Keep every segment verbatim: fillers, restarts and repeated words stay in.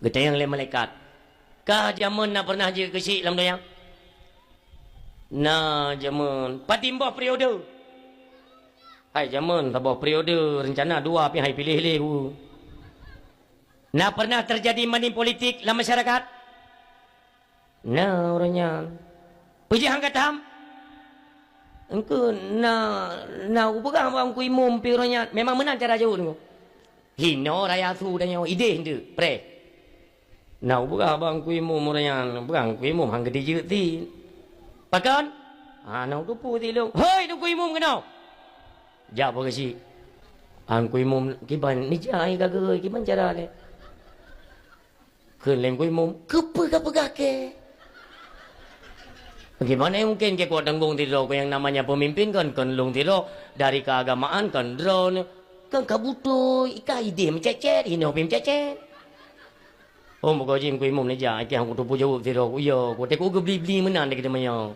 Geutanyong lé malaikat, "Ka jamén na pernah jeuet keu syiek lam donya?" "Na jamén." "Padum boh periode?" "Hai jamén, saboh periode, rencana dua pih hai piléh lé." "Na pernah terjadi money politik lam masyarakat?" "Na uroe nyan." "Peue jih han ka tham?" "Engkeu na, na kupeugah bak Teungku Imum pih uroe nyan." Memang meunan cara jaweueb nyoe. Hinoe raya su tanyoe, idéh nteuk, preh. "Na kupeugah bak Teungku Imum uroe nyan, peugah Teungku Imum han geutijeuet sit." "Pakon?" "Hana kuteupeu sit lôn." "Hoi Teungku Imum keunoe!" Jak bak geuchik. "Teungku Imum, kiban neujak ai ka geuhôi, kiban cara lé?" Kheun lé Teungku Imum, "Keupeue kapeugah kèe?" Bagaimana mungkin kèe kutanggong sidroe, keu nyang namanya pemimpin kan, kon lôn sidroe, dari keagamaan kan droeneuh, kan ka beutôi, i kah idéh meucécét, hinoe pih meucécét. Oh, meugoji Teungku Imum neujak, i kah kuteupeu jaweueb sidroe, ku yo, ku teuka geubli-bli meunan di keudeuh meunyoe.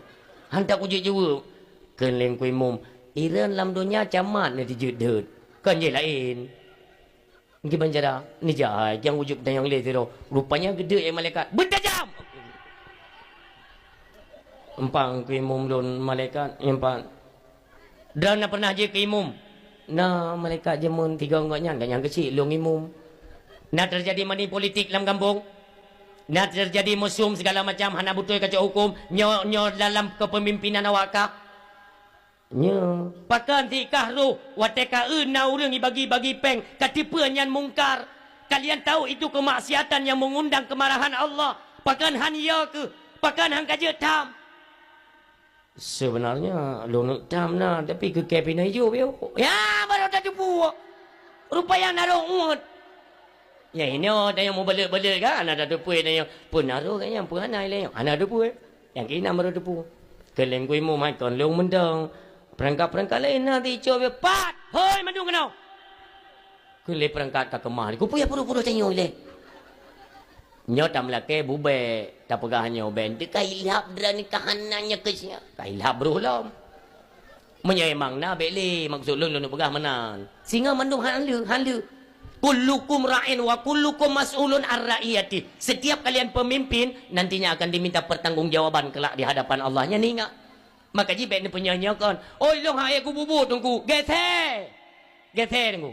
Han that kujeuet jaweueb. Kheun lé Teungku Imum, "Irön lam donya camat neutijeuet deuet, kon jih laén." Kiban cara, neujak hai, nyang ujob dan nyang lé sidroe. Rupanya geudeuek lé malaikat. Beutajam! Empat keu imum lôn malaikat, empat. Droeneuh na pernah jeuet keu imum? Na malaikat jameun tiga ngon nyan, gobnyan keuchik lôn imum. Na terjadi money politik lam gampông? Na terjadi mesum segala macam, hana beutôi kacok huköm, nyoe, nyoe dalam kepemimpinan awak kah? Nyoe. Pakon sit kah roh, watée ka eu na ureuëng jibagi-bagi péng, ka teupeue nyan mungkar. Kalian tahu itu kemaksiatan yang mengundang kemarahan Allah. Pakon han yo keuh, pakon han ka jeuet tham. Sebenarnya lôn tham na, tapi keu kée pih na jeuet yo. Ya, baru tateupeue. Rupanya na roh uet. Ya, inoe tanyoe mubalek-balek kan, hana tateupeue tanyoe. Peue na roh gobnyan, peue hana ilée nyoe, hana tateupeue. Nyang keunan baru teupeue. Keu lé Teungku Imum hai kon lôn mantong. Peurangkat-peurangkat laén na teuicok beu pat. Hôi mandum keunoe. Keu lé peurangkat ka keumah. Kupeue ya peuruh-peuruh tanyoe lé. Nyoe tameulakée bubée, tapeugah nyoe ben. Teuka ilhab droeneuh ka hana nyoe keu siat. Ka ilhab broh lom. Meunyoe memang na bék lé, maksud lôn, lôn peugah meunan. Singoh mandum han lheueh, han lheueh. Kullukum ra'in wa kullukum mas'ulun an ra'iyati. Setiap kalian pemimpin nantinya akan diminta pertanggungjawaban kelak di hadapan Allah. Nyan ingat. Maka jih bék neupeunyia-nyiakan. Oi, lôn han ék kububuet teungku. Geser. Geser teungku.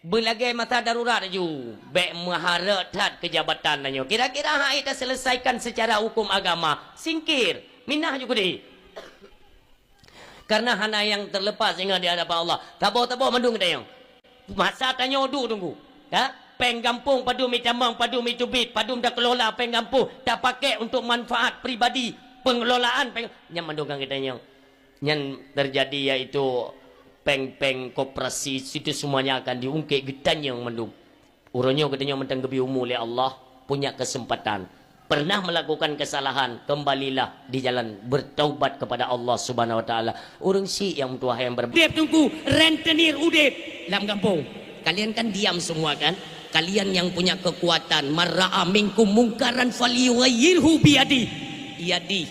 Beulagée masa darurat laju. Bék meuharap that keu jabatan tanyoe. Kira-kira han ék taseuleusaikon secara huköm agama. Singkir. Minah ju keudeh. Karena hana nyang terlepas ingat di hadapan Allah. Taboh-taboh mandum geutanyoe. Masa tanyoe duek teungku. Ya? Péng gampông padum itamong, padum iteubiet, padum takeulola péng gampông, tapakék untuk manfaat pribadi, pengelolaan péng, nyan mandum kan geutanyoe. Nyan terjadi yaitu péng-péng koperasi, situ semuanya akan diungkit geutanyoe mandum. Uroe nyoe geutanyoe mantong geubri umu lé Allah, punya kesempatan. Pernah melakukan kesalahan, kembalilah di jalan, bertaubat kepada Allah Subhanahu wa Taala. Ureuëng syiek nyang meutuah nyang ber- Udeb teungku, rentenir udeb lam gampông. Kalian kan diam semua kan? Kalian yang punya kekuatan, man ra'a minkum mungkaran falyughayyirhu biyadi. Yadi.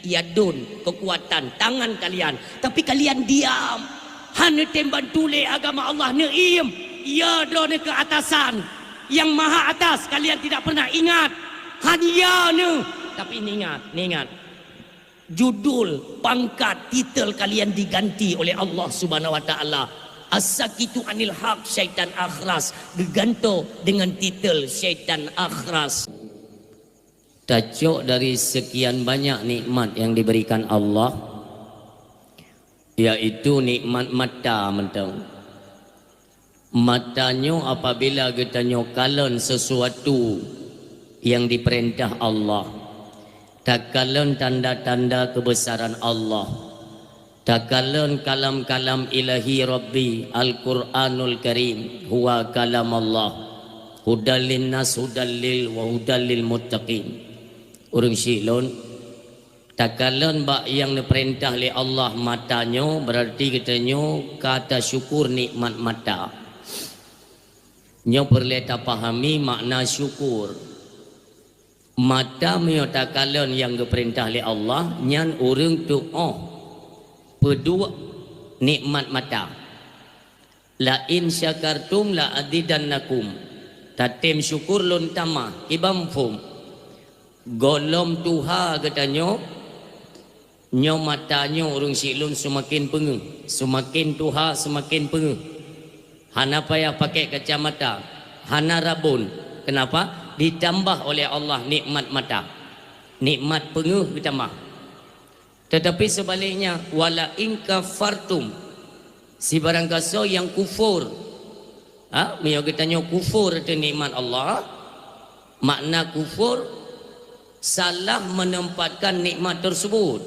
Yadun, kekuatan tangan kalian. Tapi kalian diam. Hana tem bantu lé agama Allah, neuiem. Ya droeneuh keu atasan. Yang maha atas, kalian tidak pernah ingat. Hanya neuh. Tapi ingat, ingat. Judul, pangkat, titel kalian diganti oleh Allah Subhanahu wa Taala. As-sakitu anil haq syaitan akhras. Geugantoe dengan titel syaitan akhras. Tacok dari sekian banyak nikmat yang diberikan Allah, yaitu nikmat mata mantong. Mata nyoe apabila geutanyoe kalon sesuatu yang diperintah Allah, takalon tanda-tanda kebesaran Allah, takalon kalam-kalam Ilahi Rabbi, Al-Qur'anul Karim, huwa kalam Allah, hudal linnas, hudal lil, wa hudal lil muttaqin. Ureuëng syiek lôn, takalon bak nyang neupeurintah lé Allah mata nyoe, berarti geutanyoe ka tasyukur nikmat mata. Nyoe peureulée tapahami makna syukur. Mata meunyoe takalon nyang geupeurintah lé Allah, nyan ureuëng tuoh peuduek nikmat mata. La in syakartum la azidannakum. Tatem syukur lôn tamah, kiban muphom. Gohlom tuha geutanyoe, nyoe mata nyoe ureuëng syiek lôn seumaken peungeuh, seumaken tuha seumaken peungeuh. Hana payah pakai kacamata, hana rabon. Kenapa? Ditambah oleh Allah nikmat mata, nikmat peungeuh geutamah. Tetapi sebaliknya, wala in kafartum, sibarang gasoe nyang kufur. Ha, meunyoe geutanyoe kufur ateueh nikmat Allah, makna kufur, salah menempatkan nikmat tersebut.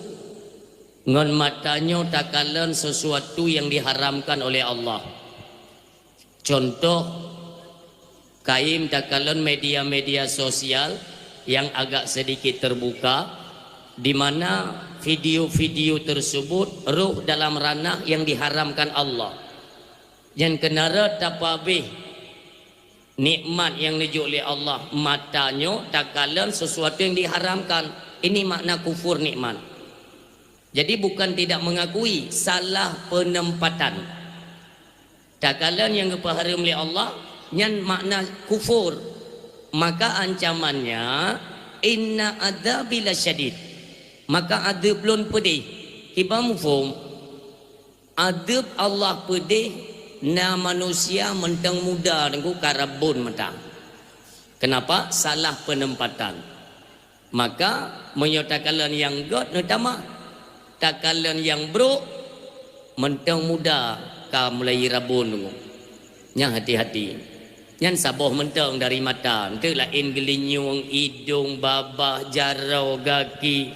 Ngon mata nyoe takalon sesuatu yang diharamkan oleh Allah. Contoh, kayém takalon media-media sosial yang agak sedikit terbuka, di mana video-video tersebut roh dalam ranah yang diharamkan Allah. Nyan keunarat tapabeh nikmat yang neujok lé Allah, mata nyoe takalon sesuatu yang diharamkan. Ini makna kufur nikmat. Jadi bukan tidak mengakui, salah penempatan. Takalon nyang geupeuhareuem lé Allah, nyan makna kufur. Maka ancamannya, inna adzabi lasyadid. Maka adeueb lôn peudeh. Kiban muphom, adeueb Allah peudeh na manusia mantong muda teungku ka rabon mata. Kenapa? Salah penempatan. Maka, meunyoe takalon nyang gét neutamah, takalon nyang brok, mantong muda ka mulai rabon teungku. Nyan hati-hati. Nyan saboh mantong dari mata, enteuk laén geulinyueng, idong, babah, jaroe, gaki.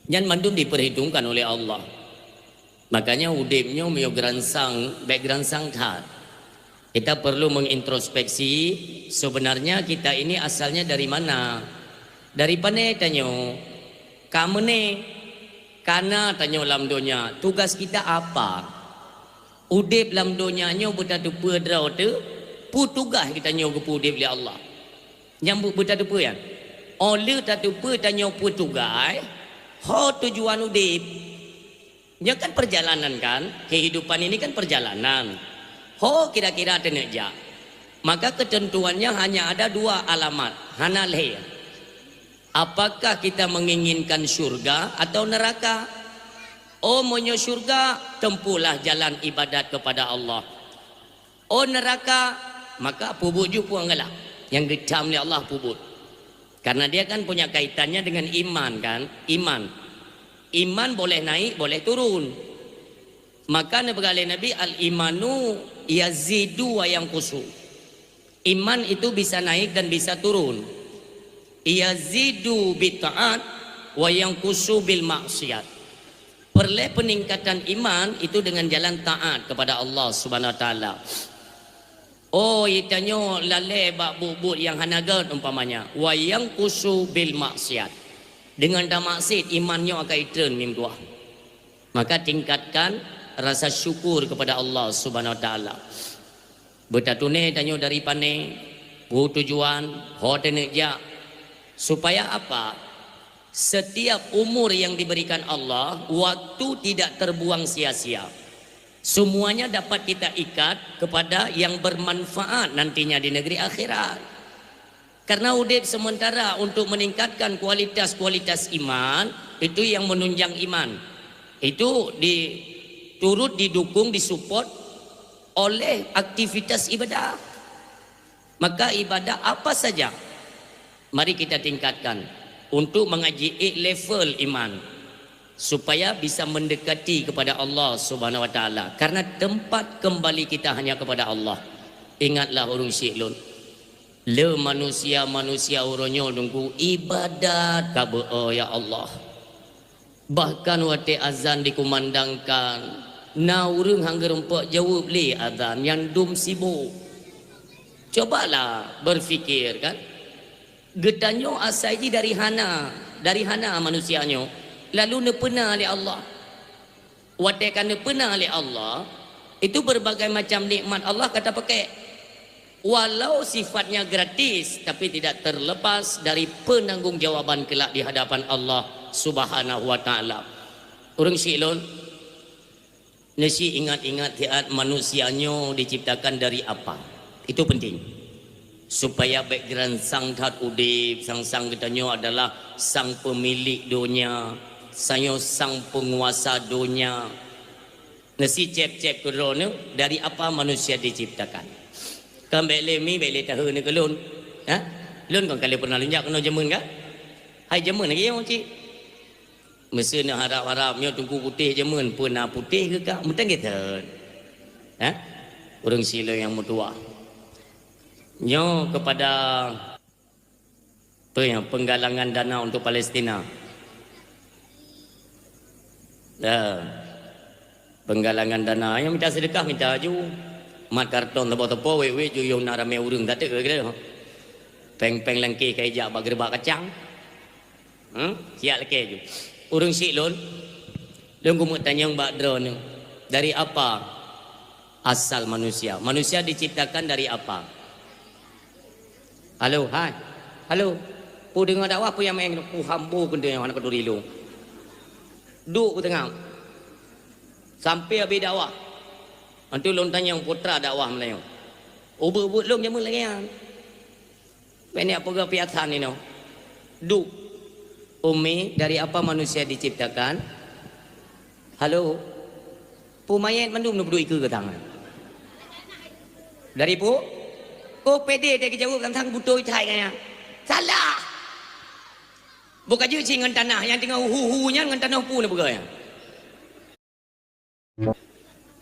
Nyan mandum diperhitungkan oleh Allah. Makanya udeb nyoe meunyoe geuransang, bék geuransang that. Kita perlu mengintrospeksi, sebenarnya kita ini asalnya dari mana? Dari pane tanyoe? Ka meuné? Kana tanyoe lam donya? Tugas kita apa? Udeb lam donya nyoe beutateupeue droe teuh, peue tugaih geutanyoe geupeu udeb lé Allah. Nyang beu-, beutateupeue nyan. Óh lheueh tateupeue tanyoe peue tugaih, ho tujuan udeb. Nyoe kan perjalanan kan? Kehidupan ini kan perjalanan. Ho kira-kira teuneuk jak? Maka ketentuannya hanya ada dua alamat, hana lhée. Apakah kita menginginkan syurga atau neraka? Oh, meunyoe syurga, tempuhlah jalan ibadat kepada Allah. Oh, neraka, maka peubuet ju puang galak. Nyang geucam lé Allah peubuet. Karena dia kan punya kaitannya dengan iman kan? Iman. Iman boleh naik, boleh turun. Maka neupeugah lé Nabi, "Al-imanu yazidu wa yanqusu." Iman itu bisa naik dan bisa turun. Yazidu bitaat wa yanqusu bil maksiat. Perlée peningkatan iman itu dengan jalan taat kepada Allah Subhanahu Wa Taala. Oh, itanyoe lalée bak buet-buet nyang hana gét umpamanya, wa yanqusu bil maksiat. Dengan tamaksiet iman nyoe akan itreun mim tuah. Maka tingkatkan rasa syukur kepada Allah Subhanahu Wa Taala. Beutatuné tanyoe dari pane, peue tujuan, ho teuneuk jak. Supaya apa? Setiap umur yang diberikan Allah, waktu tidak terbuang sia-sia. Semuanya dapat kita ikat kepada yang bermanfaat nantinya di negeri akhirat. Karena udeb sementara untuk meningkatkan kualitas-kualitas iman, itu yang menunjang iman. Itu di, turut didukung, disupport oleh aktivitas ibadah. Maka ibadah apa saja, mari kita tingkatkan untuk mengaji level iman, supaya bisa mendekati kepada Allah Subhanahu Wa Taala. Karena tempat kembali kita hanya kepada Allah. Ingatlah ureuëng syiek lôn, le manusia-manusia uroe nyoe teungku ibadat ka beu, ya Allah. Bahkan watée azan dikumandangkan, na ureuëng hana geureumpok jaweueb lé azan nyang dum sibok. Cobalah berpikir kan. Geutanyoe asai jih dari hana, dari hana manusia nyoe, lalu neupeuna lé Allah. Watée ka neupeuna lé Allah, itu berbagai macam nikmat Allah ka tapeuké. Walau sifatnya gratis, tapi tidak terlepas dari penanggung jawaban kelak di hadapan Allah Subhanahu wa Taala. Ureuëng syiek lôn, neusi ingat-ingat siat manusia nyoe diciptakan dari apa. Itu penting. Supaya bék geuransang that udeb, sang-sang geutanyoe adalah sang peumilék donya, sanyoe sang peunguasa donya. Neusi céb-céb keu droeneuh, dari apa manusia diciptakan? Kan bék lé mi, bék lé tahe neuh keu lôn. Ha? Lôn kon ka lheueh pernah lôn jak keunoe jameun ka? Hai jameun lagée nyoe cit. Meuseu neuharab-harab nyoe Teungku Putéh jameun, peue na putéh keu ka? Meuteun gét that. Ha? Ureuëng Siloam nyang meutuwah. Nyoe kepada, apa ya, penggalangan dana untuk Palestina. Ya. Penggalangan dana, nyang mita seudeukah mita ju. Mat karton teupok-teupok, wék-wék ju yoh na ramé ureuëng, tateuk kira. Péng-péng langkée ka ijak bak geureubak kacang. Hmm? Siat lakée ju. Ureuëng syiek lôn, lôn keumeung tanyong bak droeneuh, dari apa asal manusia? Manusia diciptakan dari apa? Halo, hai. Halo. Peue deungoe dakwah peue nyang maén, peue hambo keuneuk nyang hana keuduri lôn. Duek u teungoh. Sampai habéh dakwah. Antu lôn tanyong putra dakwah meulayeue. Ubeut-ubeut lôn jameun lagée nyan. Bèk neujak peugah piasan inoe. Duek. Umi, dari apa manusia diciptakan? Halo. Peue manyét mandum neupeuduek ikeue geutangan. Dari peue? Oh, pédé teuh geujaweueb teuntang butôi that nyan. Salah! Bukajeuet cit ngon tanah, nyang teungoh hu-hu nyan ngon tanoh peue neupeugah nyan?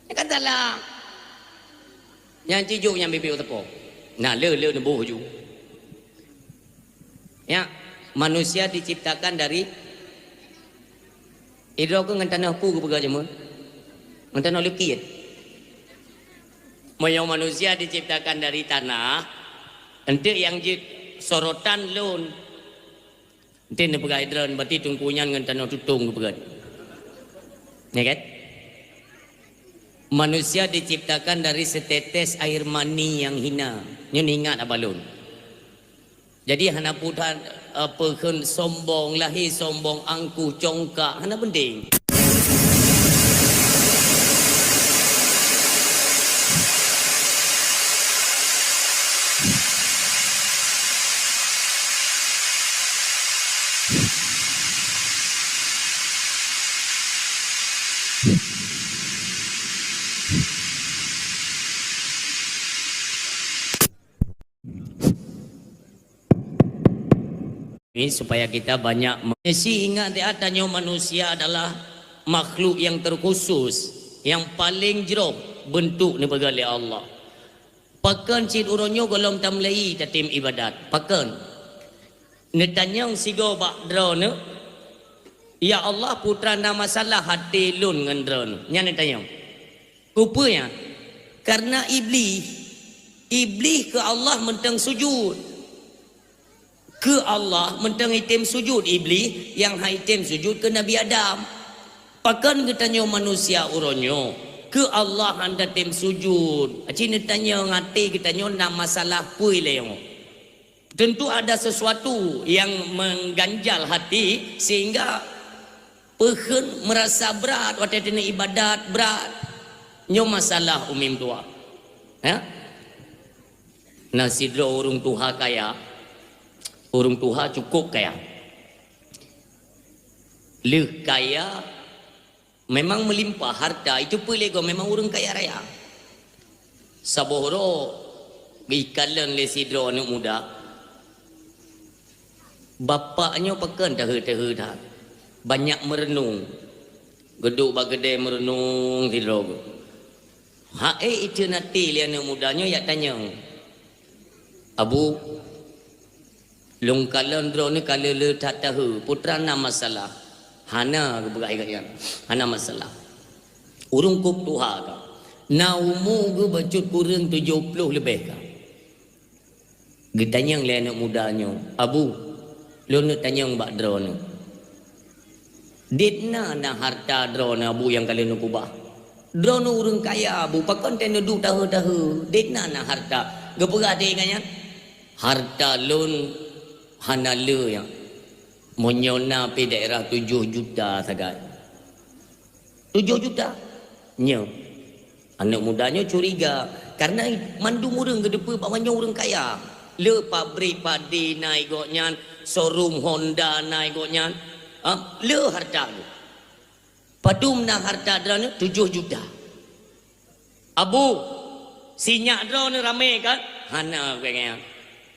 Nyan kan salah. Nyang cijok nyang bibit u teupok. Nah, le, le neuboh ju. Ya, manusia diciptakan dari, idroe keuh ngon tanoh peue geupeugah jameun? Ngon tanoh leukit. Meunyoe manusia diciptakan dari tanah, enteuk nyang jeuet sorotan lôn. Enteuk neupeugah idroe, berarti teungku nyan ngon tanoh tutong geupeugah. Ya kan? Manusia diciptakan dari setetes air mani yang hina. Nyoe ingat haba lôn. Jadi hana peutan, eh, peukheun sombong, lahé sombong, angkuh, congkak, hana penting. Ini supaya kita banyak me-, si ingat di atas nyoe manusia adalah makhluk yang terkhusus, yang paling jroh bentuk neupeugah lé Allah. Pakon cit uroe nyoe gohlom tameulai tatem ibadat? Pakon? Neutanyong sigoe bak droeneuh, "Ya Allah, peue teuma na masalah até lôn ngon droeneuh?" Nyan neutanyong. Keupeue nyan? Karena Iblih, Iblih keu Allah mantong sujud. Keu Allah mantong item sujud, Iblih nyang han item sujud keu Nabi Adam. Pakon geutanyoe manusia uroe nyoe keu Allah han tatem sujud? Aci neutanyong até geutanyoe na masalah peue lé nyoe? Tentu ada sesuatu yang mengganjal hati sehingga peukheun merasa berat watée teuneuh ibadat, berat. Nyoe masalah umi meutuwah. Ya? Na sidroe ureuëng tuha kaya, ureuëng tuha cukup kaya. Lheueh kaya, memang meulimpah harta, itu peuet lé goe memang ureuëng kaya raya. Saboh uroe geuikalon lé sidroe aneuëk muda. Bapak nyoe pakon tahe-tahe that. Banyak meureunong. Geuduek bak keudè meureunong sidroe geuh. Ha'é iteun até lé aneuëk muda nyoe jak tanyong, "Abu, lôn kalon droeneuh ka le-le that tahe, peue teuma na masalah?" "Hana," geupeugah lagée nyan. "Hana masalah. Ureuëng kôb tuha ka. Na umu geuh bacut kureueng tujoh ploh leubeh ka." Geutanyong lé aneuëk muda nyoe, "Abu, lôn neuk tanyong bak droeneuh. Dit na, na harta droeneuh, Abu, nyang ka lheueh neukeubah? Droeneuh ureuëng kaya, Abu, pakon teuh neuduek tahe-tahe? Dit na, na harta?" Geupeugah lé geuh nyan, "Harta lôn hana le nyan. Meunyoe na pih daerah tujoh juta sagai." "Tujoh juta?" "Nyoe." Aneuëk muda nyoe curiga, karena mandum ureuëng geuteupeue bahwa nyoe ureuëng kaya. Le pabrik padi na i gobnyan, showroom Honda na i gobnyan. Ha? Le harta geuh. Padum na harta droeneuh? Tujoh juta. Abu, sinyak droeneuh ramé kan? Hana,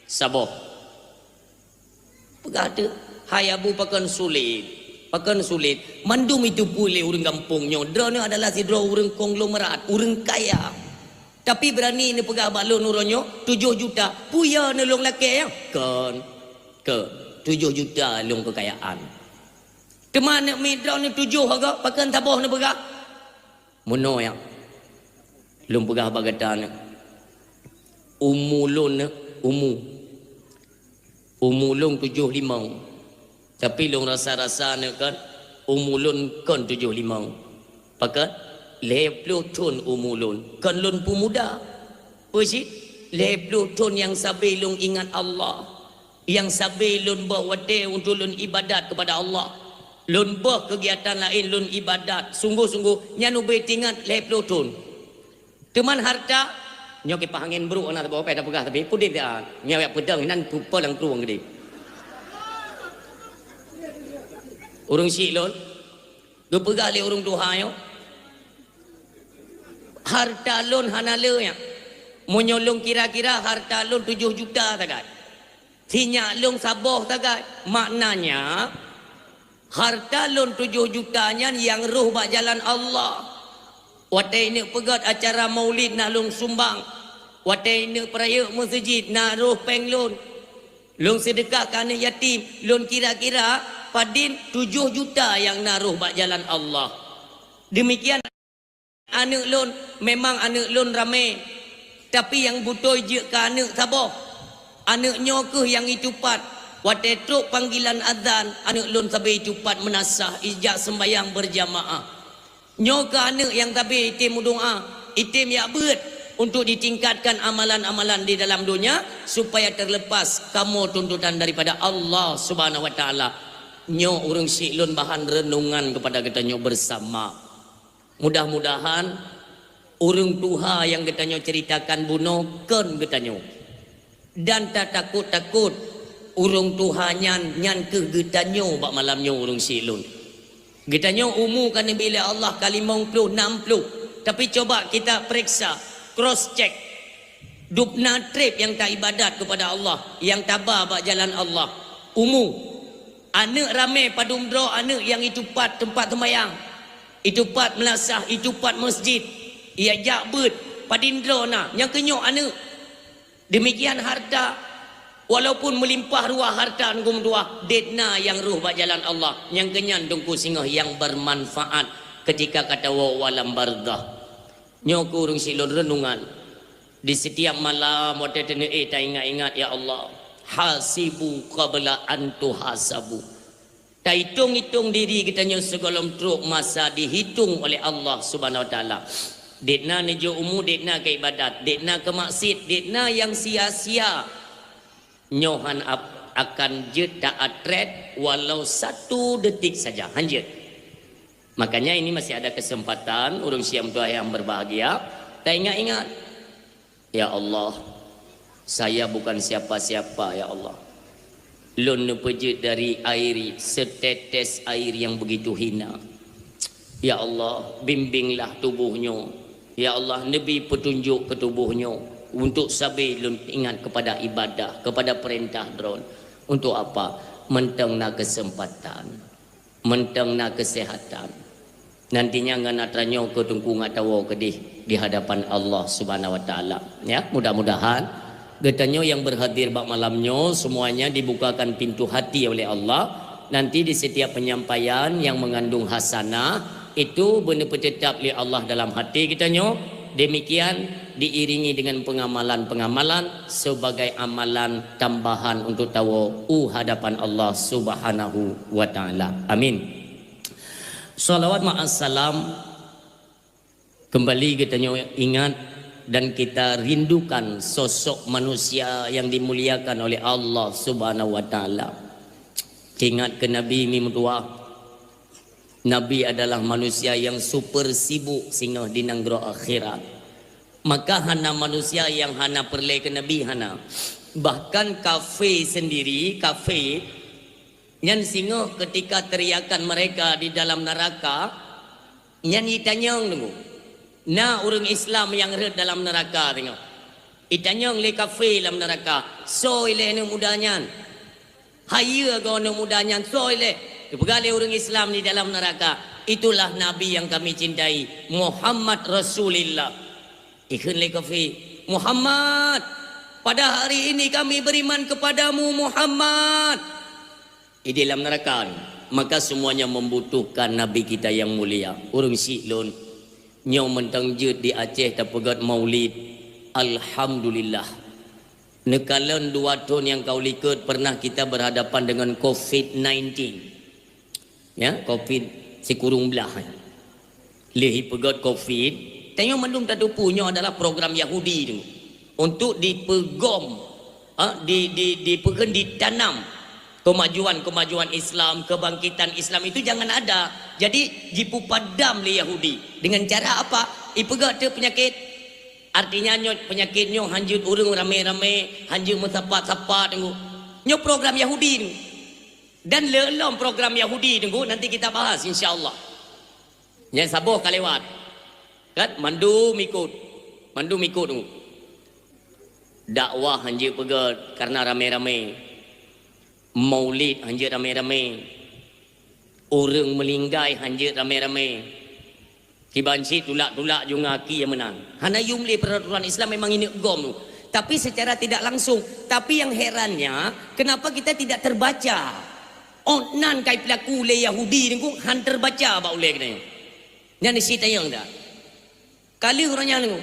saboh. Peugah teuk, "Hai Abu, pakon sulet? Pakon sulet? Mandum jiteupeue lé ureuëng gampông nyoe, droeneuh adalah sidroe ureuëng konglomerat, ureuëng kaya. Tapi beurani neupeugah bak lôn uroe nyoe tujoh juta, peue ya neulôn lakée nyan?" "Kon, kon, tujoh juta lôn keukayaan. Teuma aneuk miet droeneuh tujoh, pakon saboh neupeugah?" "Meunoe nyan, lôn peugah bak gata nyoe, umu lôn nyoe, umu, umu lôn tujoh limong, tapi lôn rasa-rasa nyoe kan, umu lôn kon tujoh limong. Pakon? Lhée ploh thon umu lôn, kon lôn peumuda. Peue cit? Lhée ploh thon nyang sabe lôn ingat Allah. Nyang sabe lôn boh watée untuk lôn ibadat keupada Allah. Lôn boh keugiatan laén lôn ibadat sunggoh-sunggoh, nyan ubé teuingat lhée ploh thon. Teuma harta, nyoe kipaih angén brôk na saboh, payah tapeugah, tapi peudeh dah. Nyoe jak peudong nan pu-, peue lam krueng geude. Ureuëng syiek lôn, geupeugah lé ureuëng tuha nyoe, harta lôn hana le nyan. Meunyoe lôn kira-kira, harta lôn tujoh juta sagai. Sinyak lôn saboh sagai. Maknanya, harta lôn tujoh juta nyan nyang rôh bak jalan Allah. Watée neuk peugét acara maulid na lôn sumbang. Watée neuk peurayeuk meuseujid na rôh péng lôn. Lôn seudeukah keu aneuk yatim, lôn kira-kira padum tujoh juta nyang na rôh bak jalan Allah. Deumikian aneuk lôn, memang aneuk lôn ramé, tapi nyang beutôi jeuet keu aneuk saboh. Aneuk nyoe kheueh nyang itupat. Watée trok panggilan azan, aneuk lôn sabe itupat meunasah, ijak seumbahyang beurjamaah. Nyoe keu aneuk nyang sabe item meudoá, item jak beuet untuk ditingkatkan amalan-amalan di dalam donya supaya terlepas kamoe tuntutan daripada Allah Subhanahu wa Taala. Nyoe ureuëng syiek lôn bahan renungan keupada geutanyoe beusama. Mudah-mudahan ureuëng tuha nyang geutanyoe ceuritakan bunoe kon geutanyoe. Dan tatakot-takot ureuëng tuha nyan, nyan kheueh geutanyoe bak malam nyoe ureuëng syiek lôn. Geutanyoe umu ka neubi lé Allah ka limong ploh, nam ploh. Tapi coba kita pereksa, cross check. Dubna treb nyang taibadat keupada Allah, nyang taba bak jalan Allah. Umu. Aneuk ramé padum droe aneuk nyang itupat teumpat seumayang, itupat meulasah, itupat meuseujid, ijak beuet, padum droe na, nyang keunyoe aneuk. Deumikian harta, walaupun meulimpah ruah harta ngon meutuah, dét na nyang rôh bak jalan Allah, nyang keunyan teungku singoh nyang beumanfaat keutika ka tawoe u alam barzakh. Nyoe keuh ureuëng syiek lôn reunungan. Di setiap malam watée teuneuk éh taingat-ingat, "Ya Allah, hasibu qabla an tuhasabu." Taitong-itong diri geutanyoe sigohlom trok masa dihitong oleh Allah Subhanahu Wa Taala. Dét na neujok umu, dét na keu ibadat, dét na keu maksiet, dét na nyang sia-sia. Nyoe han ap-, akan jeuet ta-atret walau satu detik saja, han jeuet. Makanya ini masih ada kesempatan, ureuëng syiek meutuah nyang berbahagia, taingat-ingat, "Ya Allah, saya bukan siapa-siapa, ya Allah. Lôn neupeujeuet dari air, setetes air yang begitu hina. Ya Allah, bimbinglah tubuh nyoe. Ya Allah, neubi peutunjok keu tubuh nyoe untuk sabe lôn ingat keupada ibadah, keupada peurintah Droen. Untuk apa? Mantong na keuseumpatan, mantong na keuseuhatan. Nantinya ngon atra nyoe keu teungku ngat tawoe keudeh di hadapan Allah Subhanahu Wa Taala." Ya, mudah-mudahan geutanyoe nyang berhadir bak malam nyoe semuanya dibukakan pintu hati oleh Allah. Nanti di setiap penyampaian yang mengandung hasanah itu beuneupeuteutap lé Allah dalam hati geutanyoe. Demikian diiringi dengan pengamalan-pengamalan sebagai amalan tambahan untuk tawoe u hadapan Allah Subhanahu wa Taala. Amin. Salawat ma'as salam kembali geutanyoe ingat dan kita rindukan sosok manusia yang dimuliakan oleh Allah Subhanahu wa Taala. Ingat keu Nabi mi meutuah. Nabi adalah manusia yang super sibuk singoh di nanggroe akhirat. Maka hana manusia yang hana peureulée keu Nabi, hana. Bahkan kafé sendiri, kafé, nyan singoh ketika teriakan mereka di dalam neraka, nyan itanyong deungoe. Na ureuëng Islam nyang rhot dalam neraka singoh. Itanyong lé kafé lam neraka, "Soe ilée aneuëk muda nyan? Hayeue goe aneuëk muda nyan, soe ilée?" Dipeugah lé ureuëng Islam di dalam neraka, "Itulah Nabi yang kami cintai, Muhammad Rasulillah." Ikheun lé kafé, "Muhammad, pada hari ini kami beriman kepadamu, Muhammad." Di dalam neraka ni, maka semuanya membutuhkan Nabi kita yang mulia. Ureuëng syiek lôn, nyoe mantong jeuet di Aceh tapeugét maulid. Alhamdulillah. Neukalon dua thon nyang ka u likot pernah kita berhadapan dengan covid nineteen. Ya, covid sikureueng blah. Lheueh ipeugét covid, tanyoe mandum tateupeue nyoe adalah program Yahudi tu untuk dipeugom, ha, di, di, dipeukheun ditanam kemajuan-kemajuan Islam, kebangkitan Islam itu jangan ada. Jadi jipupadam lé Yahudi. Dengan cara apa? Ipeugét teuh peunyakét. Artinya nyoe peunyakét nyoe hanjeuet ureuëng ramé-ramé, hanjeuet meusapat-sapat nyoe. Nyoe program Yahudi ni. Dan le lom program Yahudi nunggu nanti kita bahas insya Allah. Nyang saboh ka lewat. Kan mandum ikut. Mandum ikut nunggu. Dakwah hanjeuet peugét karena ramé-ramé. Maulid hanjeuet ramé-ramé. Ureuëng meulinggai hanjeuet ramé-ramé. Kiban cit tulak-tulak jungaki nyang meunan. Hana yum lé peraturan Islam memang ini gom. Tapi secara tidak langsung. Tapi yang herannya, kenapa kita tidak terbaca? Ot nan kai pelaku lé Yahudi ni ku han terbaca bak ulée kena. Nyan isi tayang dah. Kali urang nyan ni.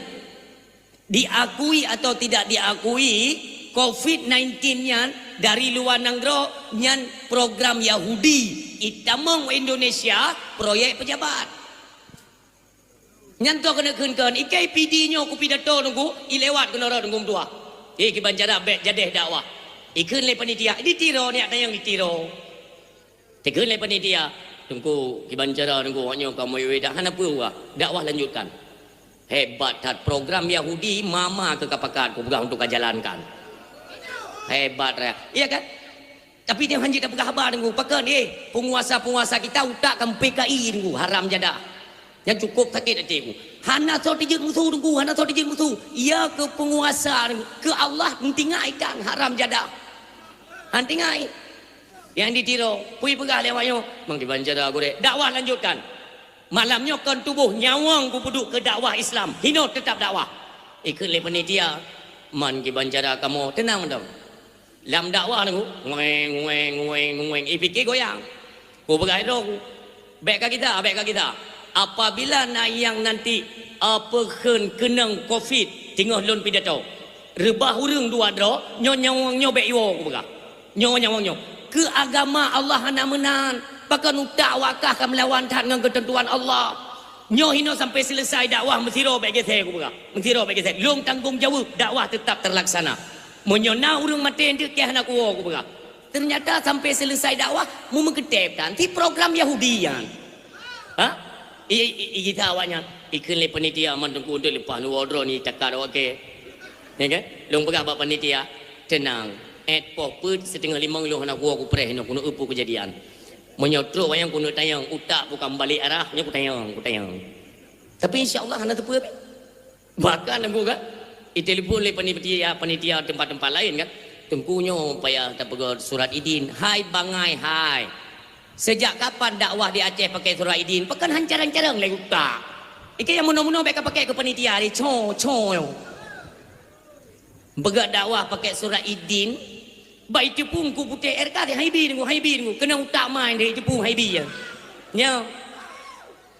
Diakui atau tidak diakui, covid nineteen nyan dari luar nanggroe nyan program Yahudi. Itamong Indonesia proyek pejabat. Nyan toh keuneuk kheun-kheun, ikai P D nyoe kupidato nunggu, ilewat keunoe nunggu meutuah. Eh, kiban cara bék jadeh dakwah. Ikheun lé panitia, ditiro, niat tayang ditiro. Teukheun lé panitia, Teungku, kiban cara Teungku, awak nyoe ka meuiwé dak hana peue, dakwah lanjutkan. Hebat that program Yahudi, mama keu ka pakat kupeugah untuk ka jalankan. Hebat raya. Iya kan? Tapi dia hanjeuet tapeugah haba Teungku, pakon eh, penguasa-penguasa kita utak kan P K I Teungku, haram jadah. Nyang cukup sakét até ku. Hana soe teujeuet musu Teungku, hana soe teujeuet musu. Iya keu penguasa Teungku, keu Allah meutingai tan haram jadah. Han tingai. Nyang ditiro, pui peugah lé awak nyoe, mang kiban cara gurée. Dakwah lanjutkan. Malam nyoe kon tuboh nyawöng kupeuduek keu dakwah Islam. Hinoe teutap dakwah. Ikheun lé panitia, man kiban cara kamoe teunang dong. Lam dakwah nunggu, ngueng, ngueng, ngueng, ngueng, ipike goyang. Kupeugah droe, bék ka gisa, bék ka gisa. Apabila na nyang nanti, eh, peukheun keunong covid, teungoh lôn pidato. Reubah ureuëng dua droe, nyoe nyawöng nyoe bék iwoe kupeugah. Nyoe nyawöng nyoe. Keu agama Allah hana meunan. Pakon utak wakah ka meulawan that ngon keuteuntuan Allah. Nyoe hinoe sampai seuleusai dakwah meusidroe bék gesé kupeugah. Meusidroe bék gesé. Lôn tanggong jaweueb dakwah teutap teulaksana. Meunyoe na ureuëng maté eunteuk keu hana kuwoe kupeugah. Teunyata sampai seuleusai dakwah meumeukeutem tan ti program Yahudi nyan. Ha? I, i, i, gita awak nyan. Ikheun lé panitia man Teungku untuk leupah neuwoe droe ni takat awak ke. Ya kan? Lôn peugah bak panitia, teunang. Et poh peuet siteungoh limong lôn hana kuwoe kupreh hinoe keuneuk eu peue keujadian. Meunyoe trok wayang keuneuk tanyong, utak bukan balik arah, nyoe kutanyong, kutanyong. Tapi insya Allah hana teupeue pih. Bahkan nunggu kan, itelepon lé panitia, panitia tempat-tempat lain kan. Teungku nyoe payah tapeugah surat idin. Hai bangai hai. Sejak kapan dakwah di Aceh pakai surat idin? Pakon han carang-carang lé utak. Ike nyang munoe-munoe bék ka pakai keu panitia deh, co, co. Peugah dakwah pakai surat idin. Bak iteupeu ku putéh R K deh, hai bi nunggu, hai bi nunggu. Keuneuk utak main deh, iteupeu hai bi ya. Nyo.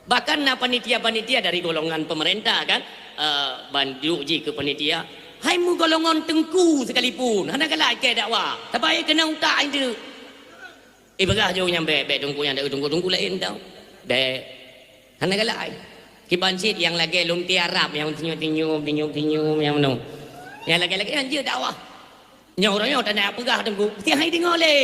Bahkan na panitia-panitia dari golongan pemerintah kan, eh, banduk jih keu panitia. Hai meugolongan teungku sekalipun, hana galak keu dakwah. Tapi keuneuk utak itu. Ipeugah jong nyang bék, bék teungku nyang teungku-teungku laén tau. Bék. Hana galak ai. Kiban cit nyang lagée lôn tiarap nyang tinyum-tinyum, tinyum-tinyum nyang meunoe. Nyang lagée-lagée nyan jeuet dakwah. Nyoe uroe nyoe tanda peugah teungku. Tiah hai deungoe lé.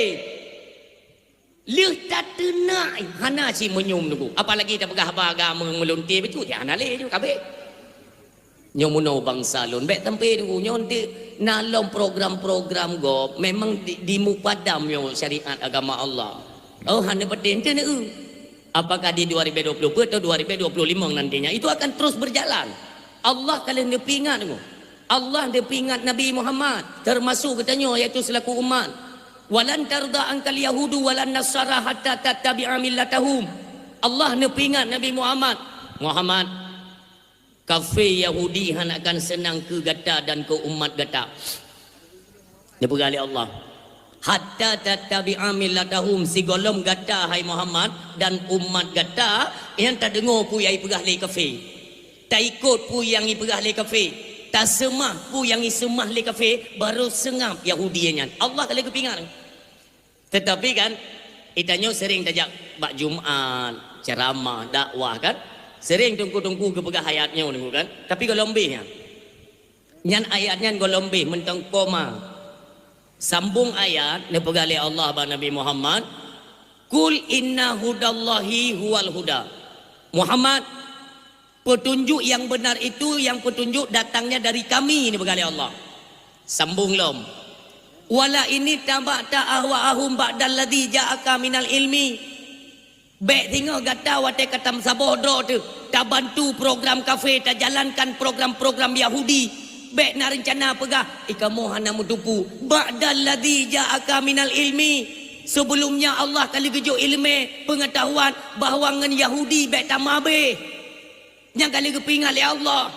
Lheueh tateunak hana cit meunyum teungku. Apalagi tapeugah haba agama meulunte beutôi tiah hana lé ju kabeh. Nyoe meunoe bansa lôn, bék sampai deungoe nyoe dek na lom program-program gob memang di, dimupadam nyoe syariat agama Allah. Oh, hana patéh ente neu. Apakah di dua ribu dua puluh empat atau dua ribu dua puluh lima nantinya itu akan terus berjalan? Allah ka lheueh neupeuingat deungoe. Allah neupeuingat Nabi Muhammad, termasuk geutanyoe, yaitu selaku umat. "Walan tarda angkal yahudu walan nasara hatta tattabi'a millatahum." Allah neupeuingat Nabi Muhammad, Muhammad, kafé Yahudi hana akan seunang keu gata dan keu umat gata. Neupeugah lé Allah, "Hatta tattabi'a millatahum," sigohlom gata, hai Muhammad, dan umat gata nyang tadeungoe peue nyang ipeugah lé kafé, taikot peue nyang ipeugah lé kafé, taseumah peue nyang iseumah lé kafé, barô seungab Yahudi nyan. Allah ka lheueh geupeuingat. Teutapi kan, geutanyoe sering tajak bak Jumat, ceramah, dakwah kan? Sering teungku-teungku geupeugah ayat nyoe deungoe kan? Tapi gohlom béh nyan. Nyan ayat nyan gohlom béh mantong koma. Sambung ayat neupeugah lé Allah bak Nabi Muhammad, "Qul inna hudallahi huwal huda." Muhammad, petunjuk yang benar itu, yang petunjuk datangnya dari Kami, neupeugah lé Allah. Sambung lom, "Wala inittaba'ta ahwa'ahum ba'dalladzi ja'aka minal ilmi." Bék singoh gata watée ka tameusaboh droe teuh, tabantu program kafé, tajalankan program-program Yahudi. Bék na reuncana peugah, "Ih, kamoe hana meutupu." "Ba'dalladzi ja'aka minal ilmi." Sebelumnya Allah ka lheueh geujok ileumé, peungeutahuan bahwa ngon Yahudi bék tamabéh. Nyang ka lheueh geupeuingat lé Allah,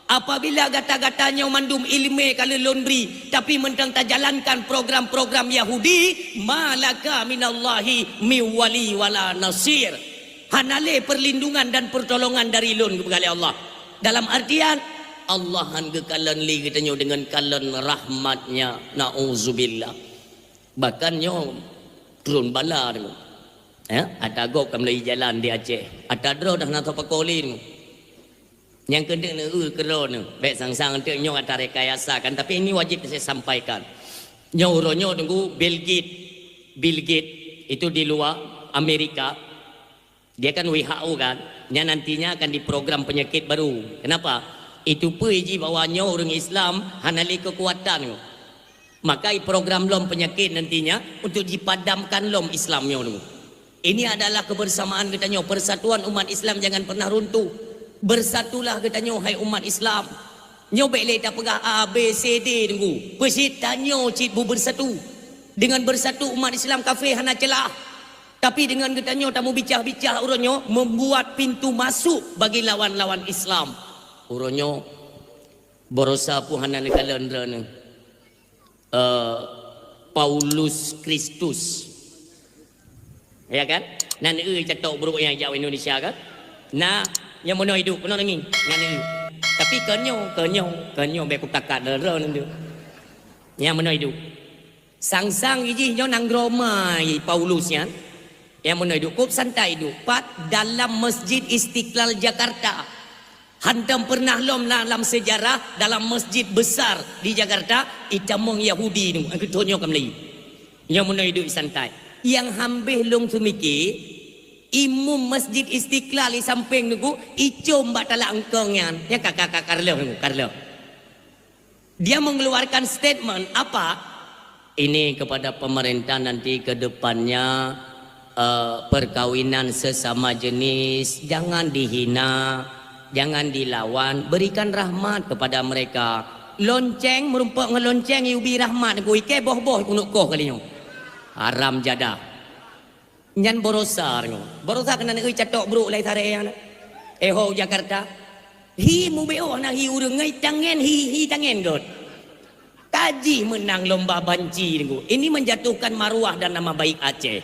"Apabila gata-gata nyoe mandum ileumé ka lheueh Lôn bri, tapi mantong tajalankan program-program Yahudi, ma laka minallahi min wali wala nasir." Hana lé perlindungan dan pertolongan dari Lôn, geupeugah lé Allah. Dalam artian, Allah han geukalon lé geutanyoe deungon kalon rahmat-Nya. Nauzubillah. Bahkan nyoe turun bala tu. Ya, ata gob ka meulai jalan di Aceh. Ata droe dah na tapako lé tu. Nyang keuneuk neueu keudroe nyoe, bék sang-sang teuk nyoe ata rekayasa kan, tapi ini wajib saya sampaikan. Nyoe uroe nyoe tunggu Bill Gates, Bill Gates itu di luar Amerika, dia kan W H O kan, nya nantinya akan diprogram penyakit baru. Kenapa? Itu peue ji bahwa nyoe ureuëng Islam hana lé kekuatan. Maka program lom penyakit nantinya untuk dipadamkan lom Islam nyoe. Ini adalah kebersamaan geutanyoe, persatuan umat Islam jangan pernah runtuh. Bersatulah geutanyoe hai umat Islam. Nyoe bék lé tapeugah A B C D tunggu. Peusit tanyoe cit bu bersatu. Dengan bersatu umat Islam kafé hana celah. Tapi dengan geutanyoe tamubicah-bicah uroe nyoe membuat pintu masuk bagi lawan-lawan Islam. Uroe nyoe barosa pun hana neukalon droeneuh. Eh, Paulus Kristus. Ya kan? Nan eu catok brok nyang jak Indonesia kan? Nah, nyang meunoe idup, meunoe nangis. Nan eu. Tapi konyo, konyo, konyo bék kutakat dara nanti. Nyang meunoe idup. Sang-sang ijih nyoe nanggroe ma Paulus nyan. Nyang meunoe idup, kok santai idup. Pat dalam Masjid Istiqlal Jakarta. Hantom pernah lom na lam sejarah dalam masjid besar di Jakarta, itamong Yahudi nu, angkeutoe nyoe ka meuli. Nyang meunoe idup santai. Nyang hambeh lôn seumike, imum Masjid Istiqlal di samping nugu, icom bak talak engkong nyan. Ya ka, ka, ka, karleuh nu, karleuh. Dia mengeluarkan statement apa? Ini kepada pemerintah nanti ke depannya, eh, perkawinan sesama jenis jangan dihina, jangan dilawan, berikan rahmat kepada mereka. Lonceng merumpok ngon lonceng yubi rahmat ku ike boh-boh kunuk koh kali nyoe. Haram jadah. Nyan barosa nyoe. Barosa keunan eu catok brok lai saré nyan. Eh ho Jakarta. Hi mubeoh na hi ureuëng ngai tangen hi hi tangen got. Kaji menang lomba banci nunggu. Ini menjatuhkan maruah dan nama baik Aceh.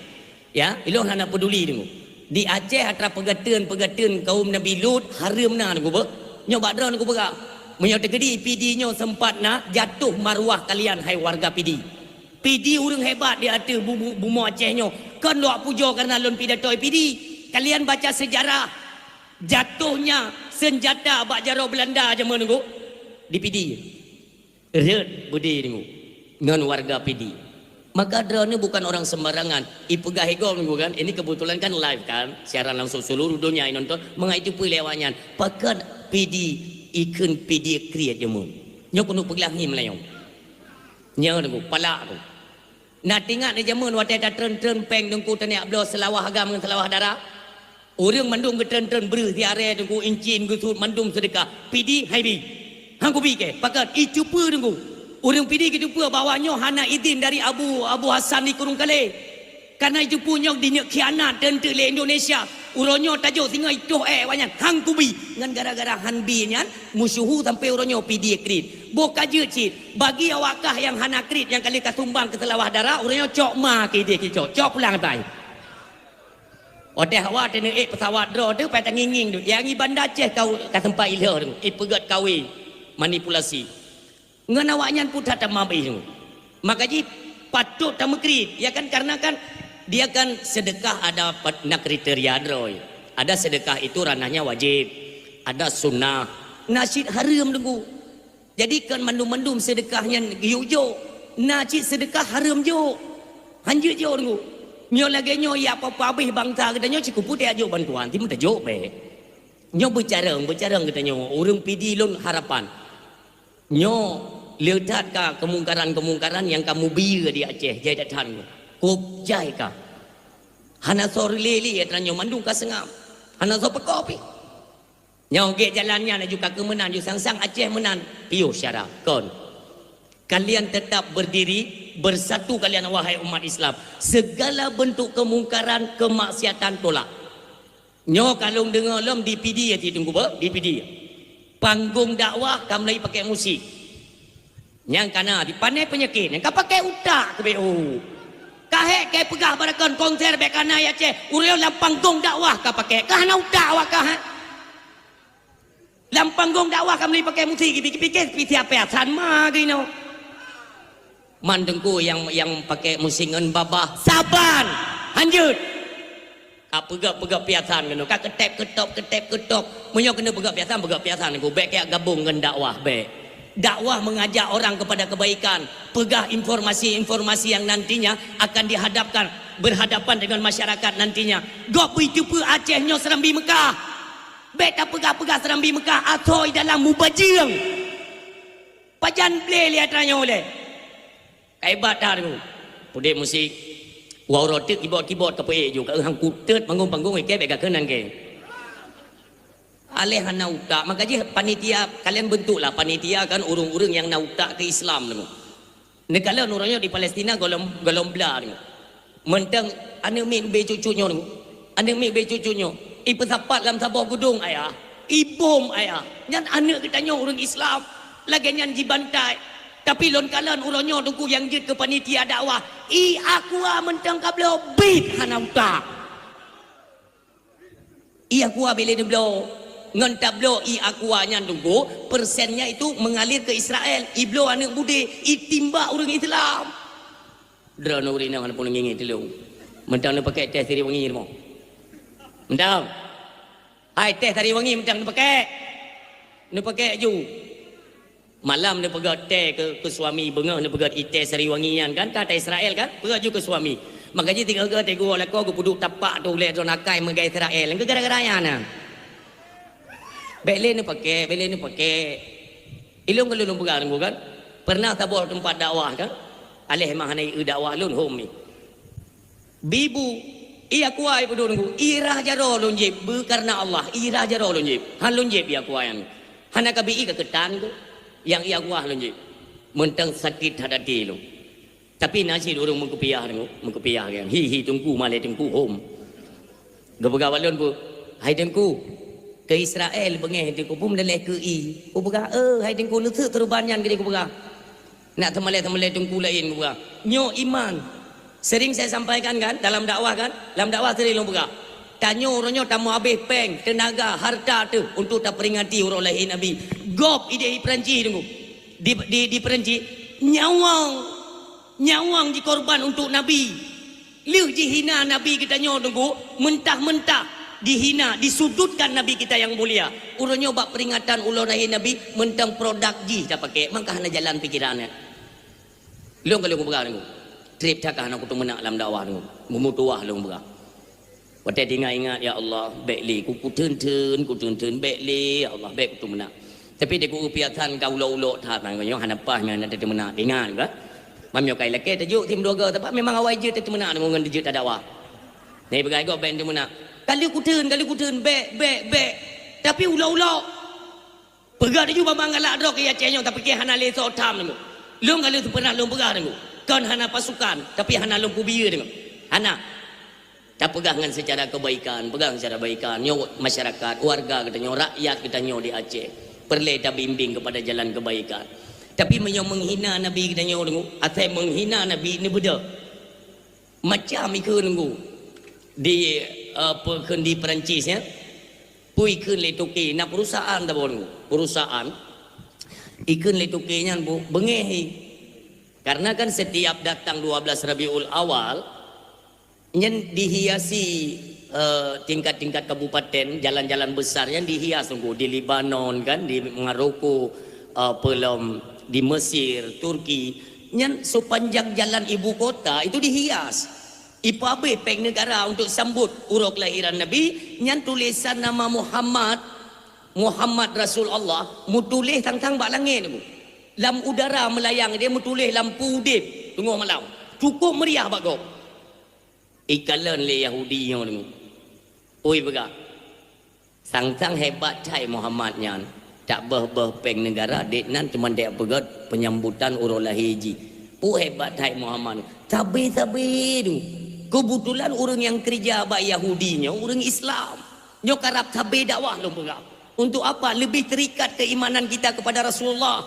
Ya, ilong hana peduli nunggu. Di Aceh atra pegateun-pegateun kaum Nabi Lut hareuem na nunggu beuh. Nyoe bak droe nunggu peugah. Meunyoe teugedi Pidi nyoe sempat na jatuh maruah kalian hai warga Pidi. Pidi ureuëng hebat di ateueh bumoe Aceh nyoe. Kon luak pujoe kareuna lôn pidato Pidi. Kalian baca sejarah jatuhnya senjata bak jaroe Belanda jameun nunggu di Pidi. Rhët beudé deungoe ngon warga Pidie. Maka droeneuh bukan orang sembarangan. Ipeugah igoe minggu kan, ini kebetulan kan live kan, siaran langsung seluruh dunia inonton, meungai teupeu lé awaknyan. Pakon Pidie Ikheun pidie kriet jameun. Nyoe keuneuk peuglah ngieng meulayeue. Nyoe Teungku, palak tu. Na teuingat di jameun watée tatreun-treun péng Teungku, taniyak bloe seulawah agam ngon seulawah dara? Ureuëng mandum geutreun-treun breueh, siarée Teungku, incin, geusut, mandum seudeukah. Pidie hai bi. Han kubi keu, pakon? Iteupeue Teungku. Ureuëng Pidie geuteupeue bahwa nyoe hana idin dari Abu, Abu Hasan di Kurung Kalé. Kareuna iteupeue nyoe dineuk khianat teunteuk lé Indonesia. Uroe nyoe tajok singoh itoh ék awaknyan, han kubi. Ngon gara-gara han bi nyan, meusyeuhu sampoe uroe nyoe Pidie kriet. Boh ka jeuet cit, bagi awak kah nyang hana kriet nyang ka lheueh ka sumbang keu seulawah dara, uroe nyoe cok ma keu ideh keu cok, cok pulang atai. Watée hawa teuneuk ék peusawat droe teuh, paih tangieng-ngieng tu. Nyang i Banda Aceh kau ka seumpat ilheueh tu, ipeugét kawé, manipulasi. Ngon awaknyan pun that tamah beuih. Maka jih patut tameukriet, ya kan, karena kan dia kan sedekah ada pat-, na kriteria droe. Ada sedekah itu ranahnya wajib, ada sunnah, na cit hareuem Teungku. Jadi kon mandum-mandum sedekah nyan geuyue jok, na cit sedekah hareuem jok. Hanjeuet jok Teungku. Nyoe lagée nyoe ya apa-apa habéh bansa geutanyoe, cit keupeue tajok bantuan, timu tajok bék. Nyoe beucarông, beucarông geutanyoe, ureuëng Pidie lôn harapan. Nyoe le that ka keumungkaran-keumungkaran nyang ka mubi di Aceh, jai that that nyoe. Kop jai ka. Hana soe reulée lé atra nyoe mandum ka seungab. Hana soe peuko pih. Nyoe gét jalan nyan laju ka keu meunan, ju sang-sang Aceh meunan, piôh syara. Kon. Kalian tetap berdiri, bersatu kalian wahai umat Islam. Segala bentuk kemungkaran, kemaksiatan tolak. Nyoe ka lôn deungoe lom di Pidie, di Teungku beuh, di Pidie. Panggong dakwah ka mulai pakai musik. Nyang kana di pané peunyakét, nyang ka pakai utak keu B O. Ka hék keu peugah barakon konser bék kana ya Aceh, ureuëng lam panggong dakwah ka pakai. Ka hana utak awak kah, ha? Lam panggong dakwah ka mulai pakai musik, geupiké-piké, pih siapa san ma geuno. Man Teungku nyang, nyang pakai musik ngon babah saban. Hanjeuet. Ka peugah-peugah piasan keunoe, ka keutep keutop, keutep keutop. Meunyoe keuneuk peugah piasan, peugah piasan Teungku. Bék kajak gabong ngon dakwah, bék. Dakwah mengajak orang kepada kebaikan. Peugah informasi-informasi yang nantinya akan dihadapkan, berhadapan dengan masyarakat nantinya. Gob beuiteupeue Aceh nyoe Serambi Meukah. Bék tapeugah-peugah Serambi Meukah, asoe dalam mubajeueng. Pajan blé lé atra nyoe lé. Ka hebat that Teungku. Pudek musik. Wah, uroe teuk kibot-kibot ka peuék ju. Ka hang kutet panggung-panggung ikei bék ka keunan kei. Aléh hana utak. Maka jih panitia, kalian bentuklah panitia kan ureuëng-ureuëng nyang na utak keu Islam Teungku. Neukalon uroe nyoe di Palestina gohlom, gohlom bla Teungku. Mantong aneuëk miet ubé cucu nyoe Teungku. Aneuëk miet ubé cucu nyoe. Ipeusapat lam saboh gudong ayah. Ibom ayah. Nyan aneuëk geutanyoe ureuëng Islam. Lagée nyan jibantai. Tapi lôn kalon uroe nyoe Teungku nyang jeuet keu panitia dakwah, i Aqua mantong ka bloe bit hana utak. I Aqua bék lé neubloe. Ngon tabloe i Aqua nyan Teungku, persennya itu mengalir ke Israel. Ibloe aneuëk budé, itimbak ureuëng Islam. Droeneuh ureuëng inong hana peureulée ngieng-ngieng tulông. Mantong neupakék teh siriwangi rumoh. Mantong. Hai teh sariwangi mantong neupakék. Neupakék ju. Malam neupeugét teh keu, keu suami, beungoh neupeugét i teh sariwangi nyan kan, ka teh Israel kan, peugét ju keu suami. Maka jih tiga-tiga teh geuwoe lakoe geupeuduek tapak tu ulée droe nakai meugai Israel. Gara-gara nyan na. Bék lé neupakék, bék lé neupakék. Ilôn ka lôn peugah Teungku kan. Pernah saboh teumpat dakwah kan. Aléh mah hana ié dakwah lôn hom ni. Bibu, i Aqua ipeuduek Teungku, i rhah jaroe lôn jieb, beu kareuna Allah, i rhah jaroe lôn jieb. Han lôn jieb i Aqua nyan. Hana ka bi i ka keutan tu. Nyang i Aqua lôn jieb. Mantong sakét that até lôn. Tapi na cit ureuëng meukupiah Teungku, meukupiah kan. Hi, hi, Teungku, malée Teungku, hom. Geupeugah bak lôn peue, "Hai Teungku, keu Israel beungéh Teungku, peue meudaleh keu i?" Kupeugah, "Eh, hai Teungku, neuseuek seuruban nyan keu Teungku peugah." Nak teumalée-teumalée Teungku laén kupeugah. Nyoe iman. Sering saya sampaikan kan, dalam dakwah kan? Dalam dakwah sering lôn peugah. Tanyoe uroe nyoe tameuhabéh péng, teunaga, harta teuh untuk taperingati uroe lahé Nabi. Gob idéh i Perancis Teungku. Di, di, di Perancis, nyawöng, nyawöng jikorban untuk Nabi. Lheueh jihina Nabi geutanyoe Teungku, mentah-mentah dihina, disudutkan Nabi kita yang mulia. Uroe nyoe bak peringatan uroe lahé Nabi, mantong produk jih tapakék, mangka hana jalan pikeran nyan. Lôn ka lôn peugah Teungku. Trép that ka hana kuteumeunak lam dakwah Teungku. Meumutuwah lôn peugah. Watée teuingat-ingat, "Ya Allah, bék lé ku, kuteun-teun, kuteun-teun, bék lé, ya Allah, bék kuteumeunak." Tapi di ku piatan ka ulok-ulok that, nyoe hana paih nyan teumeunak ingat ka. Mam nyoe kai lakée tajok tim dua go, tapi memang awai jeuet teumeunak ngon jeuet tadawa. Ni peugah gob ben teumeunak. Kali kuteun, kali kuteun, bek, bek, bek. Tapi ulok-ulok. Peugah laju babang galak droe keu Aceh nyoe, tapi keu hana lé soe tham nyoe. Lôn ka lheueh pernah lôn peugah nyoe. Kon hana pasukan, tapi hana lôn peubiyeu nyoe. Hana. Tapeugah ngon seucara keubaikan, peugah ngon seucara baikan. Nyoe masyarakat, warga geutanyoe, rakyat geutanyoe di Aceh, peureulée tabimbing keupada jalan keubaikan. Tapi meunyoe meunghina Nabi geutanyoe, asai meunghina Nabi, neubeudôh. Macam ikheun nunggu di, eh, apa kheun di Perancis, ya. Peue ikheun lé Turki, na perusahaan tabon, perusahaan. Ikheun lé Turki nyan bu-, beungéh. Karena kan setiap datang dua belas Rabiul Awal, nyan dihiasi, eh, tingkat-tingkat kabupaten, jalan-jalan besar nyan dihias nunggu. Di Lebanon kan, di Maroko, eh, pelom di Mesir, Turki. Nyan sepanjang jalan ibu kota itu dihias. Ipeuabéh péng negara untuk sambut uroe kelahiran Nabi, nyan tulésan nama Muhammad, Muhammad Rasul Allah, meutuléh tang-tang bak langét nyoe. Lam udara meulayang, dia meutuléh lampu udeb teungoh malam. Cukup meriah bak gob. Ikalon lé Yahudi nyoe deungoe. Ui peugah, sang-sang hebat that Muhammad nyan, tak beuh-beuh péng negara, dek nan cuma dek peugét penyambutan uroe lahé jih. Peue hebat that Muhammad nyan. Sabe-sabe tu. Keubeutulan ureuëng nyang keureuja bak Yahudi nyoe ureuëng Islam. Nyoe karab sabe dakwah lôn peugah. Untuk apa? Lebih terikat keimanan kita kepada Rasulullah.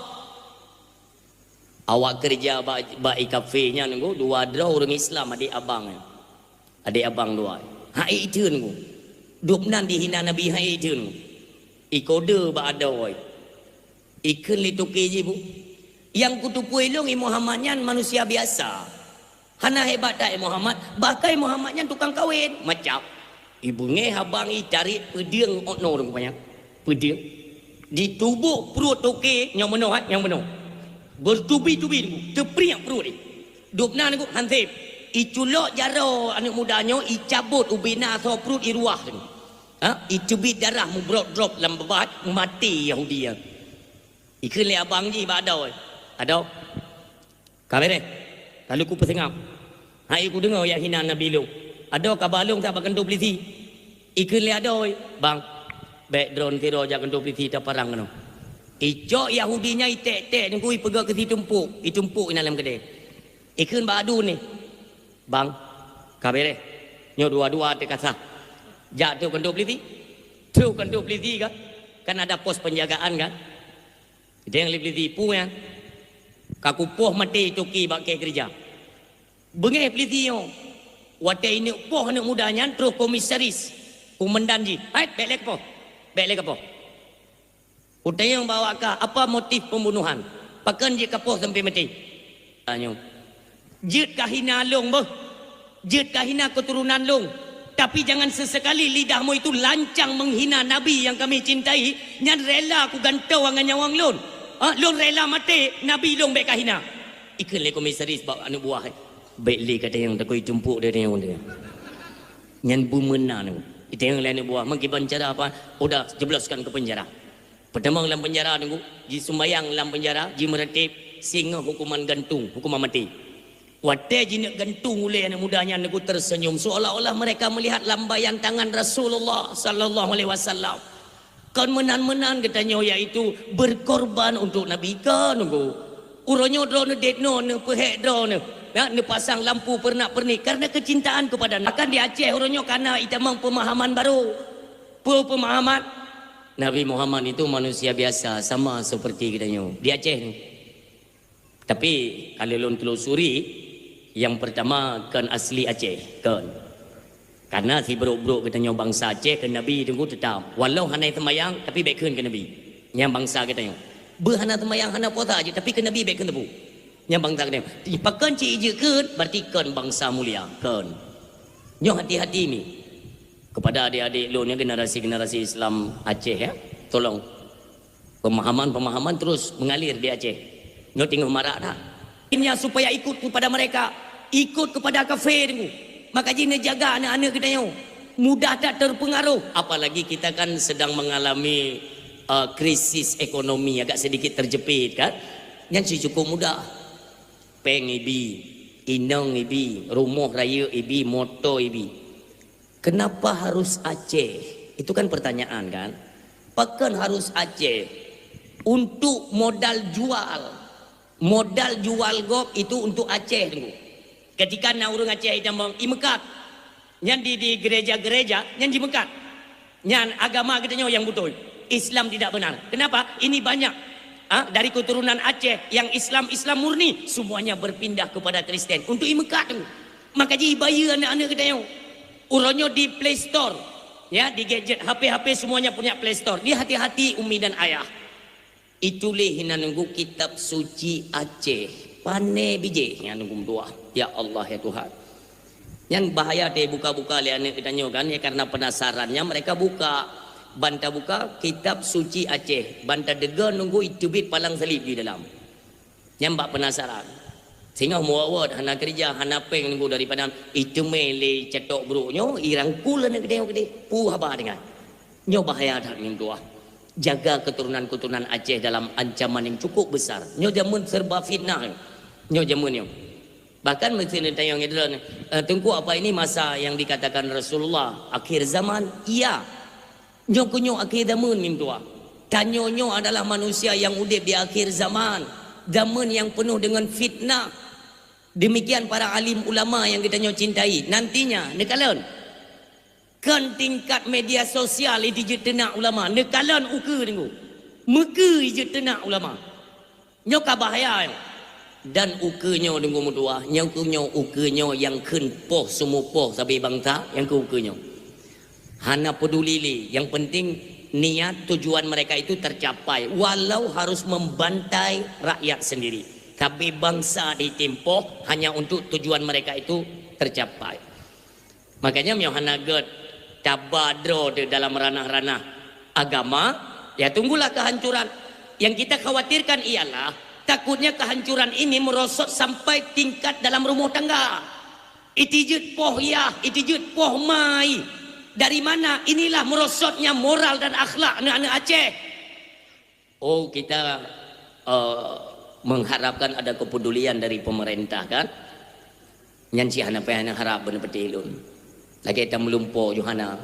Awak keureuja bak, bak i kafé nyan nunggu, dua droe ureuëng Islam, adék abang nyan. Adék abang dua. Hai iteun nunggu. Dubnan dihina Nabi hai iteun nunggu. Ikode bak adoe. Ikheun lé toke jih bu. Nyang kuteupue lôn i Muhammad nyan manusia biasa. Hana hebat that i Muhammad, bahkan i Muhammad nyan tukang kawen. Macam. Ibeungéh abang i tarék peudeueng okno rupanya. Peudeueng. Ditubôk pruet toke nyang meunoh, eh, nyang meunoh. Beutubi-tubi teuprik pruet jih. Dubna nyoe hanseb. Iculok jaroe aneuëk muda nyoe, icabot ubena soe pruet iruah. Ha? Iteubiet darah mubrok-brok lam babah, maté Yahudi nyan. Ikheun lé abang jih bak adoe. Adoe. Ka bereh. Ka lheueh kupeuseungab. Hai kudeungoe jak hina Nabi lôn. Adoe kaba lôn that bak keuntô peulisi. Ikheun lé adoe, "Bang, bék droen sidroe jak keuntô peulisi taparang keunoe." Icok Yahudi nyan iték-ték nunggu ipeugét keu situmpok, itumpok inan lam keudè. Ikheun bak adu nyoe, "Bang, ka bereh. Nyoe dua-dua teuh ka sah. Jak trok keuntô peulisi." Trok keuntô peulisi kan? Kan ada pos penjagaan kan? Idéng lé peulisi, "Peue nyan?" "Ka kupoh maté toke bak kée keureuja." Beungéh peulisi nyoe. Watée ineuk poh aneuëk muda nyan troh komisaris, komandan jih, "Hai, bék lé kapoh. Bék lé kapoh. Kutanyong bak awak kah, apa motif pembunuhan? Pakon jeuet kapoh sampai maté?" Tanyoe. Jeuet kahina lôn beuh. Jeuet kahina keuturonan lôn. Tapi jangan sesekali lidahmu itu lancang menghina Nabi yang kami cintai, nyan rela kugantoe ngon nyawöng lôn. Ha, lôn rela maté, Nabi lôn bék kahina. Ikheun lé komisaris bak aneuëk buah, eh, "Bék lé katanyong takoi tumpok dia tanyong dia." Nyan beumeunan. Itanyong lé aneuëk buah, "Meukiban cara apa?" "Udah, jebloskan ke penjara." Peutamong lam penjara nunggu, jisumbayang lam penjara, jimeuratéb singoh hukuman gantung, hukuman maté. Watée jineuk gantung ulée aneuëk muda nyan nunggu terseunyum, seolah-olah mereka melihat lambaian tangan Rasulullah sallallahu alaihi wasallam. Kon meunan-meunan geutanyoe, yaitu berkorban untuk Nabi ka nunggu. Uroe nyoe droeneuh dek noe neupeuhék droeneuh, na, neupasang lampu peurenak-peurenik karena kecintaan kepada Nabi. Bahkan di Aceh uroe nyoe kana itamong pemahaman baru. Peue pemahaman? Nabi Muhammad itu manusia biasa, sama seperti kita nyoe. Di Aceh ni. Tapi kalau lôn telusuri, yang pertama kon asli Aceh, kon. Karena sibrok-brok geutanyoe bansa Aceh keu Nabi teungku teutap. Walau hana seumayang, tapi bék kheun keu Nabi. Nyang bansa geutanyoe. Beuh hana seumayang, hana puasa jih, tapi keu Nabi bék kheun teupeu. Nyang bansa geutanyoe. Pakon cit ijeuet kheun, berarti kon bansa mulia, kon. Nyoe hati-hati mi. Kepada adik-adik lôn nyang generasi-generasi Islam Aceh, ya, tolong. Pemahaman-pemahaman terus mengalir di Aceh. Nyoe teungoh marak that. Intinya supaya ikut kepada mereka, ikut kepada kafé teungku. Maka jih neujaga aneuk-aneuk geutanyoe. Mudah that terpengaruh. Apalagi kita kan sedang mengalami eh, krisis ekonomi, agak sedikit terjepit kan. Nyan si cukup mudah. Péng ibi, inong ibi, rumoh rayeuk ibi, moto ibi. Kenapa harus Aceh? Itu kan pertanyaan kan? Pakon harus Aceh? Untuk modal jual. Modal jual gob itu untuk Aceh, Teungku. Ketika na ureuëng Aceh itamong imeukat, nyan di, di gereja-gereja, nyan jimeukat. Nyan agama geutanyoe nyang beutôi. Islam tidak benar. Kenapa? Ini banyak, ah, dari keturunan Aceh yang Islam, Islam murni, semuanya berpindah kepada Kristen untuk imeukat tu. Maka ji ibayeue aneuk-aneuk geutanyoe. Uroe nyoe di Play Store, ya, di gadget, H P-H P semuanya punya Play Store. Dia hati-hati umi dan ayah. Ituléh hinan Teungku kitab suci Aceh. Pané bijéh nyan Teungku meutuah. Ya Allah, ya Tuhan. Nyan bahaya teuh buka-buka lé aneuk geutanyoe kan, ya, karena penasarannya mereka buka. Ban tabuka kitab suci Aceh, ban tadeungoe Teungku iteubiet palang saleb di dalam. Nyan bak penasaran. Singoh muwot-wot hana keureuja, hana péng Teungku daripada iteumé lé cetok brok nyoe, irangkul aneuk geutanyoe keudéh. Peue haba deungon. Nyoe bahaya that Teungku meutuah. Jaga keturunan-keturunan Aceh dalam ancaman yang cukup besar. Nyoe jameun serba fitnah. Nyoe jameun nyoe. Bahkan meuseuti tanyong nyoe, eh, Teungku, apa ini masa yang dikatakan Rasulullah, akhir zaman? Iya. Nyoe keuh nyoe akhé zameun, Teungku meutuah. Tanyoe nyoe adalah manusia yang udeb di akhir zaman. Zameun yang penuh dengan fitnah. Demikian para alim ulama yang geutanyoe cintai. Nantinya, neukalon. Kon tingkat media sosial jijeuet teunak ulama. Neukalon ukeue Teungku. Meukeue jijeuet teunak ulama. Nyoe ka bahaya nyoe. Dan ukeue nyoe Teungku meutuah, nyoe keuh nyoe ukeue nyoe nyang kheun poh seumupoh sabe bansa, nyang keuh ukeue nyoe. Hana peduli lé, yang penting niat tujuan mereka itu tercapai, walau harus membantai rakyat sendiri. Sabe bansa ditimpoh hanya untuk tujuan mereka itu tercapai. Makanya meunyoe hana gét taba droe teuh dalam ranah-ranah agama, ya tunggulah kehancuran. Yang kita khawatirkan ialah takutnya kehancuran ini merosot sampai tingkat dalam rumah tangga. Itijeuet poh yah, itijeuet poh mai. Dari mana? Inilah merosotnya moral dan akhlak aneuk-aneuk Aceh. Oh, kita, eh, mengharapkan ada kepedulian dari pemerintah, kan? Nyan cit hana payah neuharab beuneupeuti lôn. Lagée tameulumpo Johana.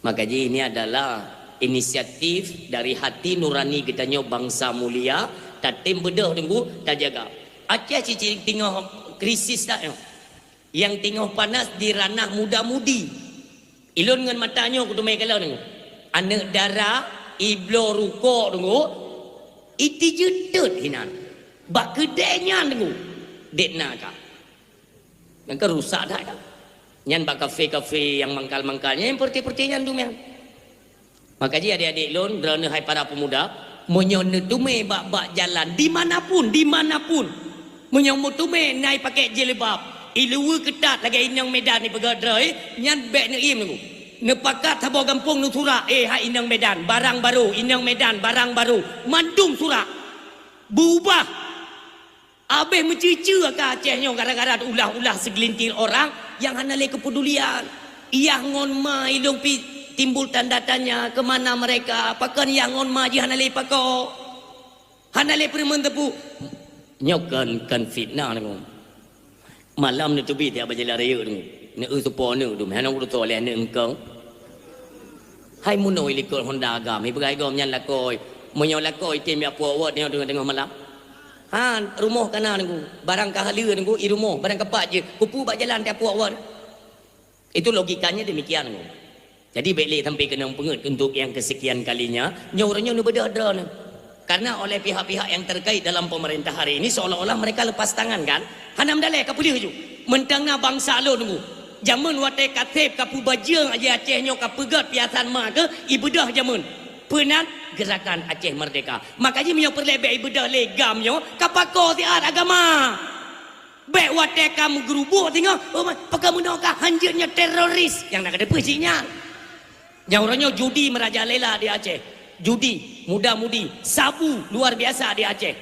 Maka jih ini adalah inisiatif dari hati nurani geutanyoe bansa mulia, tatem beudôh Teungku, tajaga. Aceh cit teungoh krisis that nyoe. Nyang teungoh panas di ranah muda-mudi. Ilôn ngon mata nyoe kuteumé kalon nyoe. Aneuk dara ibloe rukok Teungku, itijeuet teut hinan. Bak keudée nyan Teungku, dek na ka. Nyang ka rusak that ka. Nyan bak kafe-kafe nyang mangkal-mangkal nyan, nyang peureute-peureute nyan dum nyan. Maka jih adik-adik lôn, droeneuh hai para pemuda, meunyoe neuteumé bak-bak jalan, di mana pun, di mana pun, meunyoe meuteumé na i pakai jilbab, i luweue keutat lagée inong Medan ipeugah droe, nyan bék neuiem Teungku. Neupakat saboh gampông neusurak, "Eh, hai inong Medan, barang barô, inong Medan, barang barô." Mandum surak. Beubah. Abéh meucue-cue ka Aceh nyoe gara-gara ulah-ulah segelintir orang nyang hana lé keupedulian. Yah ngon ma ilôn pih timbul tanda tanya, ke mana mereka? Pakon yah ngon ma jih hana lé pakoe? Hana lé peureumeun teupeu. Nyoe kon, kon fitnah Teungku. Malam neuteubiet jak bak jalan raya Teungku. Neu-eu supo aneuk dum, hana ureueng soe lé aneuk eungkong. Hai munoe likot Honda agam, ipeugah gom nyan lakoe. Meunyoe lakoe item jak puok wot nyoe teungoh-teungoh malam. Ha, rumoh ka na Teungku, barang ka haleue Teungku, i rumoh, barang ka pat jeuet, keupeue bak jalan teuh puok wot. Itu logikanya demikian Teungku. Jadi bék lé sampai keunong peungeuet untuk yang kesekian kalinya, nyoe uroe nyoe neubeudôh droeneuh. Karena oleh pihak-pihak yang terkait dalam pemerintah hari ini seolah-olah mereka lepas tangan kan? Hana meudaleh ka peuleueh ju. Meuntang na bansa lôn Teungku. Jameun watée ka seb ka peubajeueng aja Aceh nyoe ka peugét piasan ma keuh ibeudôh jameun. Peunan gerakan Aceh Merdeka. Maka jih meunyoe peureulée bék ibeudôh lé gam nyoe ka pakoe siat agama. Bék watée ka meugeurubuk singoh, oh, pakon meunoe ka hanjeuet nyoe teroris nyang na ka teupeu jih nyan. Nyang uroe nyoe judi meurajalela di Aceh. Judi, muda-mudi, sabu luar biasa di Aceh.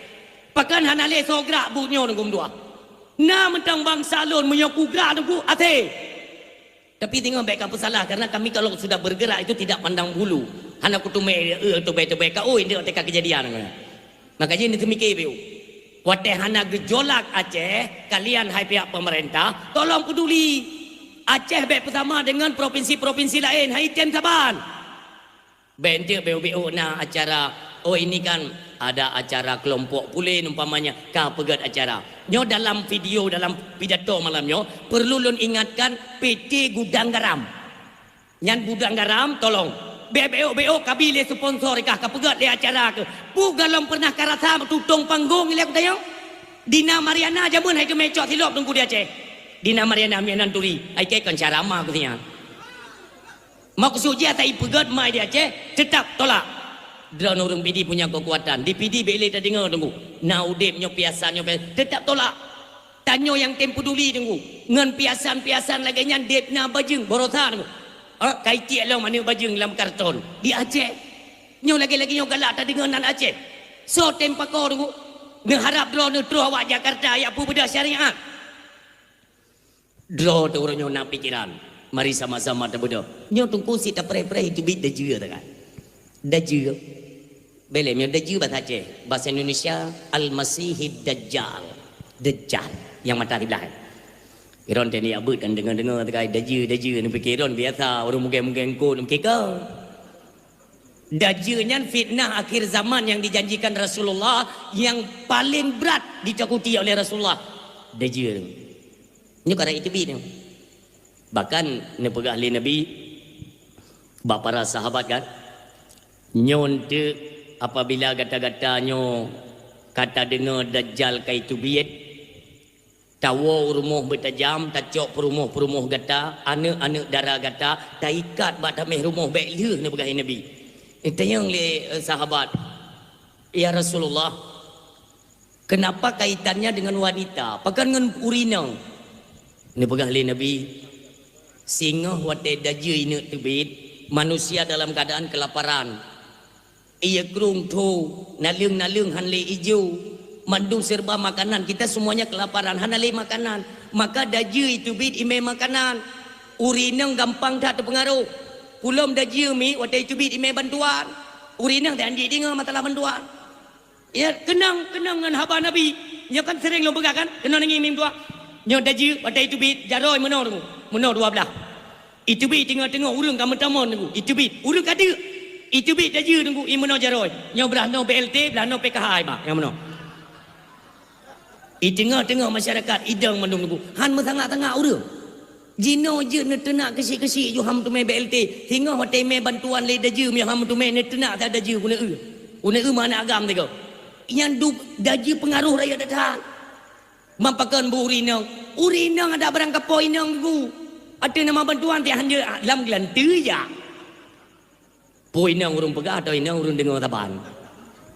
Pakon hana lé soe grak buet nyoe Teungku meutuah. Na mantong bansa lôn meunyoe kugrak Teungku até. Tapi teungoh bék kapeusalah, karena kami kalau sudah bergerak itu tidak pandang bulu. Hana kuteumé, eh, teubé-teubé ka, ui, nyoe teuka keujadian. Maka jih neuseumiké beu. Watée hana geujolak Aceh, kalian hai pihak pemerintah, tolong peduli. Aceh bék peusama dengan provinsi-provinsi laén, hai tem saban. Bék enteuk beu-beu na acara, oh, ini kan ada acara kelompok pulen umpamanya, ka peugét acara. Nyoe dalam video, dalam pidato malam nyoe, perlu lôn ingatkan P T Gudang Garam. Nyan Gudang Garam, tolong. Bék beu-beu kabi lé sponsor kah, ka peugét lé acara keuh. Peue gohlom pernah ka rasa tutong panggong ilée kutanyong? Dina Mariana jameun hai teumé cok silop teungku di Aceh. Dina Mariana minan turi, ai kée kon cara ma keuh nyan. Maksud jih ata ipeugét mai di Aceh, tetap tolak. Droeneuh ureuëng Pidie punya keukuatan. Di Pidie bék lé tadeungoe teungku. Na udeb nyoe piasan nyoe piasan, tetap tolak. Tanyoe nyang tem peduli teungku. Ngon piasan-piasan lagée nyan deb na bajeueng, baroesa teungku. Ah, kai tiek lom aneuëk bajeueng lam karton. Di Aceh. Nyoe lagée-lagée nyoe galak tadeungoe nan Aceh. Soe tem pakoe teungku. Neuharab droeneuh troh awak Jakarta jak peubeudoh syariat. Droe teuh uroe nyoe na pikeran. Mari sama-sama tabeudôh. Nyoe teungku sit tapreh-preh itu bit dajeu teuka. Dajeu. Belém nyoe dajeu bahasa Aceh. Bahasa Indonesia Al-Masihid Dajjal. Dajjal. Yang mata siblah. Iron tadi abut dan dengar-dengar teuka dajeu, dajeu. Ni pikir iron biasa. Orang mungkin-mungkin kau ni pikir kau. Dajeu nyan fitnah akhir zaman yang dijanjikan Rasulullah yang paling berat ditakuti oleh Rasulullah. Dajeu. Nyoe karena itu bit. Bahkan neupeugah lé Nabi bak para sahabat kan, nyoe teuk apabila gata-gata nyoe ka tadeungoe Dajjal ka itu bit, tawoe u rumoh beutajam, tacok peurumoh-peurumoh gata, aneuëk-aneuëk dara gata, taikat bak tameh rumoh bék lheueh neupeugah lé Nabi. Ditanyong lé, eh, sahabat, "Ya Rasulullah, kenapa kaitannya dengan wanita? Pakon ngon ureuëng inong?" Neupeugah lé Nabi, "Singoh watée dajeu ineuk teubiet, manusia dalam keadaan kelaparan. Ie krueng tho, naleueng-naleueng han lé ijo, mandum serba makanan, kita semuanya kelaparan, hana lé makanan. Maka dajeu iteubiet imé makanan. Ureuëng inong gampang that teupeungaroh. Pulom dajeu mi watée iteubiet imé bantuan. Ureuëng inong tan jideungoe masalah bantuan." Ya, keunong, keunong ngon haba Nabi. Nyoe kan sering lôn peugah kan? Keunong nangis mim tuah. Nyoe dajeu, watée iteubiet, jaroe meunoe teungku. Meunoe dua blah. Iteubiet teungoh-teungoh ureuëng ka meutamong teungku. Iteubiet, ureuëng ka deuk. Iteubiet dajeu teungku, i meunoe jaroe. Nyoe blah noe B L T, blah noe P K H ba, nyang meunoe. I teungoh-teungoh masyarakat, idong mandum teungku. Han meusangat-sangat ureuëng. Jinoe jeuet neuteunak keusiek-keusiek ju han meuteumé B L T, singoh watée imé bantuan lé dajeu meuhan meuteumé neuteunak that dajeu guna eu. Guna eu meuhana agam teuka. Nyan du dajeu peungaroh rayeuk that-that. Mapakon bu ureuëng inong. Ureuëng inong adak barang kapo inong gu. Ateueh nama bantuan tiek hanjeuet lam geulanteue jak. Peue inong ureuëng peugah atau inong ureuëng deungoe saban?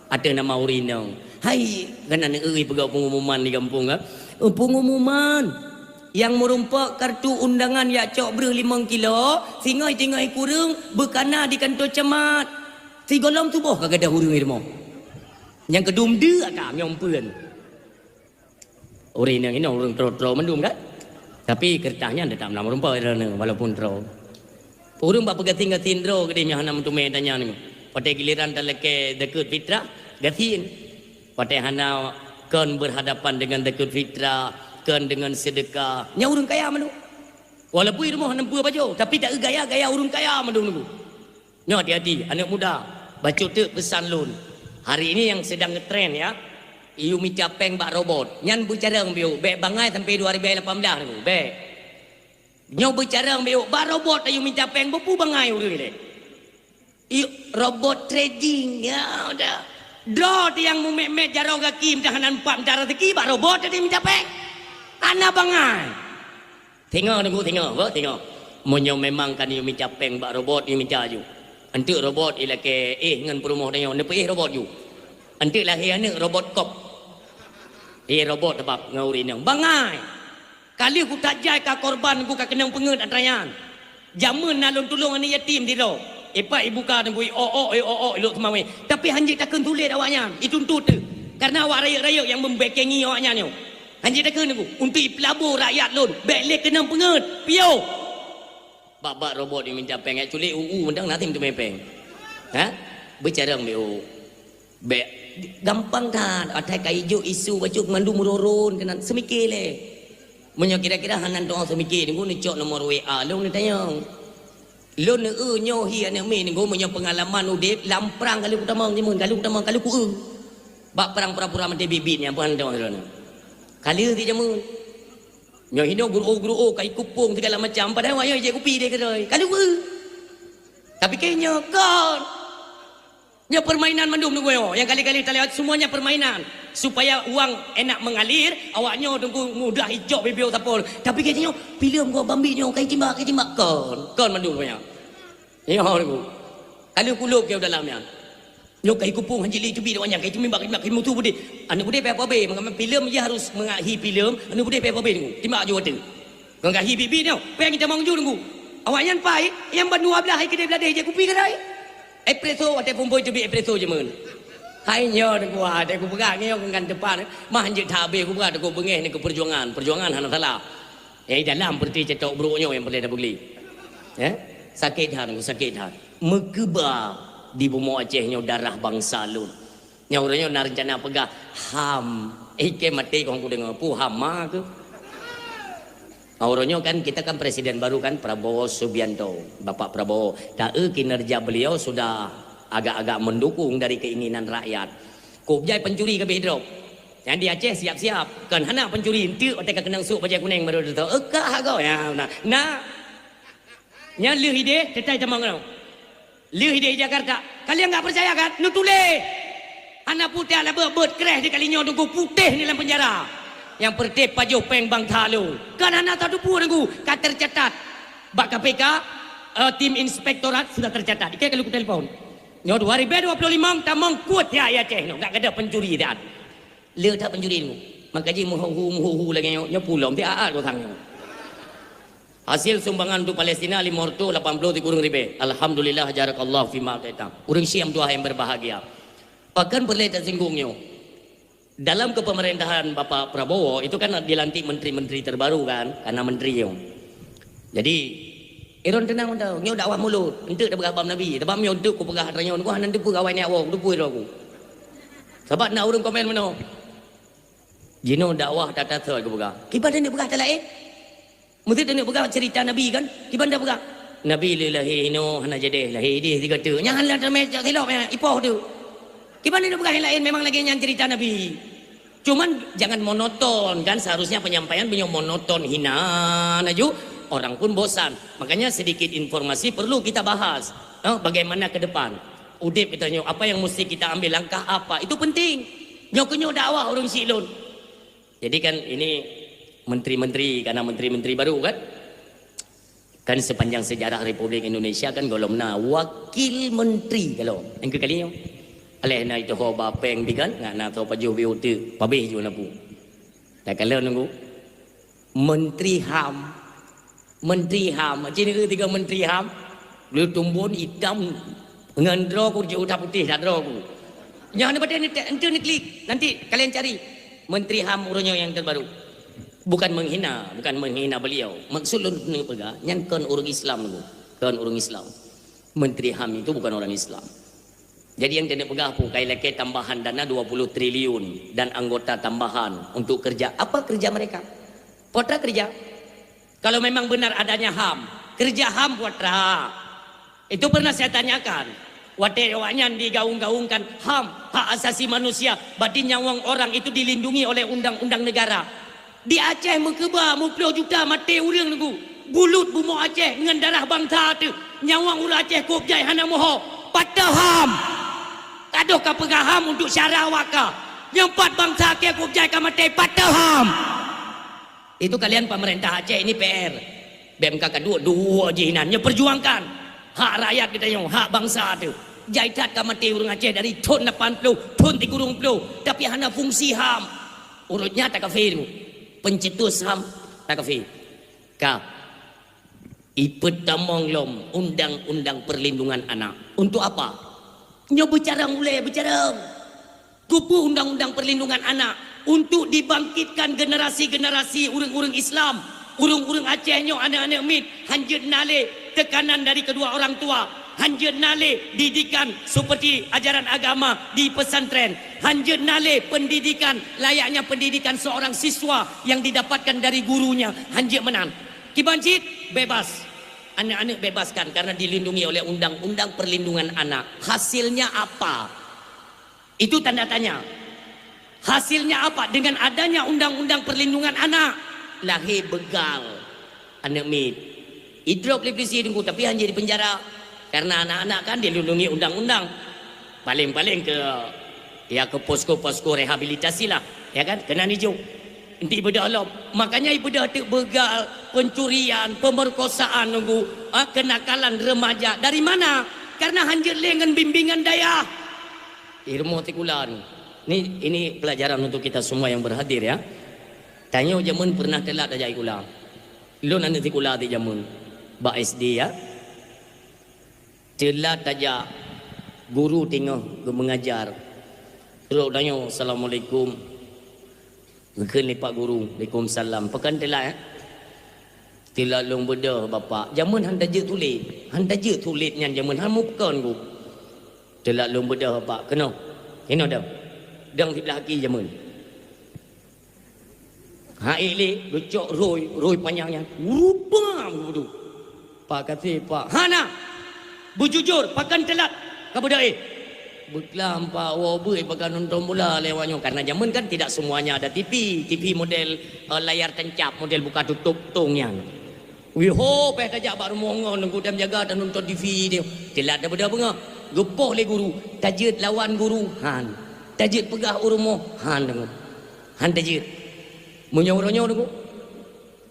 Ateueh nama ureuëng inong. Hai, keunan eu peugah pengumuman di gampông, eh? Eh, pengumuman. Nyang meurumpok kartu undangan jak cok breueh limong kilo, singoh tinggai kureueng beukana di kantor camat. Sigohlom tuboh ka gadôh ureuëng di rumoh. Nyang keudum deuk ka nyoe peuen. Ureuëng inong inong ureuëng tro-tro mandum kan? Tapi kertas nyan tetap na meurumpok droeneuh walaupun tro. Ureuëng bak peugasien-gasien droe keudeh nyang hana meuteumé tanya nyoe. Watée giliran talakée zakeuet fitrah, gasien. Watée hana kon berhadapan dengan zakeuet fitrah, kon dengan sedekah, nyan ureuëng kaya mandum. Walaupun i rumoh hana peue pajoh, tapi tak gaya-gaya ureuëng kaya mandum nunggu. Nyoe hati-hati, aneuk muda, bacut teuk peusan lôn. Hari ini yang sedang ngetren ya, yue mita péng bak robot. Nyan beucarông biôh, bék bangai sampai dua ribu lapan belas tu, bék. Nyoe beucarông biôh, bak robot yue mita péng, beupu bangai ureuëng lé. Yue robot trading, ya udah. Droe tiang mumet-met jaroe gaki, meudah hana empat mita rezeki, bak robot tadi mita péng. Hana bangai. Singoh teungku, singoh, beuh, singoh. Meunyoe memang kan yue mita péng bak robot, yue mita ju. Enteuk robot ilakée éh ngon peurumoh tanyoe, neupeuéh robot ju. Enteuk lahé aneuk robot kop. Éh robot teubab ngon ureuëng inong. Bangai. Ka lheueh kutajai ka korban ku ka keunong peungeuet atra nyan. Jameun na lôn tulông aneuk yatim sidroe. Ipak ibuka teungku i o-o, i o-o, i lok seumawé. Tapi hanjeuet takheun sulet awaknyan, ituntut teuh. Karena awak rayeuk-rayeuk nyang membekengi awaknyan nyoe. Hanjeuet takheun teungku, untuk ipeulabo rakyat lôn, bék lé keunong peungeuet. Piôh! Bak-bak robot nyang minta péng, eh, culik u-u mantong na tem teumé péng. Ha? Beucarông B O. Bèk gampang that, asai ka ijok isu bacut mandum ron-ron keunan, seumike lé. Meunyoe kira-kira hana tu'oh seumike, Teungku neucok nomor W A lôn neutanyong. Lôn eu nyoe hi aneuk miet Teungku, meunyoe peungalaman udép lam prang ka lheueh kutamong jameun, ka lheueh kutamong, ka lheueh ku eu. Bak prang pura-pura maté bit-bit nyan pun hana tu'oh lôn. Ka lheueh jameun. Nyoe hinoe guru-guru ka ikupông segala macam, padahai awaknyan ijép kupi deh keudroe. Ka lheueh ku eu. Tapi keu nyoe kon. Nyoe permainan mandum Teungku nyoe. Nyang kali-kali talewat semuanya permainan. Supaya uang enak mengalir, awak nyoe Teungku mudah ijok bibeu sapor. Tapi keu nyoe filem gua bambi nyoe kai timbak, kai timbak kon. Kon mandum Teungku nyoe. Nyoe Teungku. Ka lheueh kulôb keu dalam nyan. Nyoe kai kupông hanjeuet lé teubiet awak nyan, kai teumimbak, kai mutu beudeh. Aneuk beudeh payah pabe, maka filem dia harus mengahi filem, aneuk beudeh payah pabe Teungku. Timbak ju watèe. Ngon gahi biet-biet nyoe, péng itamong ju Teungku. Awaknyan pai, nyang ban dua blaih hai keudeh bladeh ijép kupi keudroe. Espresso, watèe phôn-phôn teubiet espresso jameun. Hai nyoe Teungku, watèe kupeugah nyoe ngon teumpat, mah hanjeuet that abéh kupeugah Teungku beungéh nyoe keu peujuangan. Peujuangan hana salah. Eh, dalam peureute cetok brôk nyoe nyang peureulèe tapeugli. Eh? Sakét that Teungku, sakét that. Meukeubah di bumoe Aceh nyoe darah bansa lôn. Nyang uroe nyoe na reuncana peugah HAM. Eh, keu maté kong kudeungoe, peue HAM ma keuh? Nyang uroe nyoe kan kita kan presiden baru kan, Prabowo Subianto, Bapak Prabowo. Ta eu kinerja beliau sudah agak-agak mendukung dari keinginan rakyat. Kôb jai pencuri ka beh drop. Nyang di Aceh siap-siap, kan hana pencuri, enteuk watèe ka keunong sôk bajèe kunéng baru teutoe. Eukah agoe, ya, na. Na. Nyan lheueh ideh, teutai tamong ngon. Lheueh ideh Jakarta. Kalian nggak percaya kan? Neutuléh. Hana putéh ala beuet-beuet kreh di kali nyoe Teungku putéh ni lam penjara. Nyang peureute pajoh péng bansa lôn. Kan hana tateupeue Teungku, ka tercatat. Bak K P K, eh, tim inspektorat sudah tercatat. Ikei kalau kutelepon. Nyoe dua ribu dua puluh lima tamong kuat ya, ya Aceh nyoe. Enggak ada pencuri dah. Le that pencuri Teungku. Maka jih meuhu-hu, meuhu-hu lagèe nyoe, nyoe pulom ti aat kosang nyoe. Hasil sumbangan untuk Palestina lima ratus lapan puluh tikureueng ribèe. Alhamdulillah, jarakallah fima ataita. Ureueng Syiah tuha yang berbahagia. Bahkan peureulèe tasinggung nyoe. Dalam kepemerintahan Bapak Prabowo itu kan dilantik menteri-menteri terbaru kan, karena menteri nyoe. Jadi, Aaron teunang mantong, nyoe dakwah mulod, enteuk tapeugah bab Nabi, sabab nyoe enteuk kupeugah atra nyoe, nyoe hana teupeue awai nyan woe, teupeue droe ku. Sabab na ureueng komen meunoe. Jinoe dakwah tata thot kupeugah. Kiban taneuk peugah atra laén? Meusé taneuk peugah cerita Nabi kan? Kiban tapeugah. Nabi lé lahé hinoe hana jadeh, lahé ideh sigoe teuk. Nyan hana teumé cok silop nyan, ipoh teuk. Kiban taneuk peugah nyang laén memang lagèe nyan cerita Nabi. Cuman jangan monoton kan, seharusnya penyampaian meunyoe monoton hina laju orang pun bosan. Makanya sedikit informasi perlu kita bahas. Eh, bagaimana ke depan? Udép kita nyoe, apa yang mesti kita ambil langkah apa? Itu penting. Nyoe keuh nyoe dakwah ureueng syiek lôn. Jadi kan ini menteri-menteri, karena menteri-menteri baru kan? Kan sepanjang sejarah Republik Indonesia kan golom na wakil menteri kalau. Nyang keu kali nyoe. Aléh na itoe ho ba péng pi kan, ngat na toh pajoh biote, pabéh ju na pu. Takalon Teungku. Menteri HAM. Menteri HAM. Cit nyoe tiga menteri HAM. Lu tumbon itam ngon droe ku jeuet udah putéh dak droe ku. Nyoe hana patéh ni, ente ni klik. Nanti kalian cari Menteri HAM uroe nyoe yang terbaru. Bukan menghina, bukan menghina beliau. Maksud lôn neupeugah, nyan kon ureueng Islam tu. Kon ureueng Islam. Menteri HAM itu bukan orang Islam. Jadi yang kena peugah pun kai lakèe tambahan dana dua puluh triliun dan anggota tambahan untuk kerja. Apa kerja mereka? Putra kerja. Kalau memang benar adanya HAM, kerja HAM putra. Itu pernah saya tanyakan. Watèe awaknyan digaung-gaungkan HAM, hak asasi manusia, berarti nyawong orang itu dilindungi oleh undang-undang negara. Di Aceh meukeubah muploh juta maté ureueng Teungku. Bulut bumoe Aceh ngon darah bansa teuh. Nyawong ureueng Aceh kôb jai hana meuho. Pat teuh HAM. Kadoh ka peugah HAM untuk syara awak ka. Nyang pat bansa kèe kôb jai ka maté pat teuh HAM. Itu kalian pemerintah Aceh ini P R. Bèk ka duek-duek jih nan. Nyoe perjuangkan hak rakyat geutanyoe, hak bansa teuh. Jai that ka maté ureueng Aceh dari thon lapan ploh, thon tikureueng ploh, tapi hana fungsi HAM. Ureueng nyan takafé Teungku. Pencetus HAM takafé. Ka. Ipeutamong lom Undang-Undang Perlindungan Anak. Untuk apa? Nyoe beucarông ulèe, beucarông. Keupeue Undang-Undang Perlindungan Anak? Untuk dibangkitkan generasi-generasi ureueng-ureueng Islam, ureueng-ureueng Aceh nyoe aneuk-aneuk miet, hanjeuet na lé tekanan dari kedua orang tua. Hanjeuet na lé didikan seperti ajaran agama di pesantren. Hanjeuet na lé pendidikan layaknya pendidikan seorang siswa yang didapatkan dari gurunya. Hanjeuet meunan. Kiban cit, bebas. Aneuk-aneuk bebaskan karena dilindungi oleh Undang-Undang Perlindungan Anak. Hasilnya apa? Itu tanda tanya. Hasilnya apa? Dengan adanya Undang-Undang Perlindungan Anak, lahé beugal aneuk miet. Idrop lé polisi Teungku, tapi hana di penjara. Karena anak-anak kan dilindungi undang-undang. Paling-paling ke, ya, ke posko-posko rehabilitasi lah, ya kan? Keunan ijok. Enti beudôh lom. Makanya ibeudôh teuk beugal, pencurian, pemerkosaan Teungku, ha, kenakalan remaja. Dari mana? Karena hanjeuet lé ngon bimbingan dayah. Di rumoh sikula ni. Ni, ini pelajaran untuk kita semua yang berhadir, ya. Tanyoe jameun pernah teulat tajak sikula. Lôn aneuk sikula di jameun. Bak S D, ya. Teulat tajak, guru teungoh geumeungajar. Trok tanyoe, "Assalamualaikum." Geukheun lé pak guru, "Waalaikumsalam." Pakon teulat, eh? "Teulat lôn beudôh, Bapak." Jameun han tajeuet tuléh. Han tajeuet tuléh nyan jameun, han mupakon geuh. "Teulat lôn beudôh, Bapak." "Keunoe. Keunoe dong. Dong siblah aki jameun." Ha ék lé, geucok rhôi, rhôi panyang nyan. Rupam geuh. "Pak, kaseh, Pak." "Hana! Beujujur, pakon teulat ka beudôh éh?" "Beuklam, Pak, woe beuet pakon nonton bola lé awak nyoe." Karena jameun kan tidak semuanya ada T V. T V model, eh, layar tancap, model buka tutup tong nyan. Wih ho, péh tajak bak rumoh ngon, nunggu dan jaga dan nonton T V dia. Teulat dah beudôh beungoh. Geupoh lé guru, tajeuet lawan guru, han. Tajeuet peugah u rumoh, han deungoe. Han tajeuet. Meunyoe uroe nyoe deungoe.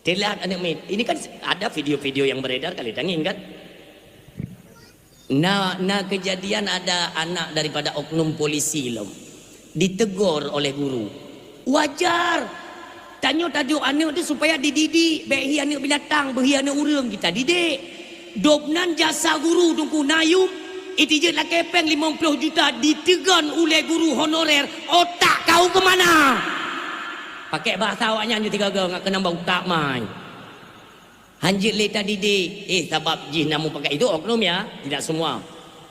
Teulat aneuk miet. Ini kan ada video-video yang beredar kali tangieng kan? Na, na kejadian ada anak daripada oknum polisi lom ditegur oleh guru. Wajar. Tanyoe tajok aneuk tu supaya dididik, bèk hi aneuk binatang, beuhi aneuk ureueng kita didik. Dobnan jasa guru Teungku na yum, itijeuet lakèe pèng limong ploh juta diteugon ulèe guru honorer, otak kau ke mana? Pakai bahasa awaknyan je tiga-tiga, nggak kenapa utak mai. Hanjeuet lé tadidik, eh, sabab jih na meupakat itu oknum ya, tidak semua.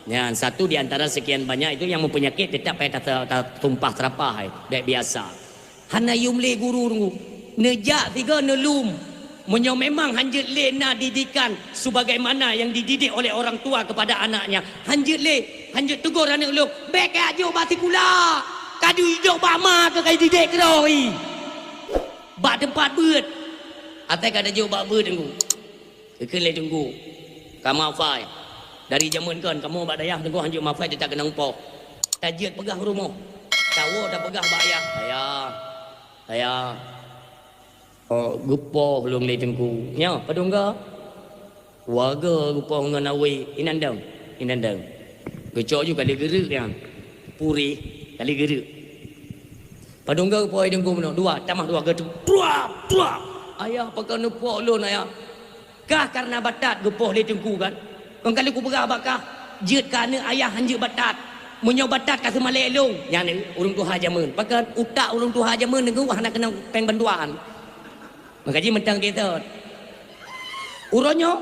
Nyan satu di antara sekian banyak itu yang mempenyakit tetap payah tata-, tatumpah terapah, eh, dek biasa. Hana yum lé guru Teungku. Neujak sigoe neulum. Meunyoe memang hanjeuet lé na didikan sebagaimana yang dididik oleh orang tua kepada anaknya, hanjeuet lé, hanjeuet tegur aneuk lôn, "Bèk kajak jok bak sikula. Kadu jok bak ma keu kai didik keudroe." Bak teumpat beuet. Asai ka tajok bak beuet Teungku. Geukheun lé Teungku, "Ka mafai. Dari jameun kon kamoe bak dayah Teungku hanjeuet mafai teutak keunong poh. Tajeuet peugah u rumoh. Tawoe tapeugah bak ayah, 'Ayah, ayah, oh, geupoh lôn lé Teungku.' Nyoe padum goe?" "Dua goe geupoh ngon awé." "Inan dong, inan dong." Geucok ju kali geureuk nyan. Purih kali geureuk. "Padum goe geupoh lé Teungku meunoe?" "Dua, tamah dua goe tu. Truap, truap. Ayah, pakon neupoh lôn, ayah?" "Kah karena batat geupoh lé Teungku kan? Kon kali kupeugah bak kah, jeuet keu aneuk ayah hanjeuet batat. Meunyoe batat ka seumalée lôn." Nyan ureuëng tuha jameun. Pakon utak ureuëng tuha jameun Teungku hana keunong péng bantuan. Maka jih mantong keusot. Uroe nyoe,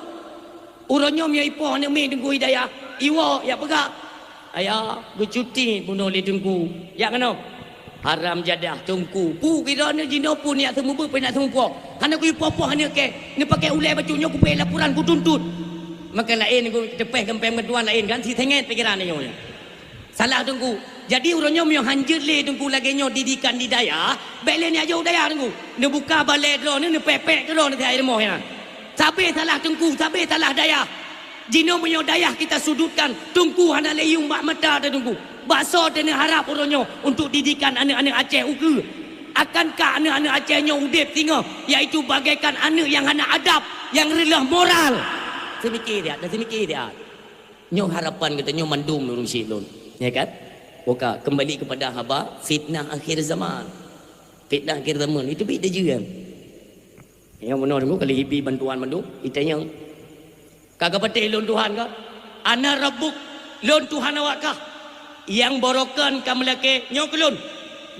uroe nyoe meunyoe ipoh aneuk miet Teungku Hidayah, iwoe jak peugah, "Ayah, geucuti bunoe lé Teungku." Jak keunoe. Haram jadah Teungku. Peue kira aneuk jinoe peue neujak seumeubeuet, peue neujak seumeupoh. Hana kuipoh-poh aneuk kèe, neupaké ulée bacut nyoe kupeuék laporan kutuntot. Maka laén Teungku teupéh gampéng meutuan laén kan, si sengét pikeran nyoe. Salah Teungku. Jadi uroe nyoe meunyoe hanjeuet lé Teungku lagée nyoe didikan di dayah, bék lé neujak u dayah Teungku. Neubuka balée droeneuh, neupék-pék droeneuh siat rumoh nyan. Sabé salah Teungku, sabé salah dayah. Jinoe meunyoe dayah kita sudutkan, Teungku hana lé yuem bak mata teuh Teungku. Bak soe teuh neuharab uroe nyoe untuk didikan aneuk-aneuk Aceh ukeue? Akankah aneuk-aneuk Aceh nyoe udeb singoh, yaitu bagaikan aneuk nyang hana adab, nyang reuloh moral? Seumike siat, dan seumike siat. Nyoe harapan geutanyoe mandum ureuëng syik lôn, ya kan? Oka, kembali kepada haba fitnah akhir zaman. Fitnah akhir zaman itu bit deujeuen. Nyang meunoe Teungku kali ibi bantuan mandum, itanyong, "Ka kapatéh lôn Tuhan ka?" "Ana rabbuk, lôn Tuhan awak kah?" "Nyang borokan ka meulakée nyoe keu lôn,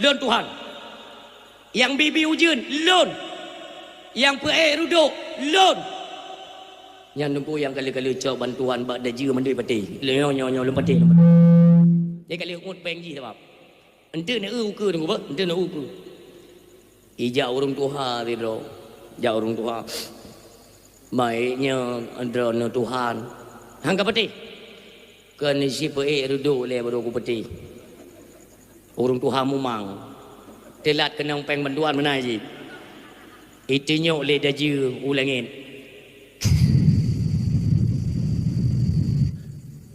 lôn Tuhan. Nyang bibi ujeuen, lôn. Nyang peuék rudok, lôn." Nyan Teungku nyang ka lheueh-ka lheueh cok bantuan bak Dajjal mandum patéh. Nyoe, nyoe, nyoe, lom patéh, lom patéh. Jadi ka lheueh ngut péng jih sabab. Enteuk na eu ukeue Teungku, bah, enteuk na eu ukeue. Ijak ureuëng tuha sidroe. Jak ureuëng tuha. Baik nyoe droeneuh Tuhan. Han ka patéh. Kon sipeuék reudok lé baru kupatéh. Ureuëng tuha mumang. Teulat keunong péng bantuan meunan jih. Itunyok lé Dajjal u langét.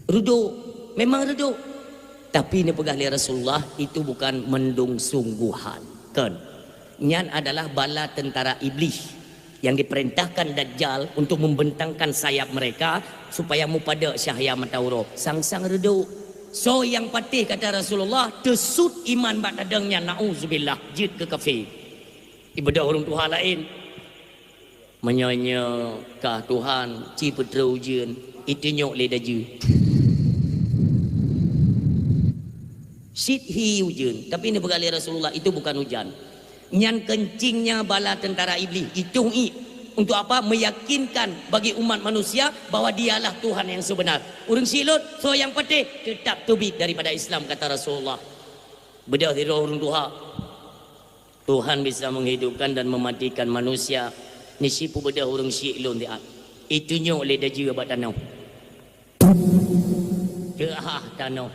Reudok, memang reudok. Tapi neupeugah lé Rasulullah, itu bukan mendung sungguhan. Kon. Nyan adalah bala tentara Iblih yang diperintahkan Dajjal untuk membentangkan sayap mereka supaya mupadek cahya mata uroe. Sang-sang reudok. Soe nyang patéh kata Rasulullah, teusut iman bak tadong nyan, nauzubillah, jeuet keu kafé. Ibeudôh ureuëng tuha laén. Meunyoe nyoe kah Tuhan, ci peutrok ujeuen, itunyok lé Dajjal. Cit hi ujeuen, tapi neupeugah lé Rasulullah, itu bukan hujan. Nyan keuncingnya bala tentara Iblih, itong ié. Untuk apa? Meyakinkan bagi umat manusia bahwa dialah Tuhan yang sebenar. Ureuëng sileut, soe nyang patéh, tetap teubiet daripada Islam, kata Rasulullah. Beudôh sidroe ureuëng tuha. Tuhan bisa menghidupkan dan mematikan manusia. Nisi peubeudôh ureuëng syik lôn siat. Itunyok lé Dajjal bak tanoh. Teuhah tanoh.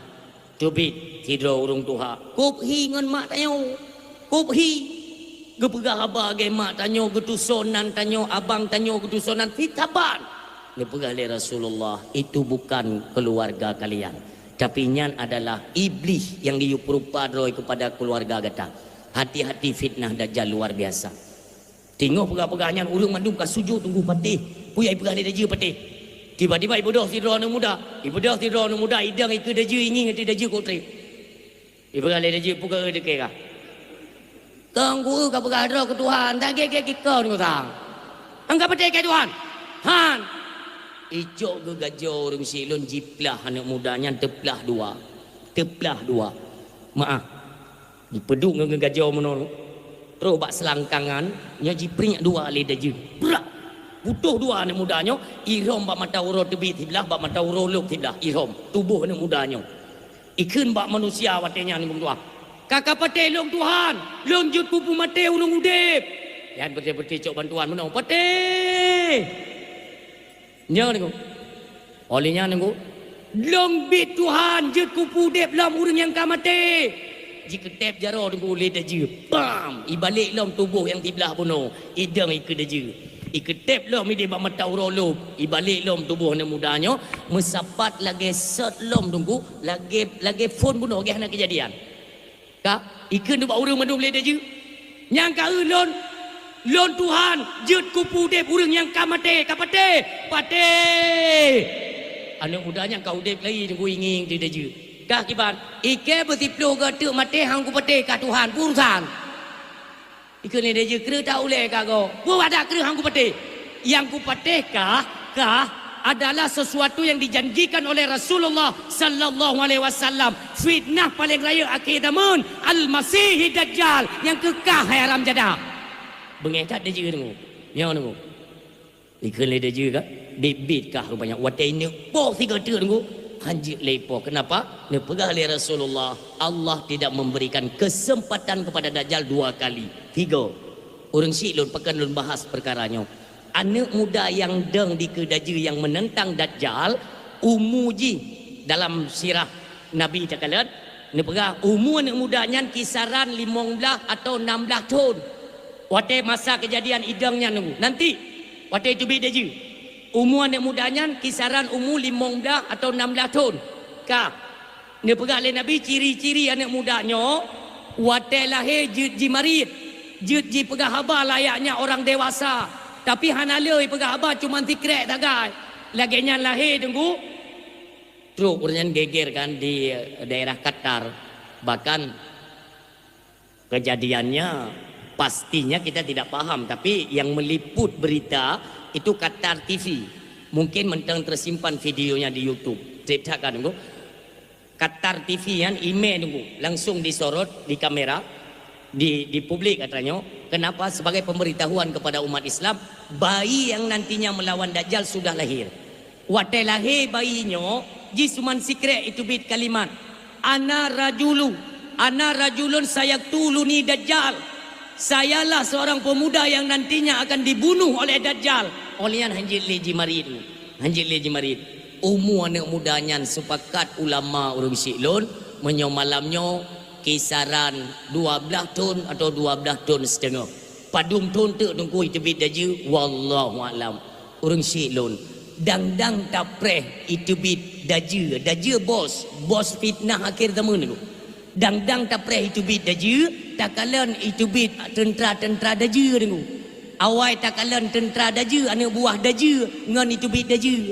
Teubiet sidroe ureuëng tuha. Kôb hi ngon mak tanyoe. Kôb hi. Geupeugah haba lagée mak tanyoe, geutusoe nan tanyoe, abang tanyoe geutusoe nan, fit saban. Neupeugah lé Rasulullah, itu bukan keluarga kalian. Tapi nyan adalah Iblih yang geuyue peurupa droe kepada keluarga gata. Hati-hati fitnah Dajjal luar biasa. Teungoh peugah-peugah nyan ureuëng mandum ka sujut teungku patéh. Peue nyang ipeugah lé Dajjal patéh. Tiba-tiba ibeudôh sidroe aneuëk muda. Ibeudôh sidroe aneuëk muda idong ikeue Dajjal, ingieng ateueh Dajjal kok treb. Ipeugah lé Dajjal, "Peue keuh teuke kah? Kang ku ka peugah droe keu Tuhan, tak gét-gét keu kong sang. Anggap patéh keu Tuhan." Han. Icok geugajoe ureuëng syik lôn jiplah aneuëk muda nyan teuplah dua. Teuplah dua. Maah. Jipeuduek ngon geugajoe meunoe. Trok bak seulangkangan, nyoe jipriek dua lé Dajjal. Brak! Putôh dua aneuëk muda nyoe, irhom bak mata uroe teubiet siblah, bak mata uroe lôb siblah, irhom tuboh aneuëk muda nyoe. Ikheun bak manusia watée nyan ureuëng tuha, "Ka ka patéh lôn Tuhan, lôn jeuet keu peumaté ureuëng udeb." Nyan beutôi-beutôi cok bantuan meunoe, "Patéh!" Nyoe Teungku. Óh lheueh nyan Teungku, "Lôn biet Tuhan jeuet keu peuudeb lom ureuëng nyang ka maté." Jikeuteb jaroe Teungku lé Dajjal. Bam! Ibalek lom tuboh nyang siblah bunoe. Idong ikeue Dajjal. Ikeuteb lom ideh bak mata uroe lôb. Ibalek lom tuboh aneuëk muda nyoe. Meusapat lagée sot lom Teungku. Lagée, lagée phon bunoe lagée hana keujadian. Ka, ikheun bak ureuëng mandum lé Dajjal. Nyang ka eu lôn, lôn Tuhan, jeuet keu peuudeb ureuëng nyang ka maté, ka patéh, patéh. Aneuëk muda nyang ka udeb lagi Teungku ingieng ateueh Dajjal. Kah kiban, ikheun beusiploh goe teuk maté han kupatéh kah Tuhan, peue urusan. Ikheun lé Dajjal, "Kreueh ta ulée kah goe, peue wadah kreueh han kupatéh." Nyang kupatéh kah, kah adalah sesuatu yang dijanjikan oleh Rasulullah sallallahu alaihi wasallam. Fitnah paleng rayeuk akhé zaman, Al-Masihid Dajjal, nyang keu kah hai haram jadah. Beungéh that Dajjal Teungku. Nyoe Teungku. Ikheun lé Dajjal kah, biet-biet kah rupanya. Watée ineuk poh sigoe teuk Teungku, han jeuet lé poh. Kenapa? Neupeugah lé Rasulullah, Allah tidak memberikan kesempatan kepada Dajjal dua kali. Tiga. Ureuëng syik lôn, pakon lôn bahas peukara nyoe. Aneuëk muda nyang dong dikeue Dajjal nyang meunentang Dajjal, umu jih dalam sirah Nabi takalon, neupeugah umu aneuëk muda nyan kisaran limong blaih atau nam blaih thon. Watée masa keujadian idong nyan Teungku. Nanti, watée teubiet Dajjal. Umu aneuëk muda nyan kisaran umu limong blaih atau nam blaih thon. Ka. Neupeugah lé Nabi ciri-ciri aneuëk muda nyoe, watée lahé jeuet jimarit, jeuet jipeugah haba layaknya orang dewasa, tapi hana le ipeugah haba, cuman sikrék sagai. Lagée nyan lahé Teungku, trok ureuëng nyan geger kan di daerah Qatar. Bahkan kejadiannya pastinya kita tidak paham, tapi yang meliput berita itu Qatar T V. Mungkin mantong tersimpan videonya di YouTube. Ceritakan Teungku. Qatar T V nyan imé Teungku, langsung disorot di kamera. Di, di publik atra nyoe, kenapa? Sebagai pemberitahuan kepada umat Islam, bayi yang nantinya melawan Dajjal sudah lahir. Watée lahé bayi nyoe, jih suman sikrék iteubiet kalimat, "Ana rajulu, ana rajulun sayaktuluni Dajjal." Sayalah seorang pemuda yang nantinya akan dibunuh oleh Dajjal. Óh lheueh nyan hanjeuet lé jimarit. Hanjeuet lé jimarit. Umu aneuëk muda nyan, sepakat ulama ureuëng syiek lôn, meunyoe malam nyoe kisaran dua blaih thon atau dua blaih thon siteungoh. Padum thon teuk Teungku iteubiet dajeu, wallahu a'lam. Ureuëng syiek lôn, dang-dang tapreh iteubiet dajeu, dajeu bos, bos fitnah akhé zaman nyoe. Dang-dang tapreh iteubiet dajeu, takalon iteubiet teuntra-teuntra dajeu nyoe. Awai takalon teuntra dajeu, aneuëk buah dajeu ngon iteubiet dajeu.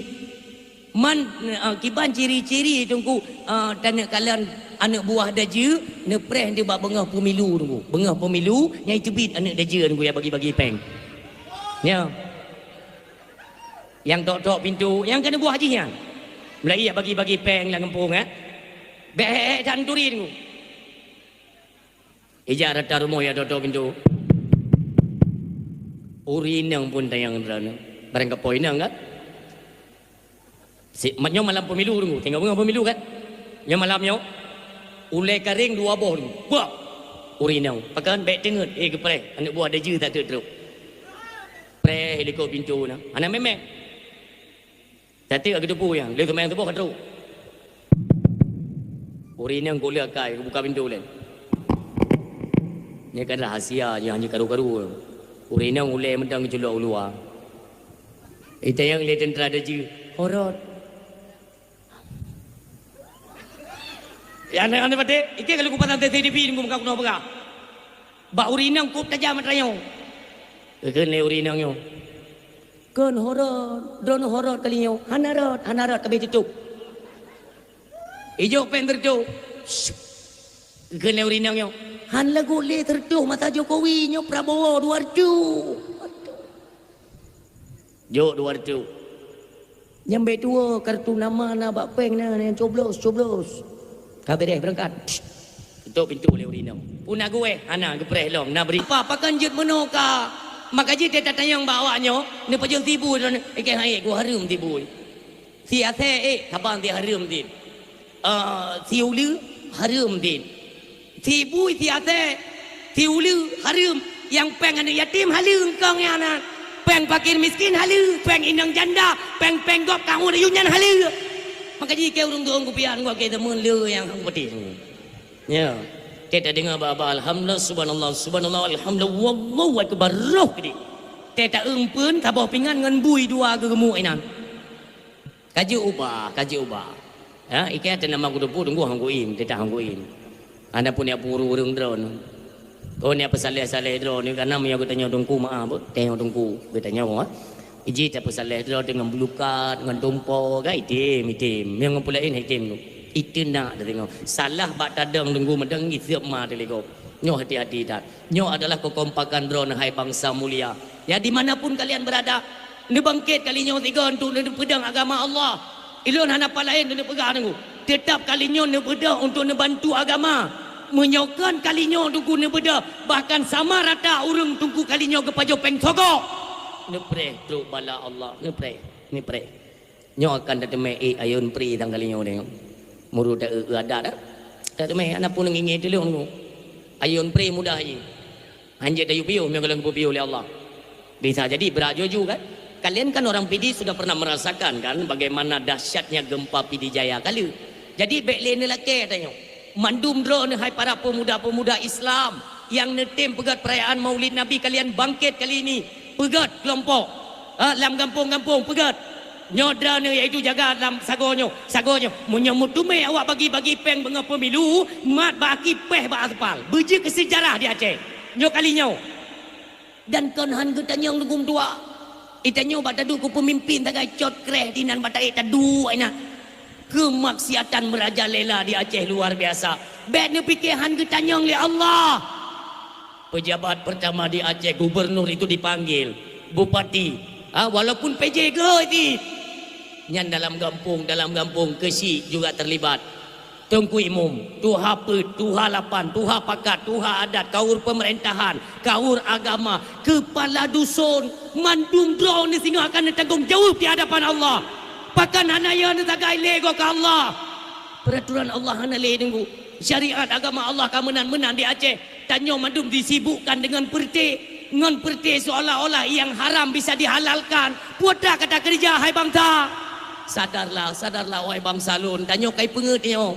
Man, eh, kiban ciri-ciri Teungku, eh, taneuk kalon aneuëk buah dajeu, neupreh di bak beungoh pemilu Teungku. Beungoh pemilu, nyang iteubiet aneuëk dajeu Teungku, ya bagi-bagi péng. Ya. Nyang tok-tok pintu, nyang keuneuk buah jih nyan. Mulai ya bagi-bagi péng lam gampông, eh. Bék hék-hék that neuturi Teungku. Ijak rata rumoh ya tok-tok pintu. Ureuëng inong pun tanyong droeneuh. Barang kapoe inong kan? Si, ma-, nyoe malam pemilu Teungku. Tengok beungoh pemilu kan? Nyoe malam nyoe. Ulée karéng dua boh Teungku. Bah! Ureuëng inong. Pakon bék teungeut. Eh, geupreh. Aneuëk buah dajeu that teuk trok. Preh likot pintu na. Hana mé-mé. Tateuk ka geuteupeue nyang, lheueh seumayang suboh ka trok. Ureuëng inong kuleueh akai, geubuka pintoe lé. Nyan kan rahasia, nyan hana karu-karu. Ureuëng inong ulée mantong geuculok u luwa. Itanyong lé teuntra dajeu, "Horot." Ya, aneuëk-aneuëk patéh, ikei ka lheueh kupasang C C T V Teungku, meuka keunoe peugah. Bak ureuëng inong kôb tajam atra nyoe. Geukheun lé ureuëng inong nyoe. Kon horot, droeneuh horot kali nyoe. Hana rot, hana rot, ka abéh tutup. Ijok péng sireutoh. Geukheun lé ureuëng inong nyoe. Han lagot lé sireutoh masa Jokowi, nyoe Prabowo dua reutôh. Jok dua reutôh. Nyang bék tuwoe kartu nama na bak péng na, nyang coblos, coblos. Ka beureh beurangkat. Tutup pintoe lé ureuëng inong. Peue na geuwéh? Hana, geupreh lom, na bri. Apa, pakon jeuet meunoe ka? Maka jih teutatanyong bak awak nyoe, neupajoh si bui droeneuh, ikei han ék, ku hareuem si bui. Si asèe ék, saban si hareuem si. Eh, si uleue hareuem si. Si bui, si asèe, si uleue hareuem. Nyang péng aneuëk yatim haleue eungkong nyan na. Péng fakir miskin haleue, péng inong janda, péng-péng gob ka ngon ayue nyan haleue. Maka jih keu ureuëng tueng kupian gua keu teumon le nyang hang peuti. Ya. Kita dengar baba alhamdulillah, subhanallah, subhanallah, alhamdulillah, wallahu akbar, roh gede. Teta eumpeun saboh pingan ngon bui dua geumuk inan. Ka jeuet ubah, ka jeuet ubah. Ha, ikei ata nama kuteupeu teungku hang kuim, teuta hang kuim. Hana pun jak peuru ureuëng droeneuh. Oh, nyak peusaléh-saléh droeneuh, karena meunyoe geutanyoe teungku meu'ah, beutanyoe teungku geutanyoe, ha. Iji tapeusaléh droe deungon beulukat, ngon tumpo, kan item, item. Meunyoe ngon peulaén item tu. Item nak teudeungoe. Salah bak tadong teungku meudong iseup ma teulikot. Nyoe hati-hati that. Nyoe adalah keukompakan droeneuh hai bansa mulia. Ya, di mana pun kalian berada, neubangkét kali nyoe sigoe untuk neupeudong agama Allah. Ilôn hana pat laén neupeugah teungku. Teutap kali nyoe neubeudôh untuk neubantu agama. Meunyoe kon kali nyoe teungku neubeudôh, bahkan sama rata ureuëng teungku kali nyoe geupajoh péng sogok. Neupreh trok bala Allah, neupreh, neupreh. Nyoe akan tateumé ék ayôn pri tang kali nyoe deh. Meurut ta-, eu-, eu adat dah. Tateumé, hana pun ngieng-ngieng tulông teungku. Ayôn pri mudah jih. Hanjeuet tayue piôh meunyoe gohlom geupeupiyôh lé Allah. Bisa jadi brat juju kan? Kalian kan orang Pidie sudah pernah merasakan kan bagaimana dahsyatnya gempa Pidie Jaya kali. Jadi bék lé neulakée tanyoe. Mandum droeneuh hai para pemuda-pemuda Islam nyang neutem peugét perayaan Maulid Nabi kalian bangkit kali ini. Peugét kelompok, ha, lam gampông-gampông peugét. Nyoe droeneuh iaitu jaga lam sagoe nyoe, sagoe nyoe. Meunyoe meuteumé awak bagi-bagi péng beungoh pemilu, mat bak aki péh bak aspal. Beujeuet keu seujarah di Aceh. Nyoe kali nyoe. Dan kon han geutanyong leuguem tuha. Itanyoe bak taduek keu peumimpin sagai cot kreh dinan bak taék taduek inan. Keumaksiatan meurajalela di Aceh luar biasa. Bék neupiké han geutanyong lé Allah. Pejabat pertama di Aceh, gubernur itu dipanggil, bupati. Ha, walaupun P J geuh cit. Nyan dalam gampông, dalam gampông keuchik juga terlibat. Teungku Imum, tuha peuet, tuha lapan, tuha pakat, tuha adat, kaur peumeurintah, kaur agama, keupala duson, mandum droeneuh singoh akan neutanggong jaweueb di hadapan Allah. Pakon hana, ya, neusagai lé goe keu Allah. Peuraturan Allah hana lé, Teungku. Syariat agama Allah ka meunan-meunan di Aceh. Tanyoe mandum disibukkan deungon peureuté, ngon peureuté seolah-olah nyang haram bisa dihalalkan. Peue atra ka takeureuja, hai bansa? Sadarlah, sadarlah, wahai bansa lôn. Tanyoe kai peungeut nyoe.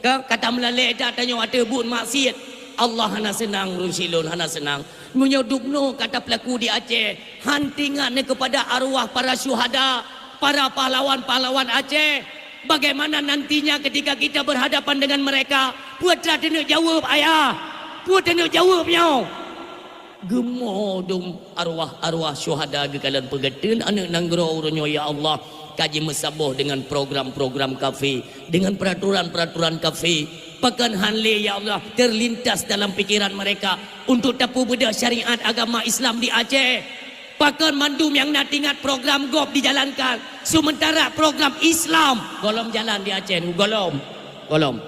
Ka, ka tameulalée that tanyoe ateueh buet maksiet. Allah hana seunang, ureuëng syiek lôn, hana seunang. Meunyoe dubnoe ka tapeulaku di Aceh, han teuingat neuh keupada arwah para syuhada, para pahlawan-pahlawan Aceh. Bagaimana nantinya ketika kita berhadapan dengan mereka? Peue atra taneuk jaweueb, ayah? Peue taneuk jaweueb nyoe? Geumoe dum arwah-arwah syuhada geukalon peugeuteuek aneuëk nanggroe uroe nyoe, ya Allah, ka jimeusaboh deungon program-program kafé, deungon peuraturan-peuraturan kafé. Pakon han lé, ya Allah, terlintas dalam pikiran mereka untuk tapeubeudôh syariat agama Islam di Aceh? Pakon mandum nyang na teuingat program gob dijalankan, seumeuntara program Islam gohlom jalan di Aceh? Gohlom, gohlom.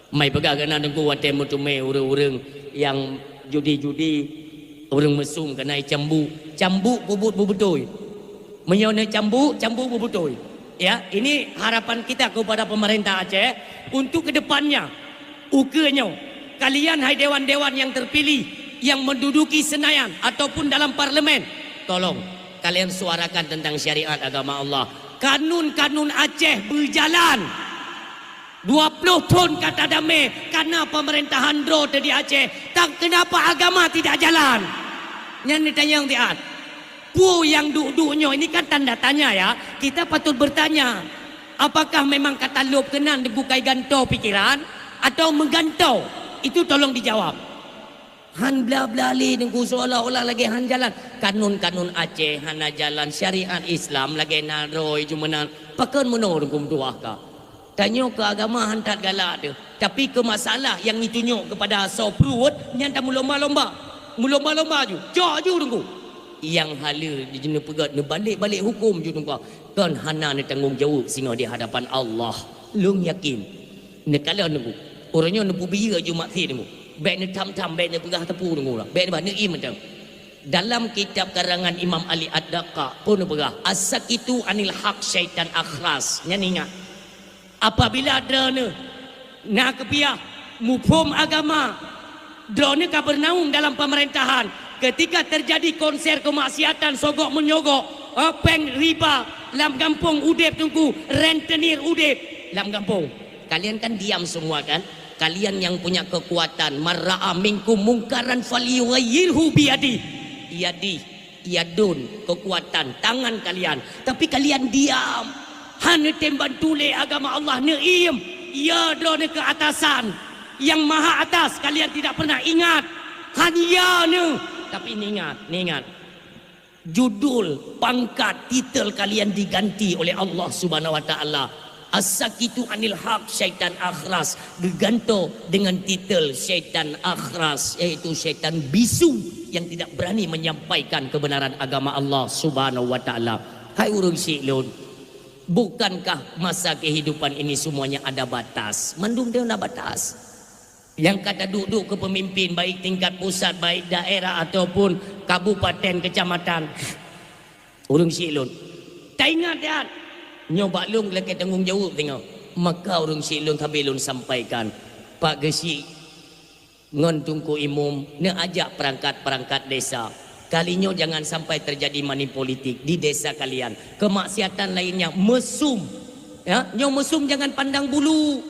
Mai peugah keunan Teungku, watée meuteumé ureuëng-ureuëng nyang judi-judi, ureuëng meusum keunan cambuk. Cambuk peubuet beubeutôi. Meunyoe na cambuk, cambuk beubeutôi. Ya, ini harapan kita kepada pemerintah Aceh untuk kedepannya. Ukeue nyoe, kalian hai dewan-dewan yang terpilih yang menduduki Senayan ataupun dalam parlemen, tolong kalian suarakan tentang syariat agama Allah. Kanun-kanun Aceh beujalan. Dua ploh thon ka tadamé kana pemerintahan droe teuh di Aceh, tang kenapa agama tidak jalan? Nyan neutanyong siat. Peue nyang duek-duek nyoe, ini kan tanda tanya ya. Kita patut bertanya, apakah memang ka talôb keunan dibukai gantoe pikiran atau meugantoe? Itu tolong dijawab. Han bla-bla lé Teungku, seolah-olah lagée han jalan. Kanun-kanun Aceh hana jalan, syariat Islam lagée na droe jumeunan. Pakon meunoe Teungku meutuwah ka? Tanyoe keu agama han that galak teuh, tapi keu masalah nyang jitunyok keupada soe pruet nyan tameulomba-lomba. Meulomba-lomba ju, cok ju Teungku. Nyang haleue jih neupeugét, neubalek-balek huköm ju Teungku. Kon hana neutanggong jaweueb singoh di hadapan Allah. Lôn yakin. Neukalon Teungku. Uroe nyoe neupeubiyeu ju maksiet Teungku. Bék neutham-tham, bék neupeugah teupeu Teungku lah. Bék neuba neuiem mantong. Dalam kitab karangan Imam Ali Ad-Daqqaq pun neupeugah, "As-sakitu anil haq syaitan akhras." Nyan ingat. Apabila droeneuh na keupiah muphom agama, droeneuh ka beunaung dalam pemerintahan, ketika terjadi konser kemaksiatan sogok menyogok, eh, péng riba, lam gampông udeb Teungku, rentenir udeb lam gampông. Kalian kan diam semua kan? Kalian yang punya kekuatan, "Man ra'a minkum mungkaran falyughayyirhu biyadih." Yadih, yadun, kekuatan, tangan kalian. Tapi kalian diam. Han neutem bantu lé agama Allah, neuiem. Ya droeneuh keu atasan. Yang maha atas kalian tidak pernah ingat. Han ya neuh. Tapi ingat, ingat. Judul, pangkat, titel kalian diganti oleh Allah Subhanahu wa Taala. As-sakitu anil haq syaitan akhras, geugantoe dengan titel syaitan akhras, yaitu syaitan bisu yang tidak berani menyampaikan kebenaran agama Allah Subhanahu wa Taala. Hai ureuëng syiek lôn, bukankah masa kehidupan ini semuanya ada batas? Mandum teuh na batas. Nyang ka taduek-duek keu peumimpin, baik tingkat pusat, baik daerah ataupun kabupaten, kecamatan. Ureuëng syiek lôn, taingat that. Nyoe bak lôn lakée tanggong jaweueb singoh. Maka ureuëng syiek lôn sabe lôn sampaikan, Pak Geuchik ngon Teungku Imum neuajak perangkat-perangkat desa. Kali nyoe jangan sampai terjadi money politik di desa kalian. Kemaksiatan lainnya, mesum. Ya, nyoe mesum jangan pandang bulu.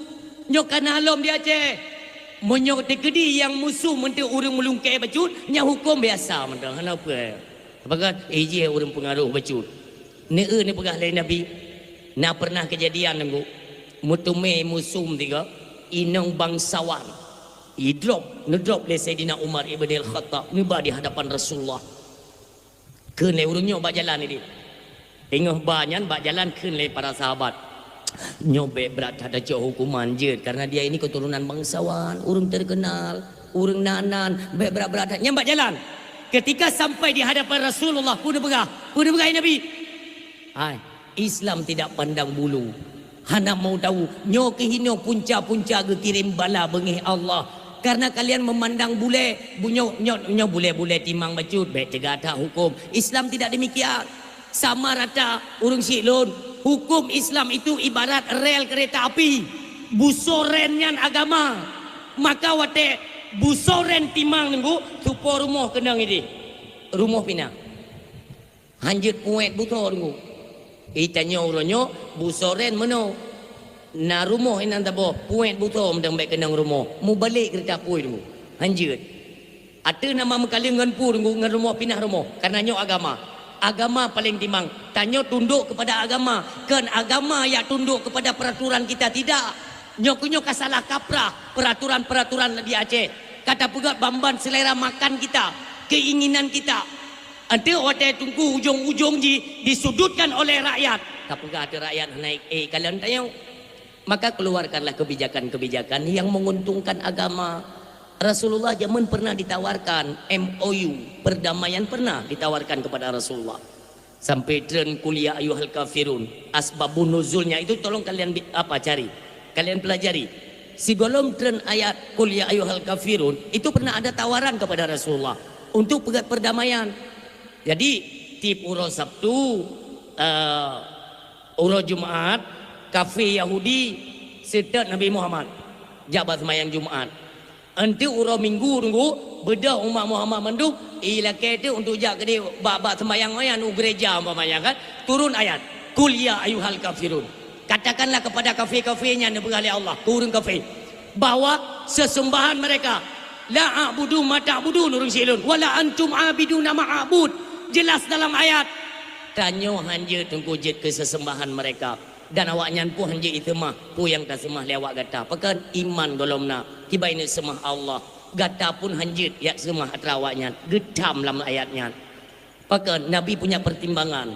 Nyoe ka na lom di Aceh. Meunyoe teukeudi nyang mesum meunteuk ureuëng meulungkée bacut, nyan huköm biasa mantong, hana peue. Apakah, eh, jih ureuëng peungaroh bacut. Neu-eu neupeugah lé Nabi, na pernah keujadian Teungku, meuteumé mesum tiga inong bangsawan. Idrop, neudrop lé Saidina Umar Ibnil Khattab, neuba di hadapan Rasulullah. Kheun lé ureuëng nyoe bak jalan idéh. Teungoh ba nyan bak jalan kheun lé para sahabat, "Nyoe bék brat that tacok hukuman jeuet, karena dia ini keturunan bangsawan, ureuëng terkenal, ureuëng nan-nan, bék brat-brat that." Nyan bak jalan. Ketika sampai di hadapan Rasulullah, peue neupeugah? Peue neupeugah Nabi? Hai, Islam tidak pandang bulu. Hana mau tahu, nyoe keuh inoe punca-punca geukirém bala beungéh Allah. Karena kalian memandang bulèe, bu-, nyoe, nyoe, nyoe bulèe-bulèe timang bacut, bèk teuga that huköm. Islam tidak demikian. Sama rata, ureuëng syiek lôn, huköm Islam itu ibarat rel kereta api. Busoe ren nyan agama. Maka watèe busoe ren timang nunggu, supo rumoh keunong idéh. Rumoh pinah. Hanjeuet puet busoe nunggu. Itanyoe uroe nyoe busoe ren meunoe. Na rumoh inan taboh, puet busoe meudang bèk keunong rumoh. Mubalek keurita apui nunggu. Hanjeuet. Ateueh nama meukaleng ngon pu nunggu ngon rumoh pinah rumoh. Karena nyoe agama. Agama paleng timang. Tanyoe tundok kepada agama. Kon agama yang tundok kepada peraturan kita. Tidak. Nyoe keuh nyoe ka salah kaprah peraturan-peraturan di Aceh. Ka tapeugöt ban-ban selera makan kita, keinginan kita. Enteuk watèe teungku ujong-ujong jih disudutkan oleh rakyat. Tapeugah ateueh rakyat hana ék kalon tanyoe. Maka keluarkanlah kebijakan-kebijakan yang menguntungkan agama. Rasulullah zaman pernah ditawarkan M O U, perdamaian pernah ditawarkan kepada Rasulullah. Sampai treun Qul ya ayyuhal kafirun. Asbabun nuzulnya itu tolong kalian bi-, apa, cari. Kalian pelajari. Sigohlom treun ayat Qul ya ayyuhal kafirun, itu pernah ada tawaran kepada Rasulullah untuk peugöt perdamaian. Jadi, tiep uroe Sabtu, eh, uroe Jumat, kafé Yahudi seutôt Nabi Muhammad jak bak seumayang Jumat. Enteuk uroe Minggu teungku, beudôh umat Muhammad mandum, ilakèe teuk untuk jak keudéh bak, bak seumayang nyan u gereja umpamanya kan. Turun ayat, "Qul ya ayyuhal kafirun." Katakanlah kepada kafé-kafé nyan, neupeugah lé Allah keu ureuëng kafé, bahwa sesembahan mereka, "La a'budu ma ta'budun," ureuëng syiek lôn, "wa la antum 'abiduna ma a'bud." Jelas dalam ayat. Tanyoe hanjeuet teungku jeuet keu sesembahan mereka. Dan awaknyan pun hanjeuet jiseumah peue nyang taseumah lé awak gata. Pakon? Iman gohlom na, kiban neuseumah Allah. Gata pun hanjeuet jak seumah atra awaknyan. Geutham lam ayat nyan. Pakon? Nabi punya pertimbangan.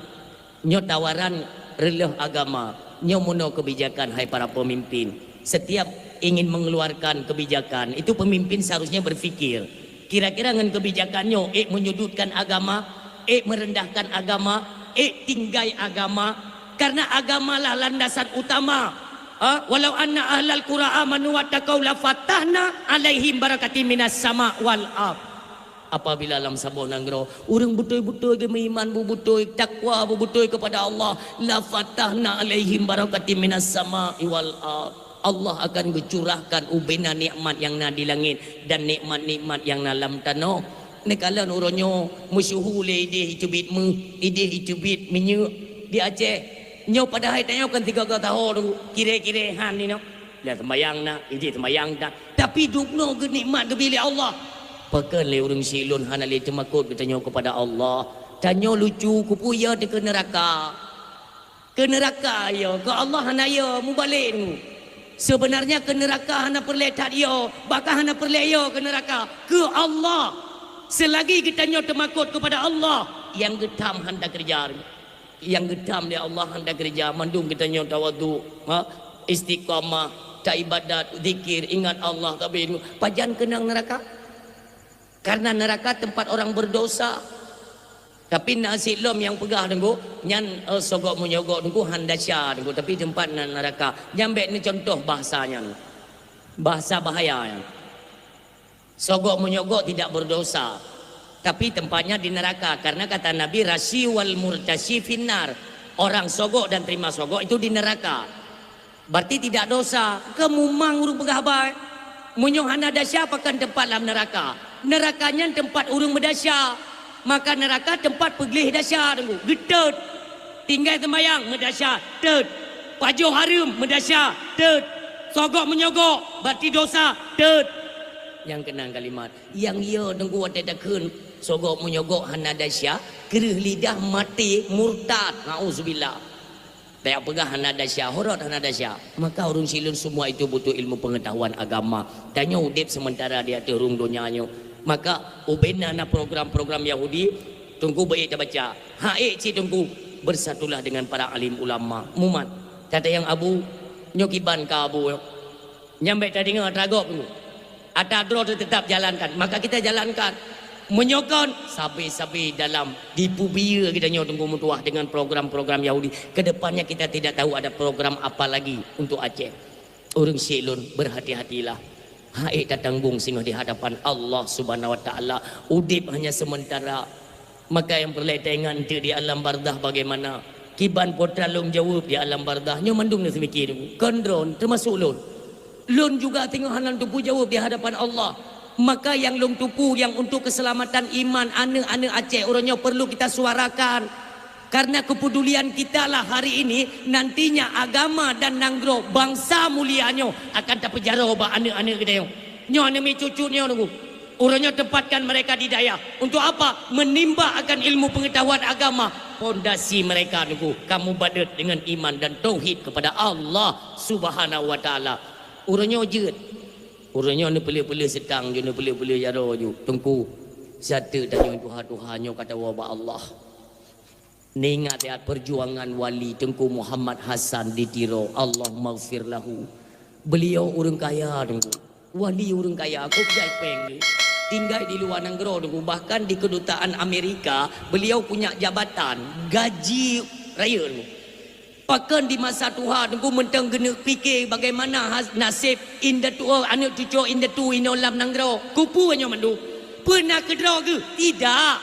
Nyoe tawaran reuloh agama. Nyoe meunoe kebijakan, hai para pemimpin. Setiap ingin mengeluarkan kebijakan, itu pemimpin seharusnya berpikir, kira-kira ngon kebijakan nyoe ék menyudutkan agama, ék merendahkan agama, ék tinggai agama, karena agamalah landasan utama. Ha? "Walau anna ahlal qura amanu wattaqau lafatahna 'alaihim barakatim minas sama' wal ard." Apabila lam saboh nanggroe ureuëng beutôi-beutôi geumeuiman, beubeutôi takwa, beubeutôi kepada Allah, "lafatahna 'alaihim barakatim minas sama'i wal ard." Allah akan geucurahkan ubena nikmat nyang na di langét dan nikmat-nikmat nyang na lam tanoh. Neukalon uroe nyoe meusyeuhu lé idéh iteubiet méuh, idéh iteubiet minyeuk di Aceh. Nyoe padahai tanyoe kan tiga-tiga tahun kiré-kiré han inoe. Dah sembayang na, idéh sembayang na. Tapi dubnoe geunikmat geubri lé Allah. Pakon lé ureuëng syiek lôn hana lé teumakot geutanyoe kepada Allah. Tanyoe lucu, keupeue ya teuh keu neuraka. Keu neuraka ya, keu Allah hana ya, mubalek nyoe. Sebenarnya keu neuraka hana peureulée that ya, bahkan hana peureulée ya keu neuraka. Keu Allah. Selagi geutanyoe teumakot kepada Allah, nyang geutham han takeureuja. Nyang geutham lé Allah han takeureuja, mandum geutanyoe tawadhu, ha, istiqamah, taibadat, zikir, ingat Allah, tapi pajan keunong neuraka. Karena neuraka tempat orang berdosa. Tapi na sit lom nyang peugah teungku, nyan, eh, sogok menyogok teungku han desya teungku, tapi tempat na neuraka. Nyan bèk neucontoh bahasa nyan. Bahasa bahaya nyan. Sogok menyogok tidak berdosa, tapi tempatnya di neraka. Karena kata Nabi, "Rasyi wal murtasyi finnar." Orang sogok dan terima sogok itu di neraka. Berarti tidak dosa. Keu mumang ureuëng peugah bai. Meunyoe hana desya, pakon tempat lam neraka? Neraka nyan tempat ureuëng meudesya. Maka neraka tempat peugleh desya teungku. Geutot. Tinggai seumayang, meudesya, tot. Pajoh hareuem, meudesya, tot. Sogok menyogok, berarti dosa, tot. Nyang keunong kalimat. Nyang ya teungku watée takheun sogok menyogok hana desya, kreueh lidah maté murtad. Nauzubillah. Tajak peugah hana desya, horot hana desya. Maka ureuëng syiek lôn semua itu butuh ilmu pengetahuan agama. Tanyoe udeb sementara di ateueh rhueng donya nyoe. Maka ubena na program-program Yahudi, teungku beuék tabaca. Ha ék cit teungku, bersatulah dengan para alim ulama. Mumat. Kata nyang abu, nyoe kiban ka abu nyoe. Nyang bék tadeungoe atra gob teungku. Atra droe teuh teutap jalankan. Maka kita jalankan. Meunyoe kon, sabe-sabe dalam dipeubiyeu geutanyoe teungku meutuah dengan program-program Yahudi. Kedepannya kita tidak tahu ada program apa lagi untuk Aceh. Ureuëng syik lôn, berhati-hatilah. Hai tatanggong singoh di hadapan Allah Subhanahu Wa Taala. Udeb hanya sementara. Maka nyang peureulée taingat eunteuk di alam bardah bagaimana? Kiban po tan lôn jaweueb di alam bardah. Nyoe mandum neuseumiké teungku. Kon droe, teumasok lôn. Lôn juga teungoh hana lôn teupeu jaweueb di hadapan Allah. Maka nyang lôn teupeu nyang untuk keselamatan iman aneuëk-aneuëk Aceh uroe nyoe perlu kita suarakan. Karena kepedulian kita lah hari ini, nantinya agama dan nanggroe bangsa mulia nyoe akan tapeujaroe bak aneuëk-aneuëk geutanyoe. Nyoe aneuk miet cucu nyoe teungku. Uroe nyoe tempatkan mereka di dayah. Untuk apa? Menimba akan ilmu pengetahuan agama. Pondasi mereka teungku, kamu badeuet dengan iman dan tauhid kepada Allah Subhanahu Wa Taala. Uroe nyoe jeuet. Uroe nyoe neupeuleueh-peuleueh seutang ju, neupeuleueh-peuleueh jaroe ju. Teungku, sateuk tanyoe tuha-tuha nyoe ka tawoe bak Allah. Neuingat siat perjuangan wali Teungku Muhammad Hasan di Tiro, Allahummaghfir lahu. Beliau ureuëng kaya teungku. Wali ureuëng kaya, kok jai péng ni. Tinggai di luwa nanggroe teungku, bahkan di kedutaan Amerika, beliau punya jabatan, gaji rayeuk teungku. Pakon di masa tuha teungku mantong geuneuk pike bagaimana has-, naseb indatu, aneuëk cucu indatu inoe lam nanggroe. Kupeue nyoe mandum? Peue na keudroe geuh? Tidak.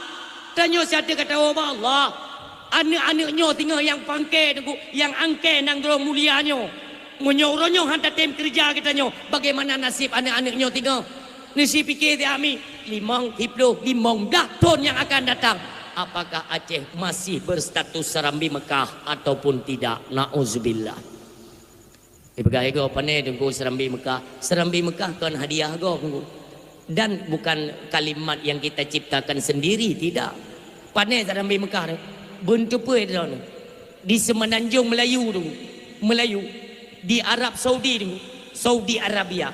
Tanyoe sateuk ka tawoe bak Allah. Aneuëk-aneuëk nyoe singoh nyang pangke teungku, nyang angke nanggroe mulia nyoe. Meunyoe uroe nyoe hana tem keureuja geutanyoe, bagaimana naseb aneuëk-aneuëk nyoe singoh? Neusipike siat mi, limong, siploh, limong blah thon nyang akan datang. Apakah Aceh masih berstatus Serambi Mekah ataupun tidak? Nauzubillah. Dipeugah lé gob, "Pané teungku Serambi Mekah?" Serambi Mekah kon hadiah gob teungku. Dan bukan kalimat yang kita ciptakan sendiri, tidak. Pané Serambi Mekah teungku? Beuneuteupeu droeneuh. Di Semenanjung Melayu teungku. Melayu. Di Arab Saudi teungku. Saudi Arabia.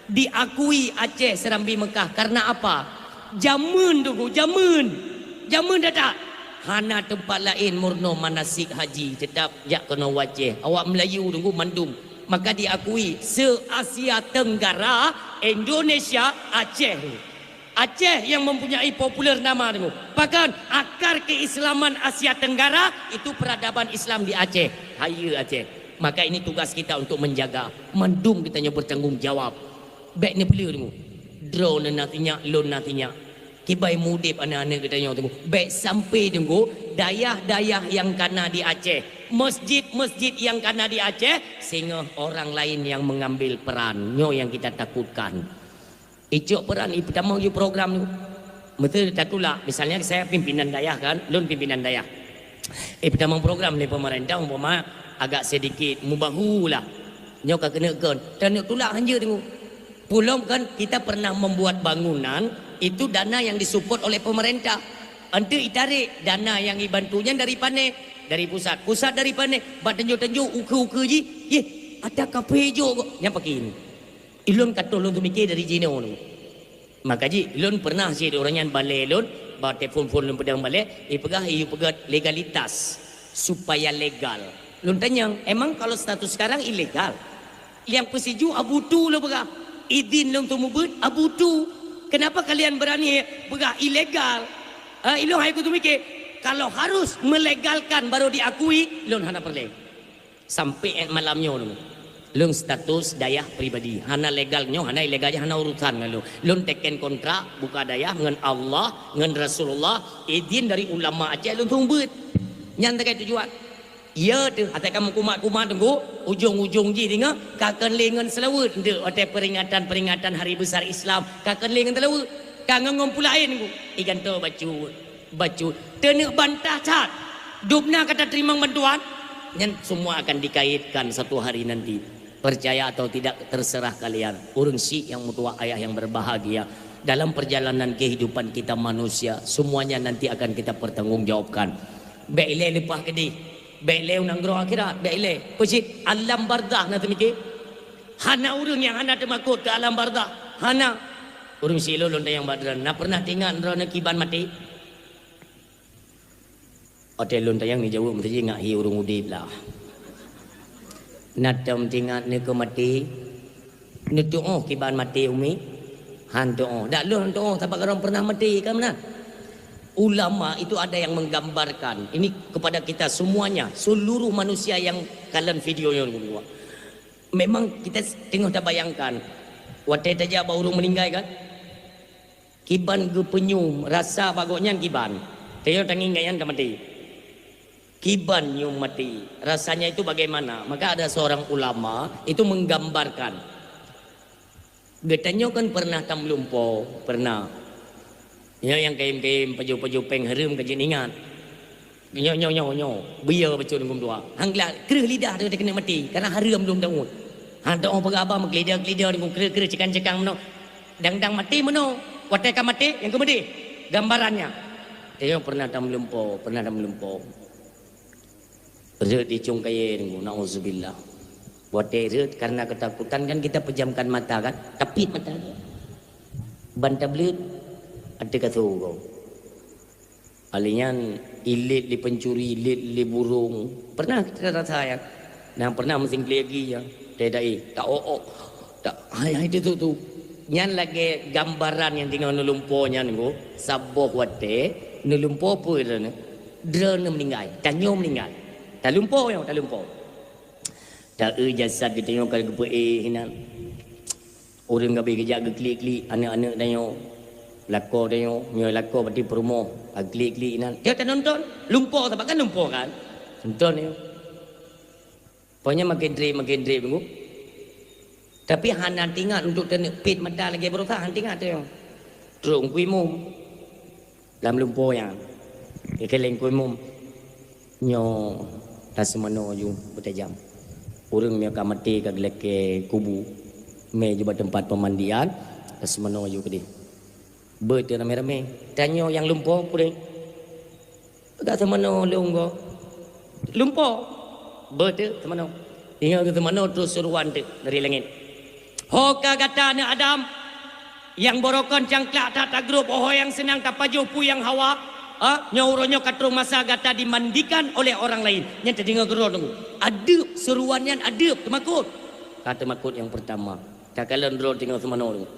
Diakui Aceh Serambi Mekah. Karena apa? Jameun teungku, jameun. Jameun that-that. Hana teumpat laén meurunoe manasik haji, teutap jak keunoe u Aceh. Awak Melayu teungku mandum. Maka diakui se-Asia Tenggara, Indonesia, Aceh. Aceh yang mempunyai populer nama teungku. Bahkan akar keislaman Asia Tenggara itu peradaban Islam di Aceh. Hayeue Aceh. Maka ini tugas kita untuk menjaga. Mandum geutanyoe bertanggung jawab. Bék neupeuleueh teungku. Droeneuh na sinyak, lôn na sinyak. Kiban mudeb aneuëk-aneuëk geutanyoe teungku. Bék sampai teungku, dayah-dayah nyang ka na di Aceh, masjid-masjid nyang ka na di Aceh, singoh orang lain yang mengambil peran. Nyoe nyang kita takutkan. Icok peran, ipeutamong ju program teungku. Meuseu tatulak, misalnya saya pimpinan dayah kan, lôn pimpinan dayah. Ipeutamong program lé pemerintah umpama agak sedikit mubahu lah. Nyoe ka keuneuk kon, taneuk tulak hanjeuet teungku. Pulom kan kita pernah membuat bangunan, itu dana yang disupport oleh pemerintah. Eunteuk itarek dana nyang ibantu nyan dari pané, dari pusat, pusat dari pané, bak tanjong-tanjong, ukeue-ukeue jih, yeh, ata kaphé jok kok, nyan pakri ni. Ilôn ka troh lôn teumike dari jinoe ni. Maka jih, lôn pernah cit ureuëng nyan balée lôn, bak telepon-phon lôn peudong balée, ipeugah, ipeugah legalitas, supaya legal. Lôn tanyong, emang kalau status sekarang ilegal? Nyang peusijuh abutu lôn peugah. Idin lôn teumubeuet abutu. Kenapa kalian berani peugah ilegal? Eh, ilôn hai kuteumike, kalau harus melegalkan baru diakui, lôn hana peureulée. Sampai malam nyoe lôn, lôn status dayah pribadi. Hana legal nyoe, hana ilegal nyoe, hana urusan ngon lôn. Lôn teken kontrak buka dayah ngon Allah, ngon Rasulullah, idin dari ulama Aceh lôn teumubeuet. Nyan takai tujuan. Ya teuh, asai ka meukumat-kumat teungku, ujong-ujong jih deungoe, ka kon lé ngon seulaweuet. Ndeuk watée peringatan-peringatan hari besar Islam, ka kon lé ngon seulaweuet. Ka ngon, ngon peue laén teungku, igantoe bacut, bacut. Teuneuk bantah that. Dubna ka tateurimong bantuan. Nyan semua akan dikaitkan satu hari nanti. Percaya atau tidak, terserah kalian. Ureuëng syik nyang meutuwah ayah yang berbahagia. Dalam perjalanan kehidupan kita manusia, semuanya nanti akan kita pertanggungjawabkan. Bék ilée leupah keudeh. Bék ilée u nanggroe akhirat, bék ilée. Peue cit alam barzakh na teumike. Hana ureuëng nyang hana teumakot keu alam barzakh. Hana. Ureuëng syik lôn, lôn tanyong bak droeneuh, na pernah teuingat droeneuh kiban maté? Watée lôn tanyong neujaweueb meusaji ngat hi ureuëng udeb lah. Na tom teuingat neuh keu maté? Neutuoh kiban maté umi? Han tu'oh. Dak lôn han tu'oh, sabab kareuna pernah maté kan meunan. Ulama itu ada yang menggambarkan. Ini kepada kita semuanya, seluruh manusia yang kalon video nyoe. Memang kita teungoh tabayangkan, watée tajak bak ureuëng meuninggai kan, kiban geupeunyum rasa bak gobnyan kiban. Tanyoe tangieng gobnyan ka maté. Kiban nyum maté. Rasanya itu bagaimana? Maka ada seorang ulama itu menggambarkan. Geutanyoe kan pernah tameulumpo, pernah. Nyoe nyang kayém-kayém pajoh-pajoh péng hareuem ka jeuet ingat. Nyoe, nyoe, nyoe, nyoe, beu yo bacut Teungku meutuah. Han gleh kreueh lidah teuh keuneuk maté, karena hareuem lom daun. Han tu'oh peugah haba meukeulida-keulida Teungku, kreueh-kreueh cekang-cekang meunoe. Dang-dang maté meunoe, watée ka maté nyang keumeudeh. Gambarannya. Tanyoe pernah tameulumpo, pernah tameulumpo. Rhot di cong kayée Teungku, nauzubillah. Watée rhot karena ketakutan kan kita pejamkan mata kan, tapit mata. Ban tableuet, ateueh kasô gob. Alèh nyan, ilét lé pencuri, ilét lé burung. Pernah kita rasa ya? Nah, pernah meusingklik lagi ya. Teuh dai, tak ôk-ôk. Tak, hai, hai, tu, tu, tu. Nyan lagée gambaran nyang teungoh neulumpo nyan Teungku. Saboh watée neulumpo peue droeneuh? Droeneuh meuninggai, tanyoe meuninggai. Talumpo nyoe, talumpo. Ta-eu jasad geutanyoe ka geupeuéh inan. Ureuëng ka abéh geujak geuklik-klik aneuëk-aneuëk tanyoe. Lakoe tanyoe, nyoe lakoe bati peurumoh, ka geuklik-klik inan. Tanyoe tanonton, lumpo sabab kan lumpo kan. Nonton nyoe. Pokoknya makin treb, makin treb Teungku. Tapi hana teuingat untuk taneuk pet mata lagée baroesa, hana teuingat tanyoe. Trok Teungku Imum. Lam lumpo nyan. Geukheun lé Teungku Imum. Nyoe taseumanoe ju beutajam. Ureuëng meunyoe ka maté ka geulakée kubu. Mé ju bak teumpat peumandian, taseumanoe ju keudeh. Beuet teuh ramé-ramé. Tanyoe nyang lumpo peue? Ka seumanoe lôn gob. Lumpo. Beuet teuh seumanoe. Ingat keu seumanoe trok seuruan teuh dari langét. Ho ka gata aneuëk Adam, nyang barokon cangklak that tagrôp, ho nyang seunang tapajoh peue nyang hawa, ha? Nyoe uroe nyoe ka trok masa gata dimandikan oleh orang lain. Nyan tadeungoe keudroe Teungku. Adeueb, seuruan nyan adeueb, teumakot. Ka teumakot nyang peurtama. Takalon droe teungoh seumanoe Teungku.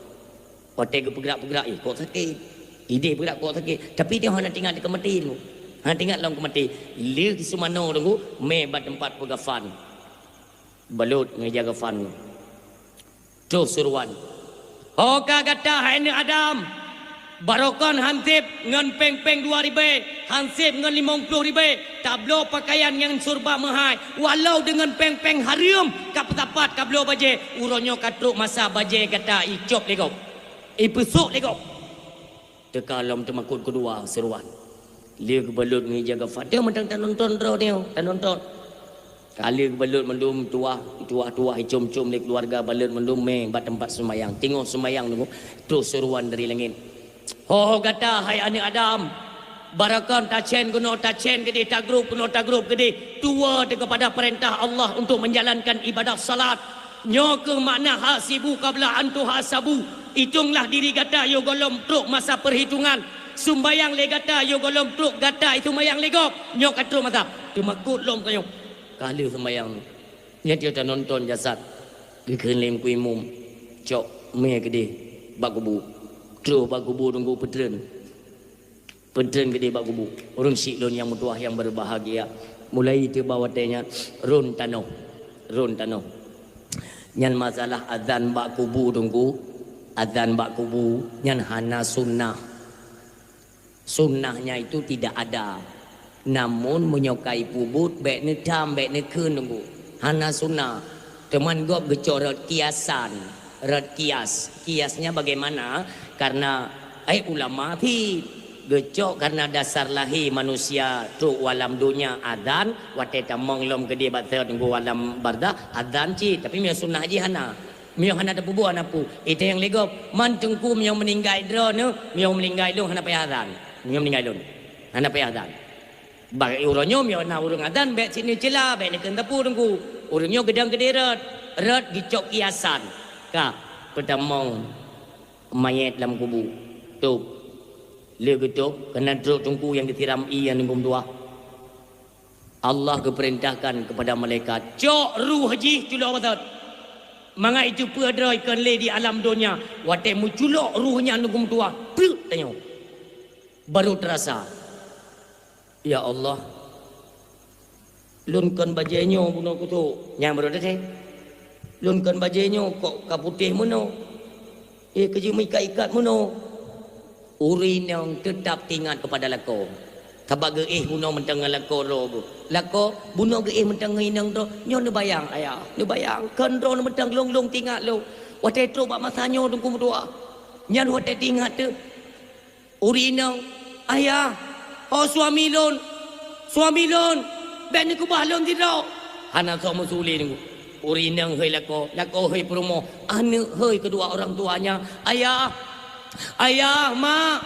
Watée geupeugrak-peugrak, eh, kok sakét. Idéh peugrak kok sakét. Tapi tanyoe hana teuingat keu maté Teungku. Hana teuingat lom keu maté. Lheueh seumanoe Teungku, mé bak teumpat peugafan. Balot ngon ija gafan. Troh seuruan. Ho ka gata hai aneuëk Adam, barokon hanseb ngon péng-péng dua ribée, hanseb ngon limong ploh ribée, tabloe peukayan nyang syeuruba meuhai, walau deungon péng-péng hareuem ka peusapat ka bloe bajée, uroe nyoe ka trok masa bajée gata icop lé gob, ipeusok lé gob. Teuka lom teumakot keudua seuruan. Lheueh geubalot ngon ija gafan. Tanyoe mantong tanonton droe nyoe, tanonton. Ka lheueh geubalot mandum tuwah, tuwah-tuwah icom-com lé keuluwarga, balot mandum mé bak teumpat seumayang. Teungoh seumayang Teungku, troh seuruan dari langét. Ho, ho gata hai aneuëk Adam, barokon tacén keunoe tacén keudeh, tagrôp keunoe tagrôp keudeh, tuwoe teuh keupada peurintah Allah untuk menjalankan ibadah salat. Nyoe kheueh makna hasibu qabla an tuhasabu. Itonglah diri gata yoh gohlom trok masa peuhitongan. Sumbayang lé gata yoh gohlom trok gata isumbayang lé gob. Nyoe ka trok masa. Teumakot lom tanyoe. Ka lheueh sumbayang. Nyan tanonton jasad. Geukheun lé Teungku Imum. Cok mé keudeh bak kubu. Troh bak kubu Teungku peutreun. Peutreun keudeh bak kubu. Ureuëng syiek lôn nyang meutuwah nyang berbahagia. Mulai teuh bak watée nyan rôn tanoh. Rôn tanoh. Nyan masalah azan bak kubu Teungku. Azan bak kubu nyan hana sunnah. Sunnahnya itu tidak ada. Namun meunyoe ka ipeubuet bék neutam, bék neukheun Teungku. Hana sunnah. Teuma gob geucok rot kiasan. Rot kias. Kiasnya bagaimana? Karena, eh, ulama pih geucok karena dasar lahé manusia trok u alam donya azan, watée tamong lom keudeh bak teungku alam barzakh, azan cit, tapi meunyoe sunnah jih hana. Meunyoe hana tapeubuet hana peue, eh, tanyong lé gob, man teungku meunyoe meuninggai droeneuh, meunyoe meuninggai lôn hana payah azan. Meunyoe meuninggai lôn, hana payah azan. Bak uroe nyoe meunyoe na ureuëng azan, bék cit neucela, bék neukheun sapeue teungku. Ureuëng nyoe geudong keudeh rot, rot geucok kiasan. Ka, peutamong manyét lam kubu. Tôb. Lheueh geutôb, keunan trok teungku nyang geusiram ié ngon geumeudua. Allah geupeurintahkan keupada malaikat, "Cok ruh jih tuloe batot." Mangat iteupeue droe kon lé di alam donya, watée meuculok roh nyan Teungku meutuah, preuk tanyoe. Baru terasa, "Ya Allah, lôn kon bajée nyoe bunoe kusok." Nyan baru teuntée. "Lôn kon bajée nyoe kok ka putéh meunoe. Eh, keujeuet meuikat-ikat meunoe." Ureuëng inong teutab teuingat keupada lakoe. Sabab geuéh bunoe mantong ngon lakoe droe geuh. Lakoe bunoe geuéh mantong ngon inong droe, nyoe neubayang, ayah, neubayang, kon droe mantong lôn-lôn teuingat lôn. Watée trok bak masa nyoe Teungku meutuah. Nyan watée teuingat teuh. Ureuëng inong, "Ayah, ho suami lôn, suami lôn, bék neukeubah lôn sidroe." Hana soe meusulet Teungku. Ureuëng inong hôi lakoe, lakoe hôi peurumoh, aneuëk hôi keudua orang tuanya, "Ayah, ayah, mak,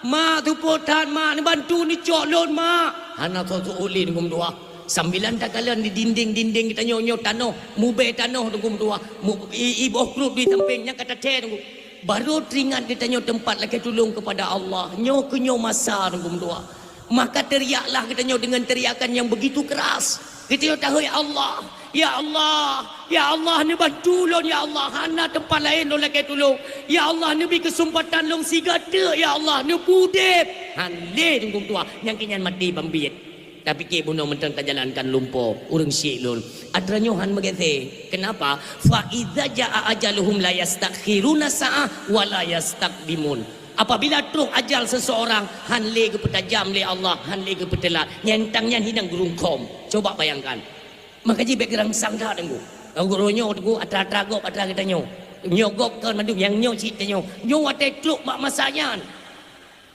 mak, seupôt that mak, neubantu neucok lôn mak." Hana soe seuôt lé Teungku meutuah. Sambilan takalon di dinding-dinding geutanyoe nyoe tanoh, mubée tanoh Teungku meutuah. Mu-, i-, i boh kruet di sampéng nyang ka tathée Teungku. Baru teuingat geutanyoe teumpat lakée tulông keupada Allah. Nyoe keuh nyoe masa Teungku meutuah. Maka teriaklah geutanyoe deungon teriakan nyang begitu keras. Geutanyoe tahôi, "Ya Allah, ya Allah, ya Allah, neubantu lôn, ya Allah, hana teumpat laén lôn lakée tulông. Ya Allah, neubi keuseumpatan lôn siga teuk, ya Allah, neupeudeb." Han lé Teungku meutuah, nyang keu nyan maté ban biet. Tapike bunoe mantong tajalankan lumpoe, ureuëng syik lôn. Atra nyoe han meugaséh. Kenapa? "Fa idza jaa ajaluhum la yastakhiruna sa'ah wa la yastaqdimun." Apabila trok ajal seseorang, han lé geupeutajam lé Allah, han lé geupeuteulat. Nyang tang nyan hidang geurungkhom. Coba bayangkan. Maka jih bék geurangsang that Teungku. Gurée nyoe Teungku, atra-atra gob atra geutanyoe. Nyoe gob kon mandum, nyang nyoe cit tanyoe. Nyoe watée trok bak masa nyan.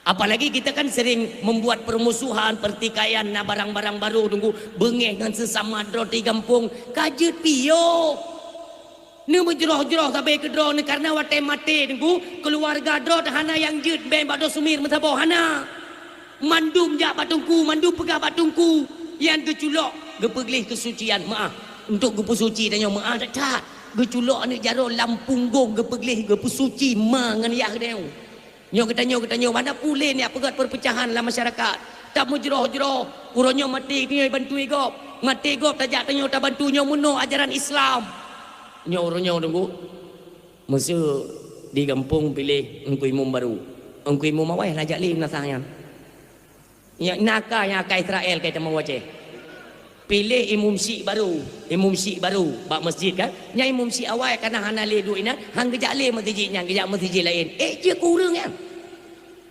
Apalagi kita kan sering membuat permusuhan, pertikaian, na barang-barang baru Teungku, beungéh ngon seusama droe di gampông, ka jeuet piôh. Neumeujroh-jroh sabe keudroe neuh, karena watée maté Teungku, keuluwarga droe hana nyang jeuet bée bak droe sumir meusaboh, hana. Mandum jak bak teungku, mandum peugah bak teungku. Nyang geuculok, geupeugleh keusucian, meu'ah. Untuk geupeusuci tanyoe meu'ah that-that. Geuculok aneuëk jaroe lam punggong, geupeugleh, geupeusuci ma ngon yah geutanyoe. Nyoe geutanyoe, geutanyoe, hana peureulée neupeugét peurpeucahan lam masyarakat. Tameujroh-jroh, uroe nyoe maté tanyoe bantu gob. Maté gob tajak tanyoe tabantu, nyoe meunoe ajaran Islam. Nyoe uroe nyoe Teungku. Meuseu di gampông piléh teungku imum barô. Teungku imum awai hana jak lé meunasah nyan. Nyang na ka, nyang ka Israel ka teumawacée. Piléh imum syik barô, imum syik barô bak masjid kan. Nyang imum syik awai kana hana lé duek inan, han geujak lé masjid nyan, geujak masjid laén. Eh, jeuet keu ureuëng nyan.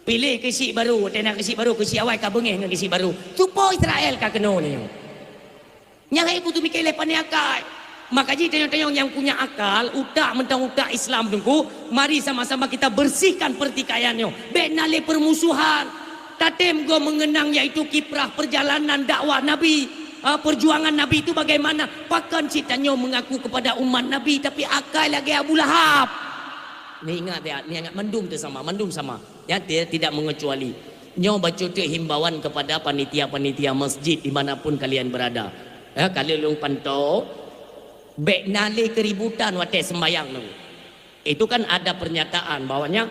Piléh keu syik barô, watée na keu syik barô, keu syik awai ka beungéh ngon keu syik barô. Cupo Israel ka keunoe nyoe. Nyang hai kutu miké lé pane akai. Maka jih tanyoe-tanyoe nyang punya akal, utak mantong utak Islam teungku, mari sama-sama kita bersihkan pertikaian nyoe. Bék na lé permusuhan. Tatem go mengenang yaitu kiprah perjalanan dakwah Nabi. Ah, perjuangan Nabi itu bagaimana? Pakon cit tanyoe mengaku kepada umat Nabi tapi akai lagée Abu Lahab. Ni ingat ya, ni ingat mandum tu sama, mandum sama. Ya, ti-, tidak mengecuali. Nyoe bacut teuk himbauan kepada panitia-panitia masjid di mana pun kalian berada. Ya, ka lheueh lôn pantau, bék na lé keributan watée sembahyang tu. Itu kan ada pernyataan bahwanya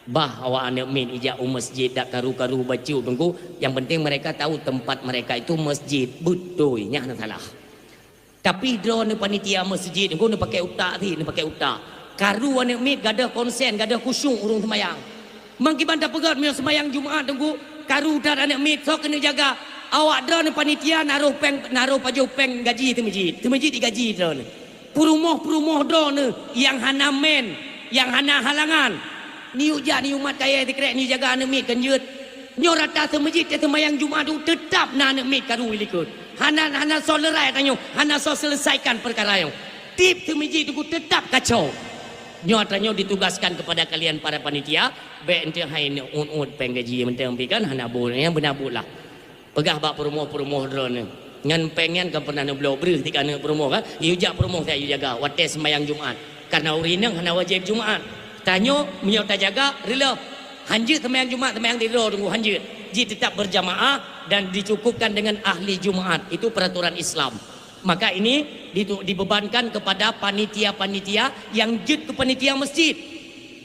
bah awak aneuk miet ijak u masjid dak karu-karu bacut teungku, yang penting mereka tahu tempat mereka itu masjid. Beutôi, nyan hana salah. Tapi droeneuh panitia masjid, engko neupakai utak cit, neupakai utak. Karu aneuk miet gadôh konsen, gadôh khusyuk ureuëng seumayang. Meukiban tapeugét meunyoe seumayang Jumat teungku, karu that aneuk miet, soe keuneuk jaga? Awak droeneuh panitia naroh péng, naroh pajoh péng gaji teumeujid, teumeujid digaji droeneuh. Peurumoh-peurumoh droeneuh nyang hana men, nyang hana halangan. Neuyue jak neuyue mat kayée sikrek neuyue jaga aneuk miet kan jeuet. Nyoe rata seumeujid teuh seumayang Jumat tu teutab na aneuk miet karu ilikot. Hana, hana soe leurai tanyoe, hana soe seuleusaikan peukara nyoe. Tieb seumeujid tu teutab kacau. Nyoe tanyoe ditugaskan kepada kalian para panitia, bék enteuk hai neuk uet-uet péng gaji mantong pih kan hana buet, nyang beuna buet lah. Peugah bak peurumoh-peurumoh droeneuh. Ngon péng nyan ka pernah neubloe breuh tika aneuk peurumoh kan? Yue jak peurumoh siat yue jaga, watée seumayang Jumat. Karena ureuëng inong hana wajéb Jumat. Tanyoe meunyoe tajaga, reuloh. Hanjeuet seumayang Jumat, seumayang di droe teungku hanjeuet. Jih teutab berjamaah dan dicukupkan dengan ahli Jumat. Itu peraturan Islam. Maka ini ditu-, dibebankan kepada panitia-panitia nyang jeuet keu panitia masjid.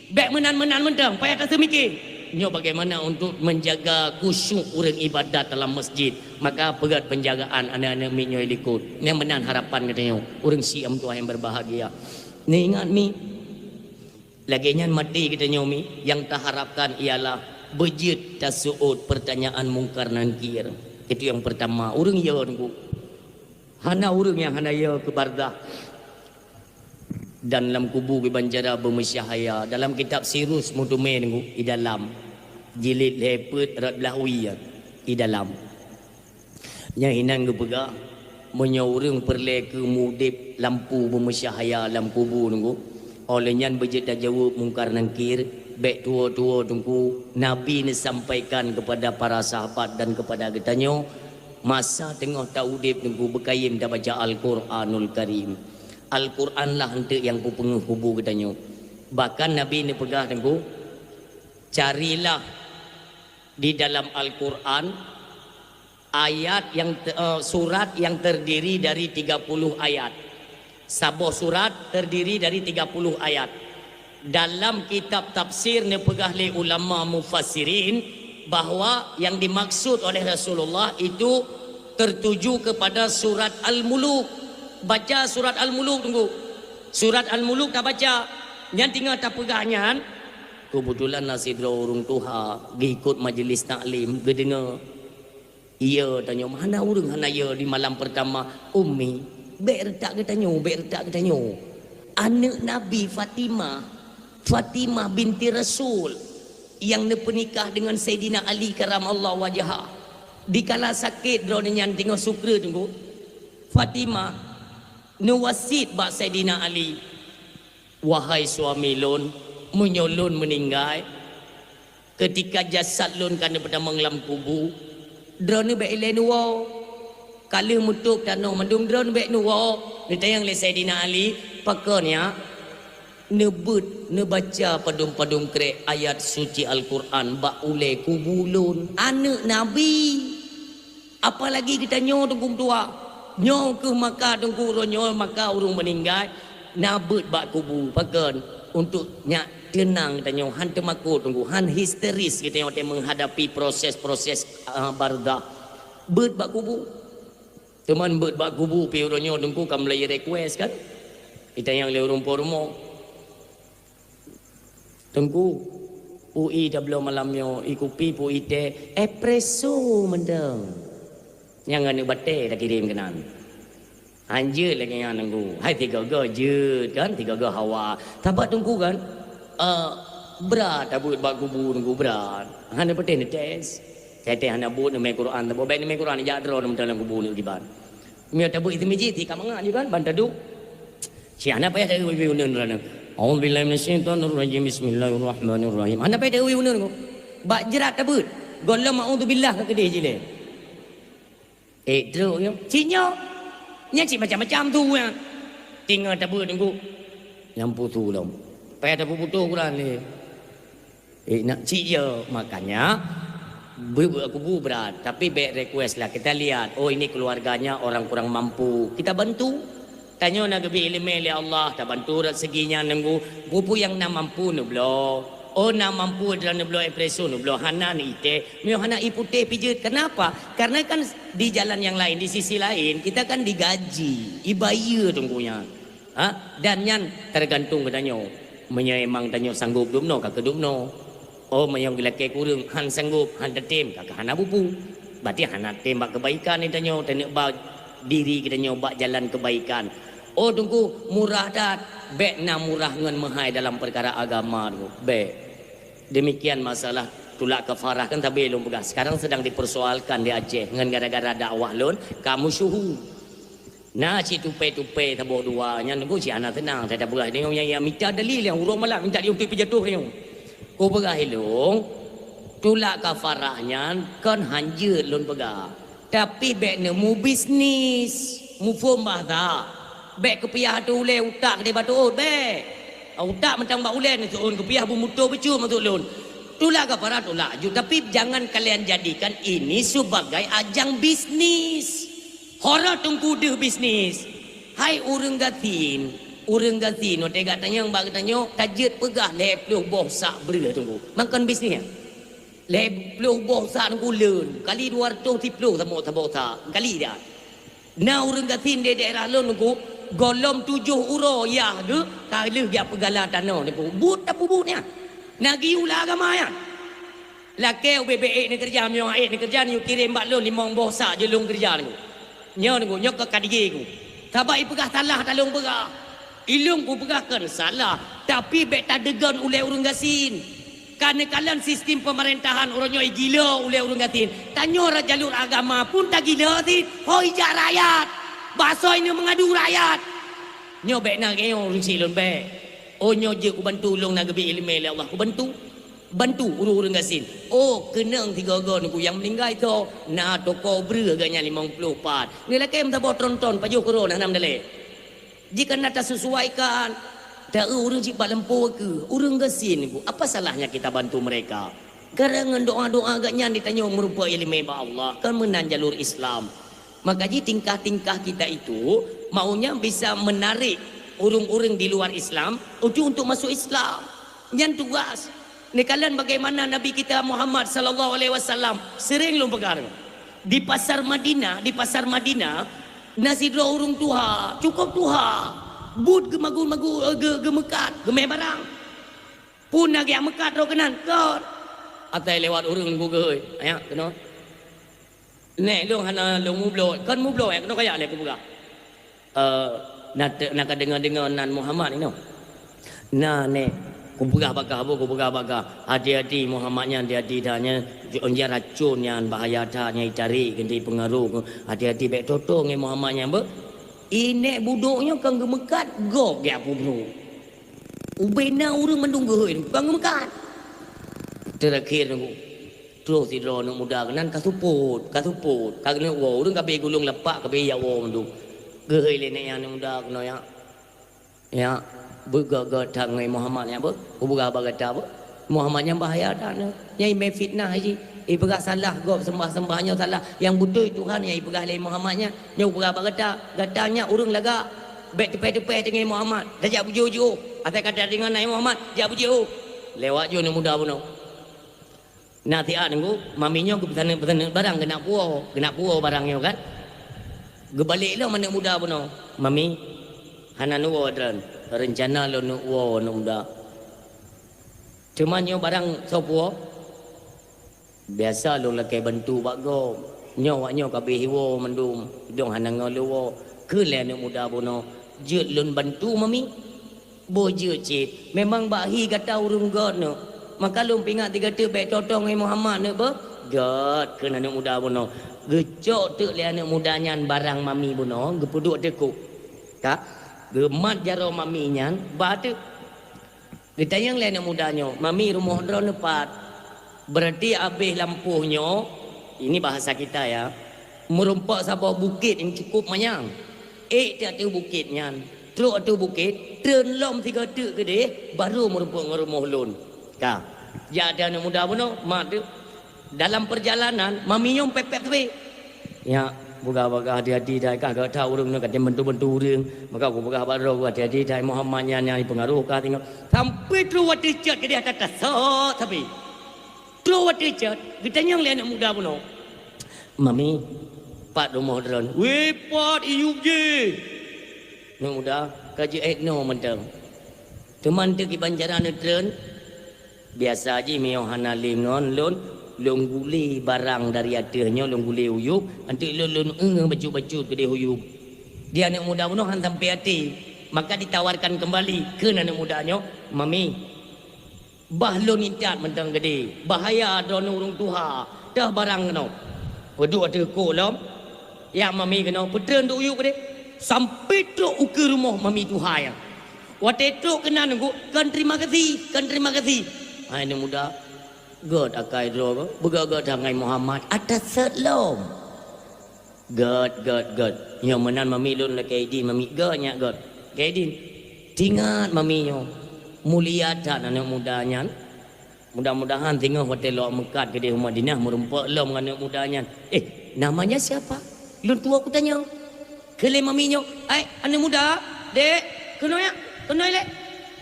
Bék meunan-meunan mantong, payah taseumike. Nyoe bagaimana untuk menjaga khusyuk ureuëng ibadat dalam masjid? Maka peugét penjagaan aneuk-aneuk miet nyoe likot. Nyang meunan harapan geutanyoe, ureuëng syiah meutuah nyang berbahagia. Neuingat mi, lagée nyan maté geutanyoe mi, nyang taharapkan ialah beujeuet taseuôt pertanyaan Mungkar Nangkir. Itu yang pertama, ureuëng yo teungku. Hana ureuëng nyang hana yo keu barzakh. Dan lam kubu kiban cara beumeusyahaya. Dalam kitab Sirus Mutume nunggu i dalam, jilid lhée peuet rot blaih wie i dalam. Nyang inan geupeugah, meunyoe ureuëng peureulée keu mudeb lampu beumeusyahaya lam kubu nunggu, óh lheueh nyan beujeuet tajaweueb Mungkar Nangkir, bék tuwo-tuwo teungku, Nabi neusampaikan kepada para sahabat dan kepada geutanyoe, masa teungoh taudeb teungku beukayém tabaca Al-Quranul Karim. Al-Quran lah eunteuk nyang peupeungeuh kubu geutanyoe. Bahkan Nabi neupeugah teungku, carilah di dalam Al-Quran ayat yang te- eh, surat yang terdiri dari tiga puluh ayat. Saboh surat terdiri dari tiga puluh ayat. Dalam kitab tafsir neupeugah lé ulama mufassirin bahwa yang dimaksud oleh Rasulullah itu tertuju kepada surat Al-Muluk. Baca surat Al-Muluk teungku. Surat Al-Muluk tabaca. Nyan teungoh tapeugah nyan, keubeutulan na sidroe ureuëng tuha geuikot majeulis taklim, geudeungoe. Iya tanyoe, hana ureuëng hana iya di malam pertama, "Ummi, bék reutak geutanyoe, bék reutak geutanyoe. Aneuk Nabi Fatimah, Fatimah binti Rasul, nyang neupeunikah deungon Saidina Ali karamallahu wajhah. Dikala sakét droeneuh nyan teungoh sukre teungku, Fatimah neuwasiet bak Saidina Ali, 'Wahai suami lôn, meunyoe lôn meuninggai, keutika jasad lôn ka neupeutamong lam kubu, droeneuh bék ilée neuwoe. Ka lheueh meutôb tanoh mandum, droeneuh bék neuwoe.' Neutanyong lé Saidina Ali, "Pakon nyak?" "Neubeuet neubaca padum-padum krék ayat suci Al-Quran bak ulée kubu lôn." Aneuk Nabi! Apalagi geutanyoe teungku meutuah. Nyoe keuh maka teungku uroe nyoe maka ureuëng meuninggai na beuet bak kubu. Pakon? Untuk nyak teunang geutanyoe, han teumakot teungku, han histeris geutanyoe watée menghadapi proses-proses, ah, barzakh. Beuet bak kubu. Teuma beuet bak kubu pih uroe nyoe teungku ka mulai request kan? Itanyong lé ureuëng po rumoh. "Teungku, peue ie tabloe malam nyoe, ie kupi peue ie teh, espresso mantong." Nyang aneuk batée takirém keunan. Han jeuet lagée nyan teungku. Hai sigoe-goe jeuet kan, sigoe-goe hawa. Sabab teungku kan, eh, brat tabeuet bak kubu teungku, brat. Hana patéh neutes. Teuh hana buet neumé Quran, tabôh bék neumé Quran, jak droe neumeuteun lam kubu neuk diban. Meunyoe tabeuet seumijiet, si ka mangat je kan, ban taduek. Cit hana payah taeu uneun droeneuh. "A'udzubillahi minasyaitonirrajim. Bismillahirrahmanirrahim." Hana payah taeu uneun ko. Bak jrat tabeuet. Gohlom a'udzubillah ka keudeh jilée. Eh, trok nyoe. Cit nyoe. Nyan cit macam-macam tu nyan. Teungoh tabeuet teungku. Nyang pusu lom. Payah tapeuputoh Quran lé. Eh, nak cit ya, makanya beuet bak kubu brat, tapi bék request lah. Kita lihat, oh, ini keluarganya orang kurang mampu, kita bantu. Tanyoe na geubri ileumé lé Allah, tabantu rot segi nyan teungku. Peue-peue nyang na mampu neubloe. Oh, na mampu droe neubloe espresso neubloe, hana neu ie teh. Meunyoe hana ie putéh pih jeuet. Kenapa? Karena kan di jalan yang lain, di sisi lain, kita kan digaji, ibayeue teungku nyan. Ha? Dan nyan tergantung geutanyoe. Meunyoe emang tanyoe sanggob dum noe, ka keu dum noe. Oh, meunyoe geulakée kureueng, han sanggob, han tatem, ka keu hana bupu. Berarti hana tem bak keubaikan geutanyoe, taneuk ba diri geutanyoe bak jalan keubaikan. Oh, teungku, murah that, bék na murah ngon meuhai dalam peukara agama tu. Bék. Demikian masalah tulak kafarah kan sabe lôn peugah. Sekarang sedang dipersoalkan di Aceh ngon gara-gara dakwah lôn, ka meusyuhu. Na cit tupe-tupe saboh dua, nyan teungku cit hana seunang, that tapeugah deungon nyang, nyang mita dalil nyang uroe malam minta diumpet peujatoh nyoe. Kupeugah ilong, tulak kafarah nyan kon han jeuet lôn peugah. Tapi bék neumubisnis, muphom bahasa. Bék keupiah ateueh ulée utak keudeh bak teuôt, bék. Utak mantong bak ulée neuseuôn keupiah beumuto beucut maksud lôn. Tulak kafarah tulak aju, tapi jangan kalian jadikan ini sebagai ajang bisnis. Hora teungku deuh bisnis. Hai ureuëng gasien, ureuëng gasien, watée gata nyang bak geutanyoe, ka jeuet peugah lhée ploh boh sak breueh teungku. Makon bisnis nyan. Lhèe ploh boh sak Teungku leuen, kali dua ratus siplôh saboh, saboh sak, kali dah. Na ureueng gasien di daerah lôn Teungku, gohlom tujoh uroe yah geuh ka lheueh jak peugala tanoh Teungku. Buet tapeubuet nyan. Na geuyue lam agama nyan. Lakèe ubé-bé ék neukeureuja, meunyoe ék neukeureuja, neuyue kirém bak lôn limong boh sak jeuet lôn keureuja Teungku. Nyoe Teungku, nyoe keuh ka digi Teungku. Sabab ipeugah salah, talôn peugah. Ilôn kupeugah kon salah, tapi bèk tadeungon ulèe ureueng gasien. Ka neukalon sistem peumeurintah uroe nyoe igila ulèe ureueng gasien. Tanyoe rot jalur agama pun tagila cit, ho ijak rakyat. Bak soe ineuk meungadu rakyat. Nyoe bèk na ngieng ureueng syiek lôn bèk. Oh nyoe jeuet kubantu, lôn na geubri ileumèe lé Allah, kubantu. Bantu ureueng-ureueng gasien. Oh, keunong sigoe-goe Teungku nyang meuninggai tho, na toko breueh geuh nyan limong ploh pat. Neulakèe meusaboh tron-tron pajoh keudroe na nam dalè. Jih kana tasusuaikan, ta-eu ureueng cit bak lampôh keuh, ureueng gasien Teungku. Apa salahnya kita bantu mereka? Karena ngon doa-doa geuh nyan di tanyoe meurumpok ileumèe bak Allah, kan meunan jalur Islam. Maka jih tingkah-tingkah kita itu maunya bisa menarik ureueng-ureueng di luar Islam untuk, untuk masuk Islam. Nyan tugas. Neukalon bagaimana Nabi kita Muhammad sallallahu alaihi wasallam, sering lôn peugah. Di pasar Madinah, di pasar Madinah, na sidroe ureueng tuha, cukup tuha. Buet geumagu-magu, eh, geu-, geumeukat, geumè barang. Pun na geujak meukat droe keunan, kon. Atai lewat ureueng gugui, ayak keunoe. Nèk, lôn hana lôn mubloe, kon mubloe, keunoe kajak lé kupeugah. Eh, na te-, na ka deungoe-deungoe nan Muhammad inoe. Na, nèk, kupeugah bak kah, boh kupeugah bak kah. Hati-hati Muhammad nyan, hati-hati that nyan, j-, racon nyan, bahaya that nyan, itarek, geutanyoe peungaroh. Hati-hati bèk toto ngon Muhammad nyan, beuh. Inèk budok nyoe kon geumeukat, gob geujak publoe. Ubé na ureueng mandum geuhôi, kon geumeukat. Teurakhier Teungku. Troh sidroe aneuk muda keunan ka seupôt, ka seupôt, ka keuneuk woe. Ureueng ka abéh gulong lapak, ka abéh jak woe mandum. Geuhôi lé nèk nyan aneuk muda keunoe nyan. Nyak, beugét-gét that ngon Muhammad nyan beuh, kupeugah bak gata beuh. Muhammad nyan bahaya that nyoe. Nyan imè fitnah jih. Ipeugah salah gob seumbah-seumbah nyoe salah. Nyang beutôi Tuhan nyang ipeugah lé Muhammad nyan. Nyoe kupeugah bak gata, gata nyak ureueng lagak. Bèk teupèh-teupèh teungoh Muhammad. Tajak beujiôh-jiôh. Asai ka tadeungoe nan Muhammad, jak beujiôh. Lewat jih aneuk muda bunoe. Na siat Teungku, mami nyoe geupeusaneut-peusaneut barang keunak puwoe, keunak puwoe barang nyoe kan. Geubalek lom aneuk muda bunoe, "Mami, hana neuwoe droen, reuncana lôn neuk woe aneuk muda. Teuma nyoe barang soe puwoe?" "Biasa lôn lakèe bantu bak gob. Nyoe awak nyoe ka abéh iwoe mandum, dong hana ngon lôn woe." Kheun lé aneuk muda bunoe, "Jeuet lôn bantu, Mami." "Boh jeuet cit, memang bak hi gata ureueng gét nyoe. Maka lôn peuingat sigoe teuk bèk totong ngon Muhammad nyoe beuh." "Gét," kheun aneuk muda bunoe. Geucok teuk lé aneuk muda nyan barang mami bunoe, geupeuduek teuk kok. Ka, geumat jaroe mami nyan, ba teuk. Geutanyong lé aneuk muda nyoe, "Mami, rumoh droeneuh pat?" Berarti abéh lampôh nyoe, ini bahasa kita ya, meurumpok saboh bukét nyang cukup manyang. Ék teuk ateueh bukét nyan, trok ateueh bukét, treun lom sigoe teuk keudeh, barô meurumpok ngon rumoh lôn. Ka. Jak ateueh aneuk muda bunoe, mat teuk. Dalam perjalanan, mami nyoe pép-pép teubé. Nyak, peugah-peugah hati-hati that, ka gata ureueng nyoe ka tem bantu-bantu ureueng. Maka kupeugah bak droe, hati-hati that Muhammad nyan nyang jipeungaroh ka singoh. Sampoe trok watèe cot keudeh ata tasot sabe. Trok watèe cot, geutanyong lé aneuk muda bunoe, "Mami, pat rumoh droen?" "Wéh, pat iyup jih." Aneuk muda, ka jeuet noe mantong. Teuma teuk kiban cara neutreun, biasa jih meunyoe hana lé ngon lôn, lôn gulé barang dari ateueh nyoe, lôn gulé u yup, enteuk lôn, lôn eu bacut-bacut keudeh u yup. Di aneuk muda bunoe han sampai até, maka ditawarkan kembali, kheun aneuk muda nyoe, "Mami, bah lôn intat mantong keudeh, bahaya droeneuh ureueng tuha, teuh barang keunoe." Peuduek ateueh kok lom, yak mami keunoe peutreun duek u yup keudeh, sampai trok ukeue rumoh mami tuha nyan. Watèe trok keunan Teungku, kon terima kasih, kon terima kasih. Hai aneuk muda, gét akai droe, beugét-gét that ngon Muhammad, ata sot lom. Gét, gét, gét. Nyoe meunan mami lôn lakèe idin, mami, gét nyak gét. Lakèe idin. Teuingat mami nyoe, mulia that aneuk muda nyan. Mudah-mudahan singoh watèe lôn meukat keudeh u Madinah meurumpok lom ngon aneuk muda nyan. "Eh, namanya siapa?" Lôn tuwoe kutanyong. Kheun lé mami nyoe, "Ai, aneuk muda, dek, keunoe nyak, keunoe lé."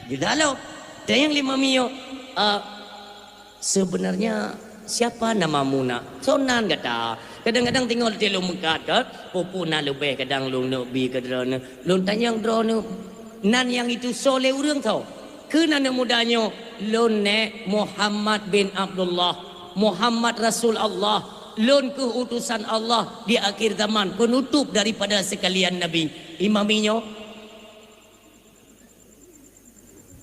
Geudalo. Tanyong lé mami nyoe, "Ah, sebenarnya Siapa namamu nak? Soe nan gata? Kadang-kadang teungoh lôn meukat, kan? Peue-peue na leubeh kadang lôn neuk bi keu droeneuh. Lôn tanyong droeneuh, nan nyang itu soe lé ureuëng soe? Kheun aneuëk muda nyoe, lôn nèk Muhammad bin Abdullah, Muhammad Rasul Allah, lôn kheueh utusan Allah di akhir zaman, penutup daripada sekalian nabi. Imami nyoe,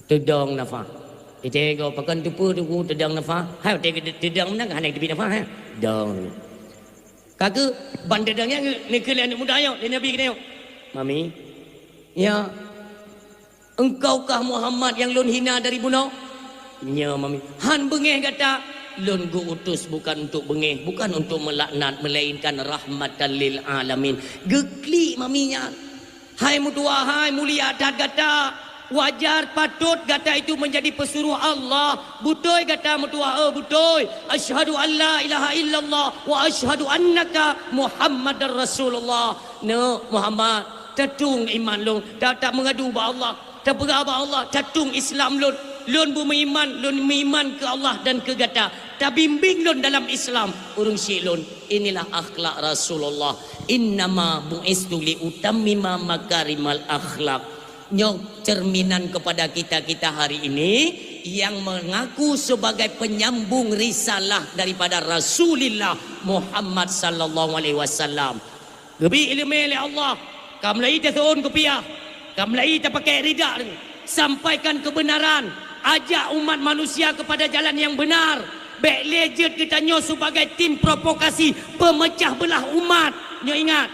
teudong nafah. Ite goe pakon teupeu teungku teudong nafah? Hai, watèe teudong meunan hana teubiet nafah, hai. Dong. Ka keuh ban teudong nyan neukheun lé aneuëk muda nyoe, lé nabi geutanyoe. Mami, ya, engkaukah Muhammad nyang lôn hina dari bunoe? Nyo, Mami. Han beungéh gata? Lôn geu-utus bukan untuk beungéh, bukan untuk melaknat, melainkan rahmatan lil alamin. Geuklik Mami nyan. Hai meutuah, hai mulia that gata. Wajar, patut gata itu menjadi pesuruh Allah. Beutôi gata meutuah, eh, beutôi. Asyhadu an la ilaha illallah wa asyhadu annaka Muhammadar Rasulullah. Neuk Muhammad, tatung iman lôn, ta, ta meungadu bak Allah, tapeugah bak Allah, tatung Islam lôn. Lôn beumeuiman, lôn meuiman keu Allah dan keu gata. Tabimbing lôn dalam Islam, ureuëng syiek lôn. Inilah akhlak Rasulullah. Innama bu'istu li utammima makarimal akhlak. Nyoe cerminan kepada kita-kita hari ini yang mengaku sebagai penyambung risalah daripada Rasulillah Muhammad sallallahu alaihi wasallam. Geubri iéleumé lé Allah, ka meulayi taseuôn kupiah, ka meulayi tapakék ridak, sampaikan keubeunaran, ajak umat manusia keupada jalan nyang beunar. Bék lé jeuet geutanyoe sibagai tim provokasi, peumeucah beulah umat. Nyoe ingat,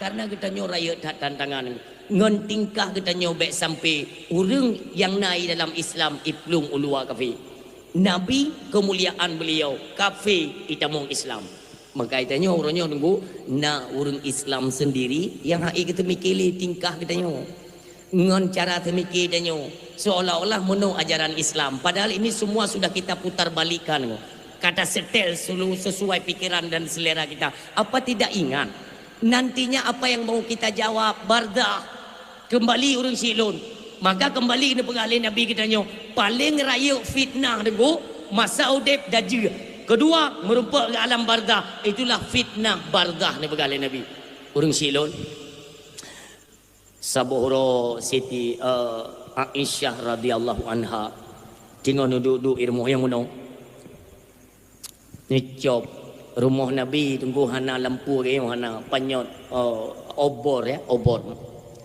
kareuna geutanyoe rayeuk that tantangan. Ngon tingkah geutanyoe bék sampai ureuëng nyang na i dalam Islam iplueng u luwa kafé. Nabi, keumuliaan beliau, kafé itamong Islam. Maka geutanyoe uroe nyoe teungku, na ureuëng Islam sendiri nyang hana geuteumiké lé tingkah geutanyoe. Ngon cara teumikir tanyoe, seolah-olah meunoe ajaran Islam. Padahal ini semua sudah kita putar balikkan. Kata setel selu-, sesuai pikiran dan selera kita. Apa tidak ingat? Nantinya apa yang mau kita jawab? Barzakh. Keumbali ureuëng syiek lôn. Maka keumbali neupeugah lé Nabi geutanyoe, paleng rayeuk fitnah teungku, masa udeb dajeue. Keudua, meurumpok keu alam barzakh, itulah fitnah barzakh neupeugah lé Nabi. Ureuëng syiek lôn. Saboh uroe Siti, eh, Aisyah radhiyallahu anha teungoh neuduek-duek i rumoh nyang meunoe. Neucop rumoh Nabi teungku hana lampu, hana panyöt, eh, obor, ya, obor.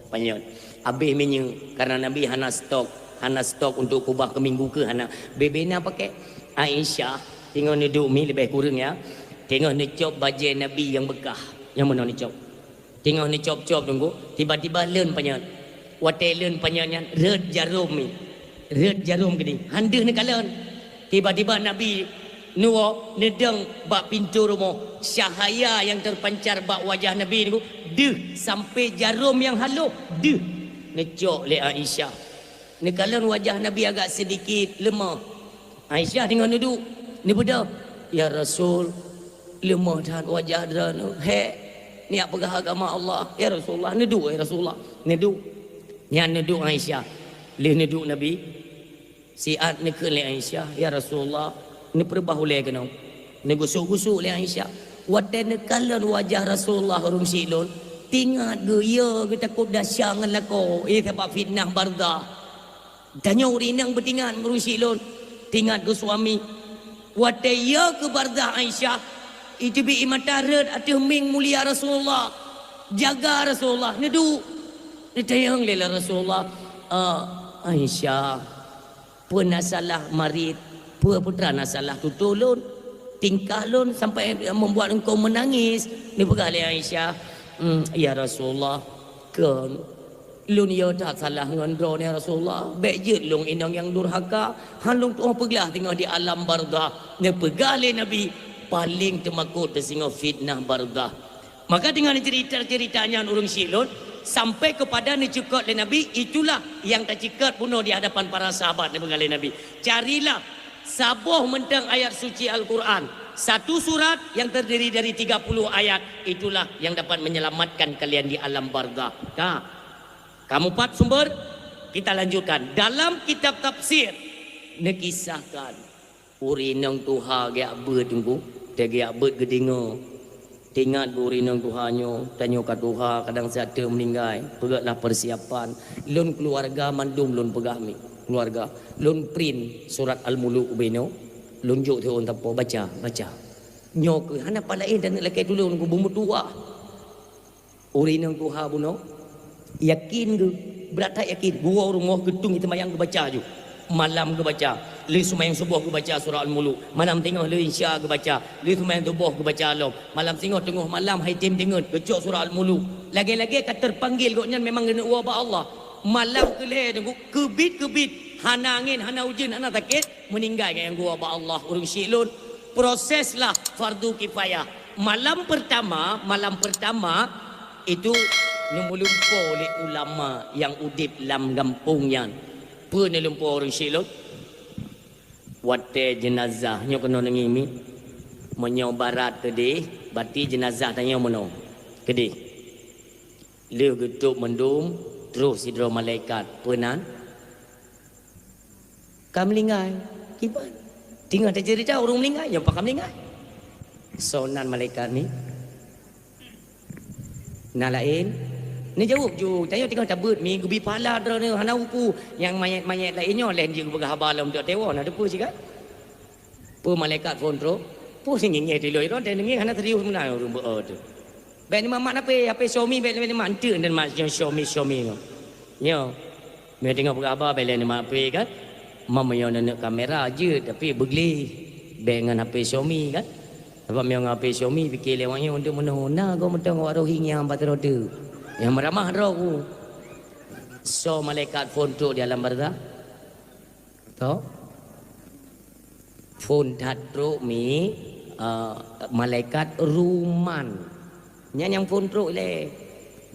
Panyöt. Habéh minyeuk karena Nabi hana stok, hana stok untuk kubah keu minggu keu hana. Bebe na pakai. Aisyah teungoh neuduek mi leubeh kureueng, ya. Teungoh neucop bajée Nabi nyang beukah. Nyang meunoe neucop. Teungoh neucop-cop teungku, tiba-tiba leuen panyöt. Watée leuen panyöt nyan, rhot jarom mi. Rhot jarom keudeh, han deuh neukalon. Tiba-tiba Nabi neuwoe neudong bak pintoe rumoh, cahya nyang teupancar bak wajah Nabi teungku, deuh sampai jarom nyang halôh, deuh. Neucok lé Aisyah. Neukalon wajah Nabi agak sedikit leumah. Aisyah teungoh neuduek, neubeudôh, "Ya Rasul, leumah that wajah droeneuh, hék neujak peugah agama Allah. Ya Rasulullah, neuduek, ya Rasulullah." Neuduek. Nyan neuduek Aisyah. Lheueh neuduek Nabi, siat neukheun lé Aisyah, "Ya Rasulullah, neupeureubah ulée keunoe." Neugusok-gusok lé Aisyah. Watée neukalon wajah Rasulullah ureuëng syiek lôn, teuingat geuh, ya, geutakot desya ngon lakoe, eh, sabab fitnah barzakh. Tanyoe ureuëng inong beutingat meureusi lôn, tingat keu suami. Watée yö keu barzakh Aisyah, iteubiet ié mata rhot ateueh mieng mulia Rasulullah. Jaga Rasulullah, neuduek. Neutanyong lé Rasulullah, "Ah, Aisyah, peue na salah marit? Peue peue teuma na salah tutoe lôn? Tingkah lôn sampai membuat engkau menangis?" Neupeugah lé Aisyah, "Hmm, ya Rasulullah, kon." Lôn yö that salah ngon droeneuh, ya Rasulullah. Bék jeuet lôn inong nyang durhaka, han lôn tu'oh peuglah teungoh di alam barzakh. Neupeugah lé Nabi, paléng teumakot teuh singoh fitnah barzakh. Maka deungon cerita-cerita nyan ureuëng syiek lôn, sampai keupada neucukot lé Nabi, itulah nyang tacukot bunoe di hadapan para sahabat neupeugah lé Nabi. Carilah saboh mantong ayat suci Al-Quran, satu surat yang terdiri dari tiga puluh ayat, itulah yang dapat menyelamatkan kalian di alam barzakh. Ka. Kamu empat sumber, kita lanjutkan. Dalam kitab tafsir, neukisahkan. Ureueng inong tuha geujak beuet teungku, teugeujak beuet geudeungoe. Teuingat keu ureueng inong tuha nyoe, tanyoe ka tuha, kadang siat teuk meuninggai, peugötlah persiapan. Lôn keuluwarga mandum lôn peugah mi, keuluwarga. Lôn print surat Al-Muluk ubé nyoe, lôn jok teuh ôn tapo, baca, baca. Nyoe keuh hana pat laén taneuk lakée tulông keu beumeutuha. Ureueng inong tuha bunoe, yakin geuh, brat that yakin. Geuwoe rumoh geutung seumayang geubaca ju. Malam geubaca, lheueh seumayang suboh geubaca surah Al-Muluk. Malam singoh lheueh Isya geubaca, lheueh seumayang suboh geubaca lom. Malam singoh teungoh malam hai tem deungon geucok surah Al-Muluk. Lagée-lagée ka teupanggil gobnyan memang geuneuk woe bak Allah. Malam keulhée teungku, keubiet-keubiet, hana angén, hana ujeuen, hana sakét, meuninggai nyang geuwoe bak Allah ureueng syiek lôn. Proseslah fardu kifayah. Malam pertama, malam pertama itu neumeulumpoe lé ulama nyang udeb lam gampông nyan. Peue neulumpoe ureueng syiek lôn? Watée jeunazah nyoe keunoe neungieng mi. Meunyoe barat keudeh, berarti jeunazah tanyoe meunoe keudeh. Lheueh geutôb mandum, troh sidroe malaikat. Peue nan? Ka meuninggai. Kiban? Teungoh taceurita ureueng meuninggai, nyoe pakon meuninggai. Soe nan malaikat ni? Na laén? Neujaweueb ju, tanyoe teungoh tabeuet mi geubi pahala droeneuh hana uku. Nyang manyét-manyét laén nyoe lheueh jeuet geupeugah haba lom teuk tewoe na teupeue sigat. Peue malaikat phon trok? Peue singieng-ngieng tiloi droe, teuh ngieng hana serius meunan ureueng beu-o teuh. Bék neumat-mat HP, HP Xiaomi bék neumat, enteuk neumat Xiaomi, Xiaomi nyoe. Nyoe. Meunyoe teungoh peugah haba bék lé neumat HP kan. Meunyoe neuneuk kamera jeuet tapi beugleh. Bék ngon HP Xiaomi kan. Sabab meunyoe ngon HP Xiaomi pike lé awak nyoe untuk meunoe na gob mantong awak Rohingya bak teurode. Nyang meuramah droe ku. Soe malaikat phon trok di alam barzakh? Toh? Phon that trok mi, eh, malaikat Ruman. Nyan nyang phon trok ilée.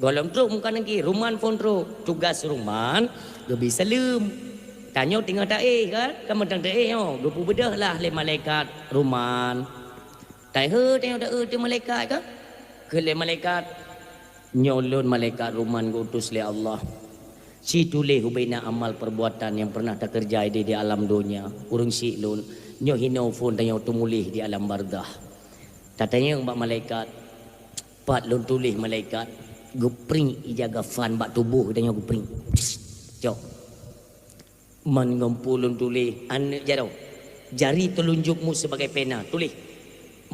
Gohlom trok Mungkar Nakir, Ruman phon trok. Tugas Ruman geubi saleuem. Tanyoe teungoh taéh kan, ka mantong taéh nyoe, geupeubeudoh lah lé malaikat Ruman. Tahe tanyoe taeu teuh malaikat kan? Kheun lé malaikat, "Nyoe lôn malaikat Ruman geuutus lé Allah. Situléh ubena amal perbuatan nyang pernah takeurjai di, di alam donya. Ureueng syiek lôn, nyoe hinoe phon tanyoe teumuléh di alam barzakh." Tatanyong bak malaikat, "Pat lôn tuléh malaikat?" Geupriek ija gasan bak tuboh tanyoe geupriek. Cok. Man ngon peue lôn tuléh, aneuëk jaroe, jari telunjukmu sebagai pena, tuléh.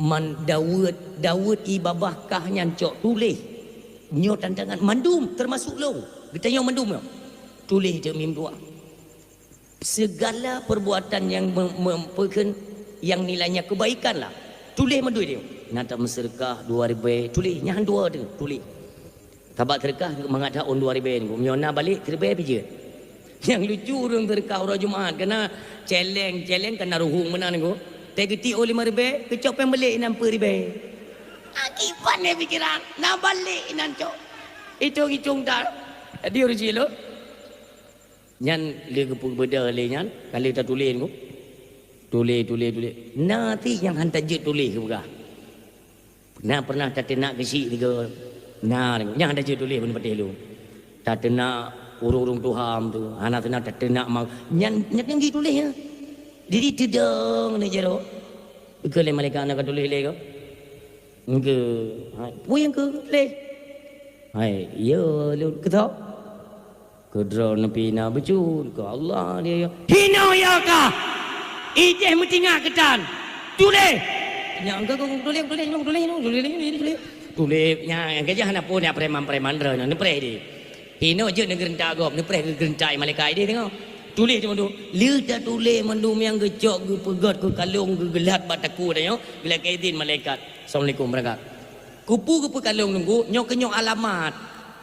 Man Daud, Daud ié babah kah nyan cok, tuléh. Nyoe tantangan mandum, teumasok lôn. Geutanyoe mandum nyoe. Tuléh teuk mim dua. Segala perbuatan nyang me-, me-, peukheun nyang nilainya kebaikan lah. Tuléh mandum dia. Na tameuseudeukah dua ribée, tuléh. Nyan dua tu, tuléh. Sabab seudeukah mangat that ôn dua ribée nyoe. Meunyoe na balek siribée pih jeuet. Nyang lucu ureuëng seudeukah uroe Jumat, kana celeng-celeng kana ruhueng meunan nyoe. Teuh geuti ôn lima ribée, keucok péng balek inan peuet ribée. Akibat lé pikiran, na balek inan cok. Itong-itong dah. Jadi ureuëng jih lôn. Nyan lé geupeubeudoh lé nyan, ka lheueh tatuléh nyoe. Tuléh, tuléh, tuléh. Na ti nyang han tajeuet tuléh geupeugah. Na pernah tateunak geusyik tiga, na nyang hana jeuet tuléh bak patéh lôn. Tateunak ureuëng-ureuëng tuha tu, hana teuna tateunak ma-, nyan, nyan nyang jituléh nyan. Jadi teudong ni jaroe. Keu lé malaikat na ka tuléh lé ko. Engke, hai, peue nyang keu tuléh? Hai, ya lôn keutau. Keudroe neupina beucut keu Allah dia ya. Hinoe ya kah? Ideh meutingak keutan. Tuléh. Nyang ka tuléh, tuléh, tuléh, tuléh, tuléh, tuléh, tuléh. Tuléh, nyang ka jah na pun ya preman-preman droe nyoe neupreh di. Hinoe jeuet neugeureuntak gob, neupreh geugeureuntak malaikat ideh teungoh. Tuléh teuma tu. Lheueh tatuléh mandum nyang geucok geupeugöt keu kalong geugeulat bak takue tanyoe, geulakée idin malaikat. Assalamualaikum warahmatullahi. Kupu geupeukalong teungku, nyoe keunyoe alamat.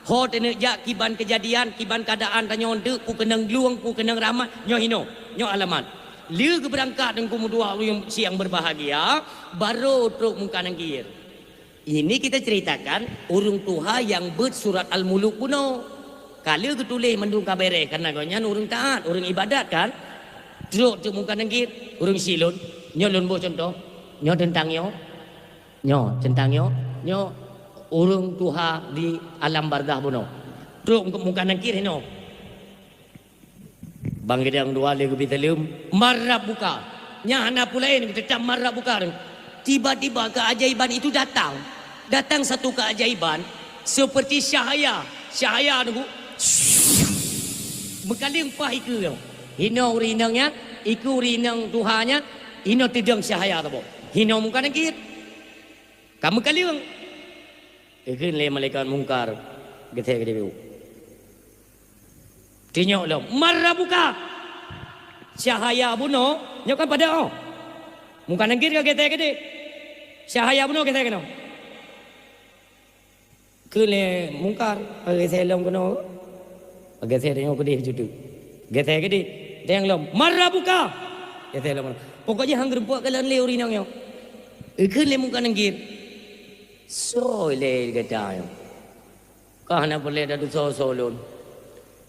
Ho teuneuk jak kiban keujadian, kiban keuadaan tanyoe eunteuk, peue keunong lueng, peue keunong rahmat, nyoe hinoe, nyoe alamat. Lheueh geubeurangkat teungku meutuah ureuëng siang beurbahagia, barô trok Mungkar Nakir. Ini kita ceritakan ureuëng tuha nyang beuet surat Al-Muluk bunoe. Ka lheueh geutuléh mandum ka béreh, karena gobnyan ureuëng taát, ureuëng ibadat kan. Trok teuk Mungkar Nakir, ureuëng syiek lôn, nyoe lôn boh cuntoh, nyoe teuntang nyoe. Nyoe, teuntang nyoe, nyoe ureuëng tuha di alam barzakh bunoe. Trok Mungkar Nakir hinoe. Bang Gidang dua lé geubi saleuem, "Man rabbuka?" Nyan hana peue laén, teutap marah bukan. Tiba-tiba keajaiban itu datang. Datang satu keajaiban seperti cahaya. Cahaya tu meukaleng paih ikeue nyoe. Hinoe ureueng inong nyan, ikeue ureueng inong tuha nyan, hinoe teudong cahaya saboh. Hinoe Mungkar Nakir. Ka meukaleng. Geukheun lé malaikat Mungkar, geusé keudeh. Tinyok lom, "Man rabbuka?" Cahaya bunoe, nyoe kan padang oh. Mungkar Nakir ka geusé keudeh. Cahaya bunoe geusé keunoe. Kheun lé Mungkar, geusé lom keunoe. Geusé tanyoe keudeh situ. Geusé keudeh. Tanyong lom, "Man rabbuka?" Geusé lom. Pokok jih han geureumpok kalon lé ureueng inong nyoe. Kheun lé Mungkar Nakir, "Soe lé gata nyoe?" Ka hana peureulée tatusoe-soe lôn.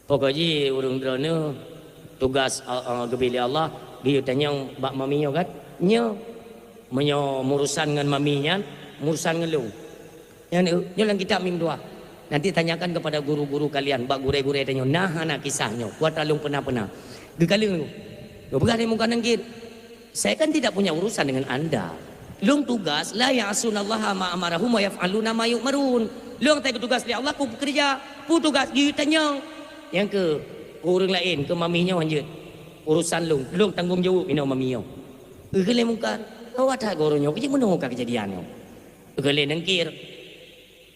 Pokok jih ureueng droeneuh tugaih, a, a, geubri lé Allah, geuyue tanyong bak mami nyoe kan? Nyoe, meunyoe meurusan ngon mami nyan, meurusan ngon lôn. Nyan, eh, nyoe lam kitab mim dua. Nanti tanyakan kepada guru-guru kalian, bak gurée-gurée tanyoe, na hana kisah nyoe, kuat lôn peuna-peuna. Geukaleng lôn. Geupeugah lé Mungkar Nakir. Saya kan tidak punya urusan dengan anda. Lôn tugaih, "La ya'sunallaha ma amarahum wa yaf'aluna ma yu'marun." Lôn teutugaih lé Allah, ku pekerja, ku tugaih geuyue tanyong. Nyang keu ureueng laén, keu mami nyoe hanjeuet. Urusan lôn, lôn tanggong jaweueb inoe mami nyoe. Kheun lé Mungkar, "Awak that guru nyoe, keujeut meunoe ka keujadian nyoe?" Kheun lé Nakir.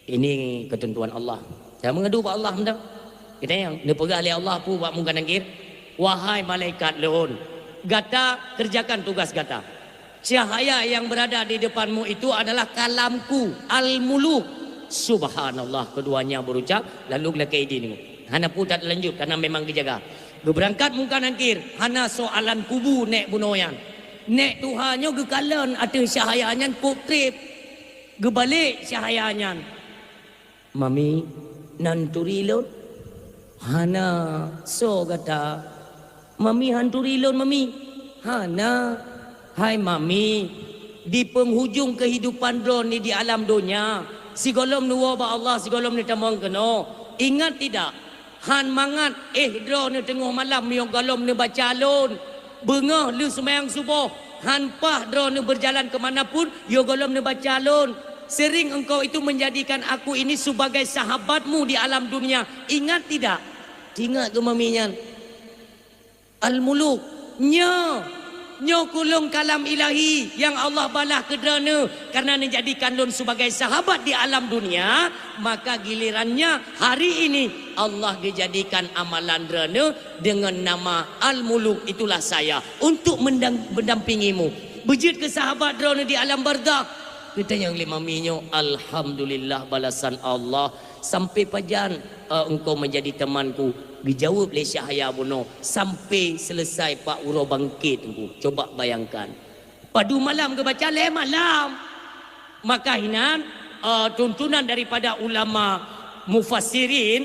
Ini ketentuan Allah. Saya mengadu bak Allah mantong. Kita nyang neupeugah lé Allah peue bak Mungkar Nakir, "Wahai malaikat lôn, gata kerjakan tugas gata. Cahaya yang berada di depanmu itu adalah kalamku, Al-Muluk." Subhanallah, keduanya berucap, lalu geulakée idin. Hana peue that lanjut, karena memang geujaga. Geubeurangkat Mungkar Nakir, hana soalan kubu nék bunoe nyan. Nék tuha nyoe geukalon ateueh cahaya nyan kok treb. Geubalek cahaya nyan. "Mami, na han turi lôn?" "Hana, soe gata?" "Mami han turi lôn, Mami?" "Hana." "Hai Mami, di penghujung kehidupan droeneuh di alam donya, sigohlom neuwoe bak Allah, sigohlom neutamong keunoe. Ingat tidak? Han mangat éh droeneuh teungoh malam meunyoe gohlom neubaca lôn. Beungoh lheueh seumayang suboh, han paih droeneuh berjalan ke mana pun, yoh gohlom neubaca lôn. Sering engkau itu menjadikan aku ini sebagai sahabatmu di alam dunia. Ingat tidak?" Teuingat keu mami nyan. Al-Muluk, nyoe, nyoe kulôn kalam ilahi nyang Allah balaih keu droeneuh karena neujadikan lôn sebagai sahabat di alam dunia, maka gilirannya hari ini Allah geujadikan amalan droeneuh dengan nama Al-Muluk, itulah saya, untuk mendang-, mendampingimu. Beujeuet keu sahabat droeneuh di alam barzakh. Geutanyong lé mami nyoe, "Alhamdulillah balasan Allah. Sampai pajan, eh, engkau menjadi temanku?" Geujaweueb lé cahaya bunoe, "Sampai selesai bak uroe bangkét, Teungku." Coba bayangkan. Padum malam geubaca? Lhée malam. Maka hinan, eh, tuntunan daripada ulama mufassirin,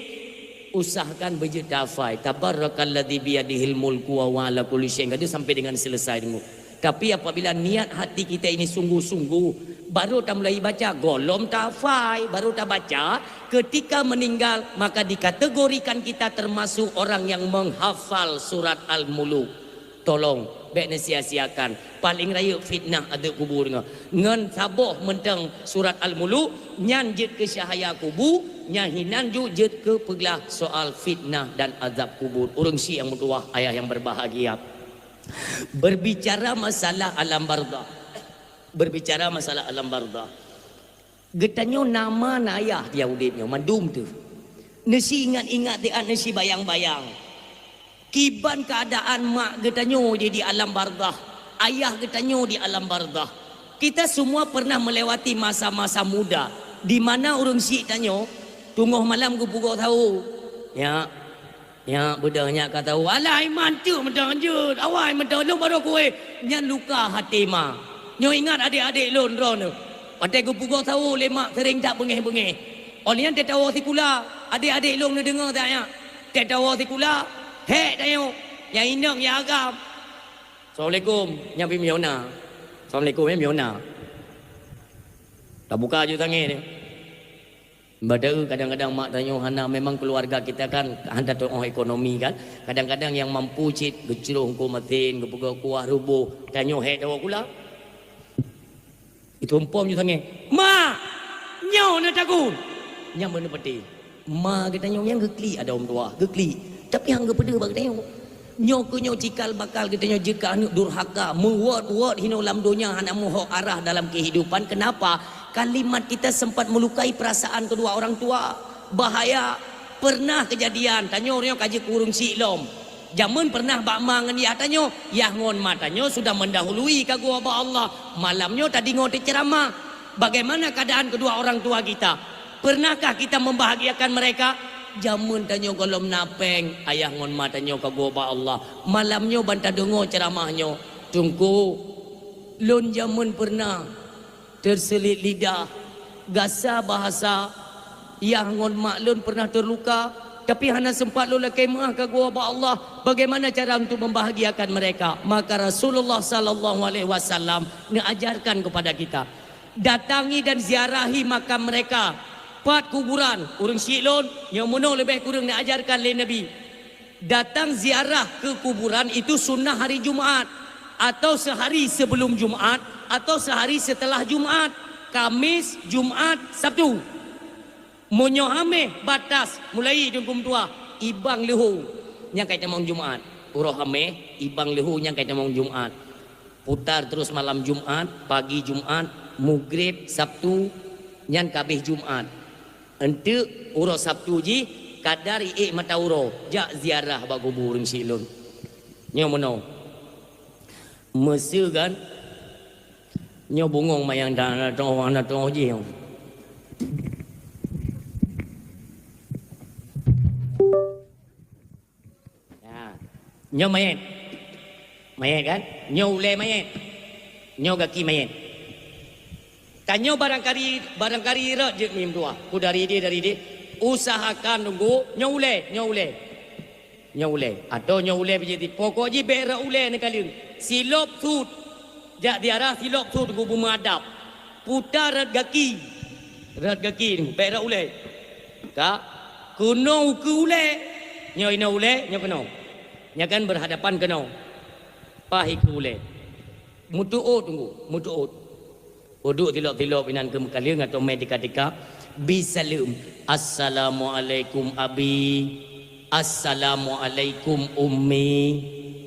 usahakan beujeuet tahafai, "Tabarakalladzi biyadihil mulku wa huwa ala kulli syai'in qadir," sampai dengan selesai, Teungku. Tapi apabila niat hati kita ini sungguh-sungguh, baru tamulai baca, gohlom tahafai, baru tabaca, ketika meninggal, maka dikategorikan kita termasuk orang yang menghafal surat Al-Muluk. Tolong, bék neusia-siakan. Paleng rayeuk fitnah azeub kubur nyoe. Ngon saboh mantong surat Al-Muluk, nyan jeuet keu cahaya kubu, nyan hinan ju jeuet keu peuglah soal fitnah dan azab kubur. Ureueng syiek nyang meutuwah, ayah yang berbahagia. Berbicara masalah alam barzakh. Berbicara masalah alam barzakh. Geutanyoe na ma na yah di udeb nyoe, mandum teuh. Neusi ingat-ingat siat, neusi bayang-bayang. Kiban keuadaan mak geutanyoe di, di alam barzakh, ayah geutanyoe di alam barzakh. Kita semua pernah melewati masa-masa muda, di mana ureueng syiek tanyoe teungoh malam geupeugoe sawo. Ya, Nyak beudôh nyak ka tahu, alah iman teuk meuteunjeuet, awai meuteulông baroe kueh. Nyan luka hati ma. Nyoe ingat adék-adék lôn droeneuh. Watée geupeugoe sawo lé mak sering that beungéh-beungéh. Óh lheueh nyan teuh tawoe sikula, adék-adék lôn neudeungoe that nyak. Teuh tawoe sikula, hék tanyoe, nyang inong nyang agam. Assalamualaikum, nyan pih meunyoe na. Assalamualaikum, eh, meunyoe na. Tabuka aju tangée nyoe. Padahai kadang-kadang mak tanyoe hana, memang keluarga kita kan hana teu'oh ekonomi kan. Kadang-kadang nyang mampu cit geucroh eungkôt masin, geupeugah kuah ruboh, tanyoe hék dawa gula. Itu umpom ju sangai. "Ma, nyoe na tagun." Nyang beuna peuti. Ma geutanyoe nyang geuklik ada ureueng tuha, geuklik. Tapi han geupeudeuh bak geutanyoe. Nyoe keuh nyoe cikal bakal geutanyoe jeuet keu aneuk durhaka, meuwot-wot hinoe lam donya hana meuhok arah dalam kehidupan. Kenapa? Kalimat kita sempat melukai perasaan kedua orang tua. Bahaya. Pernah kejadian, tanyoe nyoe ka jeuet keu ureueng syiek lom. Jameun pernah bak ma ngon yah tanyoe, yah ngon ma tanyoe sudah mendahului ka geuwoe bak Allah. Malam nyoe tadeungoe teuceuramah. Bagaimana keadaan kedua orang tua kita? Pernahkah kita membahagiakan mereka? Jameun tanyoe gohlom na péng, ayah ngon ma tanyoe ka geuwoe bak Allah. Malam nyoe ban tadeungoe ceuramah nyoe. Teungku, lôn jameun pernah terseulit lidah, gasa bahasa, yah ngon mak lôn pernah terluka, tapi hana sempat lôn lakée meu'ah ka geuwoe bak Allah. Bagaimana cara untuk membahagiakan mereka? Maka Rasulullah sallallahu alaihi wasallam neuajarkan kepada kita, datangi dan ziarahi makam mereka. Pat kuburan ureueng syiek lôn, nyoe meunoe leubeh kureueng neuajarkan lé Nabi. Datang ziarah ke kuburan itu sunnah hari Jumat, atau sehari sebelum Jumat, atau sehari setelah Jumat, Kamis, Jumat, Sabtu. Meunyoe Haméh batas mulai dungkum tuah, ibang leuhô nyang ka itamong Jumat. Uroe Haméh, ibang leuhô nyang ka itamong Jumat. Putar terus malam Jumat, pagi Jumat, Maghrib, Sabtu, nyan ka abéh Jumat. Eunteuk uroe Sabtu jih, kadar iék mata uroe, jak ziarah bak kubu ureueng syiek lôn. Nyoe meunoe. Meuseu kan? Nyoe bungong mayang dan aneuk toh, aneuk toh jih. Ya. Nyoe manyét. Manyét kan? Nyoe ulée manyét. Nyoe gaki manyét. Tanyoe barangkali, barangkali rot jeuet mim dua. Ku dari idéh, dari idéh. Usahakan nunggu nyoe ulée, nyoe ulée. Nyoe ulée. Atau nyoe ulée bijéh ti. Pokok jih bék rot ulée neukaleueng. Silop sut. Jak ziarah silop sut nunggu beumeudab. Puta rot gaki. Rot gaki nunggu. Bék rot ulée. Ka, keunoe ukeue ulée. Nyoe inoe ulée, nyoe keunoe. Nyan kan berhadapan keunoe. Paih ukeue ulée. Meutuôt teungku, meutuôt. Uduk tilok-tilok inan keu meukaleueng atau mé tika-tika. Bi saleuem. Assalamualaikum abi. Assalamualaikum ummi.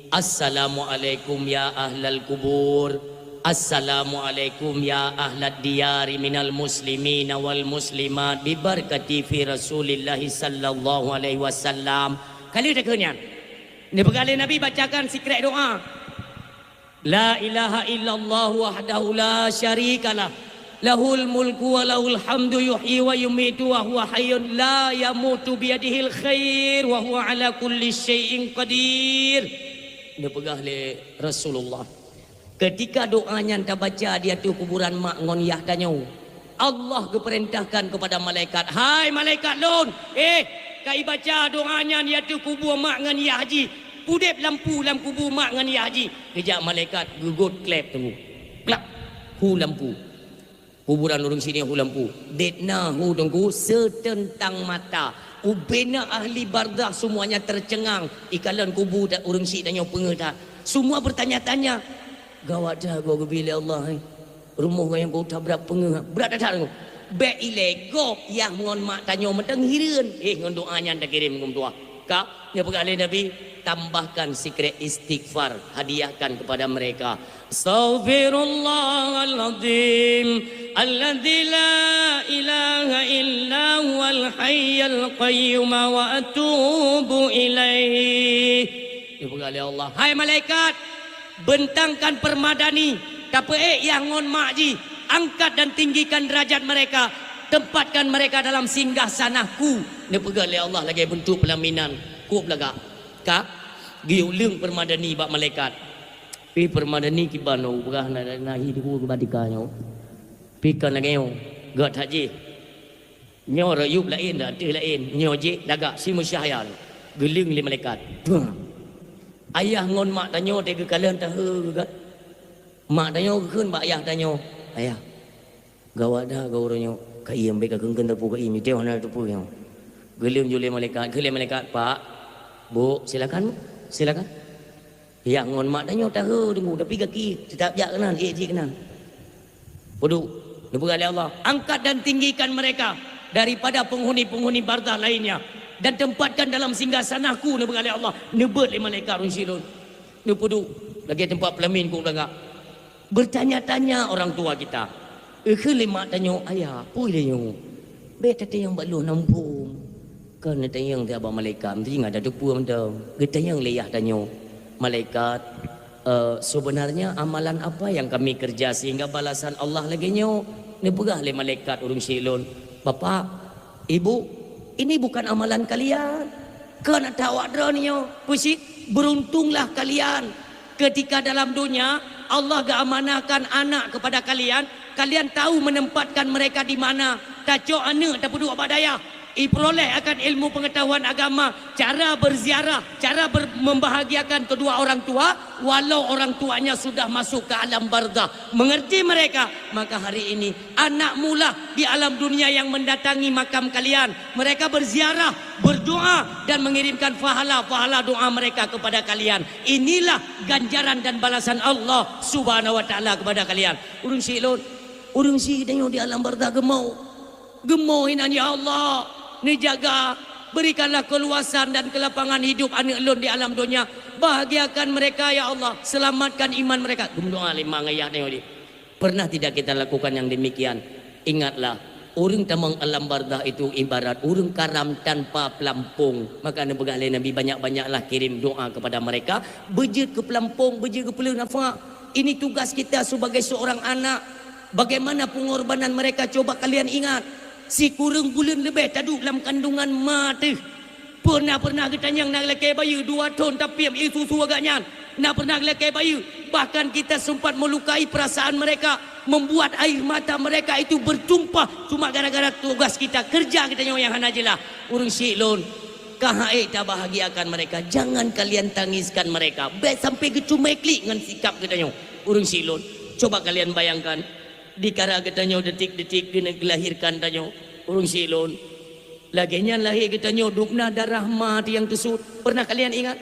Assalamualaikum ya ahlal kubur. Assalamualaikum ya ahlad diyari minal muslimina wal muslimat bi barakati fi Rasulillahi sallallahu alaihi wasallam. Kali dah keunyan. Neupeugah lé Nabi bacakan sikrek doa. La ilaha illallah wahdahu la syarikalah. Lahul mulku wa lahul hamdu yuhyi wa yumitu wa huwa hayyun la yamutu biyadihil khair wa huwa ala kulli syai'in qadir. Neupeugah lé Rasulullah. Ketika doa nyan tabaca di ateueh kuburan mak ngon yah tanyoe, Allah geupeurintahkan keupada malaikat, "Hai malaikat lôn, eh, ka ibaca doa nyan di ateueh kubu mak ngon yah jih, pudeb lampu lam kubu mak ngon yah jih." Geujak malaikat geugot kleb teungku. Klak, hu lampu. Kuburan ureueng syiek nyan hu lampu. Dek na hu teungku seuteuntang mata. Ubena ahli barzakh semuanya tercengang. Ikalon kubu ureueng syiek tanyoe peungeuh that. Semua bertanya-tanya. Gawat that gob geubi lé Allah, eh. Rumoh gobnyan ka that brat peungeuh, brat that-that. Bék ilée gob yah ngon mak tanyoe mantong hireuen. Eh, ngon doa nyan takirém ngon doa. Ka, neupeugah lé Nabi, tambahkan sikrek istighfar, hadiahkan kepada mereka. Astaghfirullahalazim alladzi la ilaha illa huwal hayyul qayyum wa atubu ilaih. Neupeugah lé Allah, "Hai malaikat, bentangkan permadani, tapeuék yah ngon mak jih, angkat dan tinggikan derajat mereka, tempatkan mereka dalam singgah sanah-Ku." Neupeugah lé Allah lagée beuntuk peulaminan, kôb lagak. Ka, geuyue leueng permadani bak malaikat. Pi permadani kiban nyoe, peugah na, na hi teungku keu batika nyoe. Pi kon lagée nyoe, gét that jih. Nyoe rayueb laén, ateueh laén. Nyoe jih lagak si meusyahya nyoe. Geuleueng lé malaikat. Ayah ngon mak tanyoe teuh geukalon tahe geugat. Mak tanyoe geukheun bak ayah tanyoe, "Ayah, gawat that gob uroe nyoe. Ka iem, bèk ka keun-keun teupeu ka iem, itèe hana teupeu nyoe. Geuleueng ju lé malaikat, kheun lé malaikat, "Pak, Bu, silakan, Bu, silakan." Yah ngon mak tanyoe tahe teungku, tapi gaki teutap jak keunan, ék jih keunan. Peuduek, neupeugah lé Allah, "Angkat dan tinggikan mereka daripada penghuni-penghuni barzakh lainnya, dan tempatkan dalam singgasanah-Ku," neupeugah lé Allah, neubeuet lé malaikat ureueng syiek lôn. Neupeuduek, lagèe teumpat peulamin ku beulangak. Bertanya-tanya orang tua kita. Eukheun lé mak tanyoe, "Ayah, peue lé nyoe? Bèk tatanyong bak lôn, Ampôn." Kon neutanyong teuh bak malaikat, meusti ingat tateupeue mantong. Geutanyong lé yah tanyoe, "Malaikat, eh, sebenarnya amalan apa yang kami kerja sehingga balasan Allah lagèe nyoe?" Neupeugah lé malaikat ureueng syiek lôn, "Bapak, Ibu, ini bukan amalan kalian. Kon ata awak droeneuh nyoe. Peusit, beruntunglah kalian ketika dalam dunia Allah geuamanahkan anak kepada kalian, kalian tahu menempatkan mereka di mana. Tacok aneuk tapeuduek bak dayah, iperoleh akan ilmu pengetahuan agama, cara berziarah, cara ber-, membahagiakan kedua orang tua, walau orang tuanya sudah masuk ke alam barzakh. Mengerti mereka, maka hari ini anakmulah di alam dunia yang mendatangi makam kalian. Mereka berziarah, berdoa, dan mengirimkan pahala-pahala doa mereka kepada kalian. Inilah ganjaran dan balasan Allah Subhanahu wa Taala kepada kalian." Ureueng syiek lôn, ureueng syiek tanyoe di alam barzakh geumoe. Geumoe inan, "Ya Allah, neujaga, berikanlah keluasan dan kelapangan hidup aneuk lôn di alam dunia. Bahagiakan mereka, ya Allah, selamatkan iman mereka." Geumeudoa lé ma ngon yah tanyoe. Pernah tidak kita lakukan yang demikian? Ingatlah, ureueng tamong alam barzakh itu ibarat ureueng karam tanpa pelampung. Maka neupeugah lé Nabi, "Banyak-banyaklah kirim doa kepada mereka, beujeuet keu pelampung, beujeuet keu peuleueh nafak." Ini tugas kita sebagai seorang anak. Bagaimana pengorbanan mereka, coba kalian ingat. Sikureueng buleuen leubeh taduek lam kandungan ma teuh. Pernah-pernah geutanyong na lakèe bayeue dua thon tapiep ie susu agak nyan. Na pernah lakèe bayeue. Bahkan kita sempat melukai perasaan mereka, membuat air mata mereka itu bertumpah cuma gara-gara tugas kita, kerja kita nyoe nyang hana jeulaih. Ureueng syiek lôn, ka han ék tabahagiakan mereka, jangan kalian tangiskan mereka. Bèk sampai geucumé klik ngon sikap geutanyoe. Ureueng syiek lôn, coba kalian bayangkan, dikara geutanyoe detik-detik keuneuk geulahirkan tanyoe. Ureueng syiek lôn, lagèe nyan lahé geutanyoe dubna darah ma teuh nyang teusut. Pernah kalian ingat?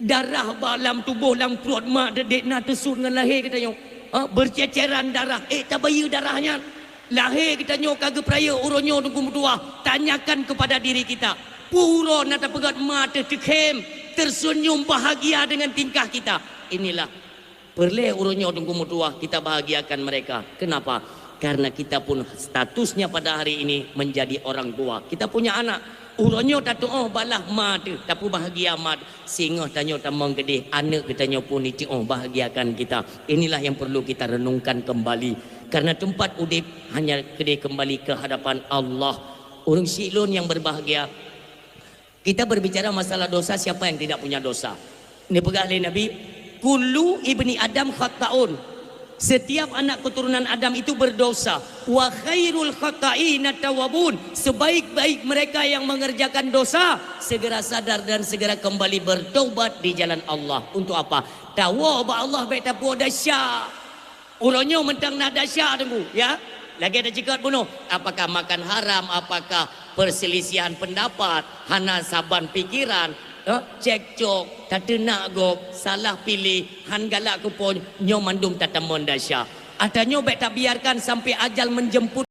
Darah bak lam tuboh, lam pruet ma teuh dubna teusut ngon lahé geutanyoe. Ha, berceceran darah, ék tabayeue darah nyan. Lahé geutanyoe ka geupeurayeuk uroe nyoe teungku meutuah, tanyakan kepada diri kita. Peue uroe na tapeugöt ma teuh teukhém, tersenyum bahagia dengan tingkah kita. Inilah peureulèe uroe nyoe teungku meutuah kita bahagiakan mereka. Kenapa? Karena kita pun statusnya pada hari ini menjadi orang tua. Kita punya anak. Uroe nyoe tatuoh balah ma teuh, tapeubahagia ma teuh. Singoh tanyoe tamong keudéh, aneuk geutanyoe pun jituoh bahagiakan kita. Inilah yang perlu kita renungkan kembali. Karena tempat udép hanya keudéh kembali ke hadapan Allah. Ureueng syiek lôn nyang berbahagia, kita berbicara masalah dosa, siapa yang tidak punya dosa? Neupeugah lé Nabi, "Kullu ibni Adam khatta'un." Setiap anak keturunan Adam itu berdosa. "Wa khairul khatta'ina tawwabun." Sebaik-baik mereka yang mengerjakan dosa, segera sadar dan segera kembali bertobat di jalan Allah. Untuk apa? Tawoe bak Allah bèk tapuwoe desya. Uroe nyoe mantong na desya, Teungku, ya. Lagèe teuceukot bunoe, apakah makan haram, apakah perselisihan pendapat, hana saban pikeran, eh, cekcok, tateunak gob, salah piléh, han galak keu po, nyoe mandum tatamong desya. Ata nyoe bèk tabiarkan sampai ajal menjemput.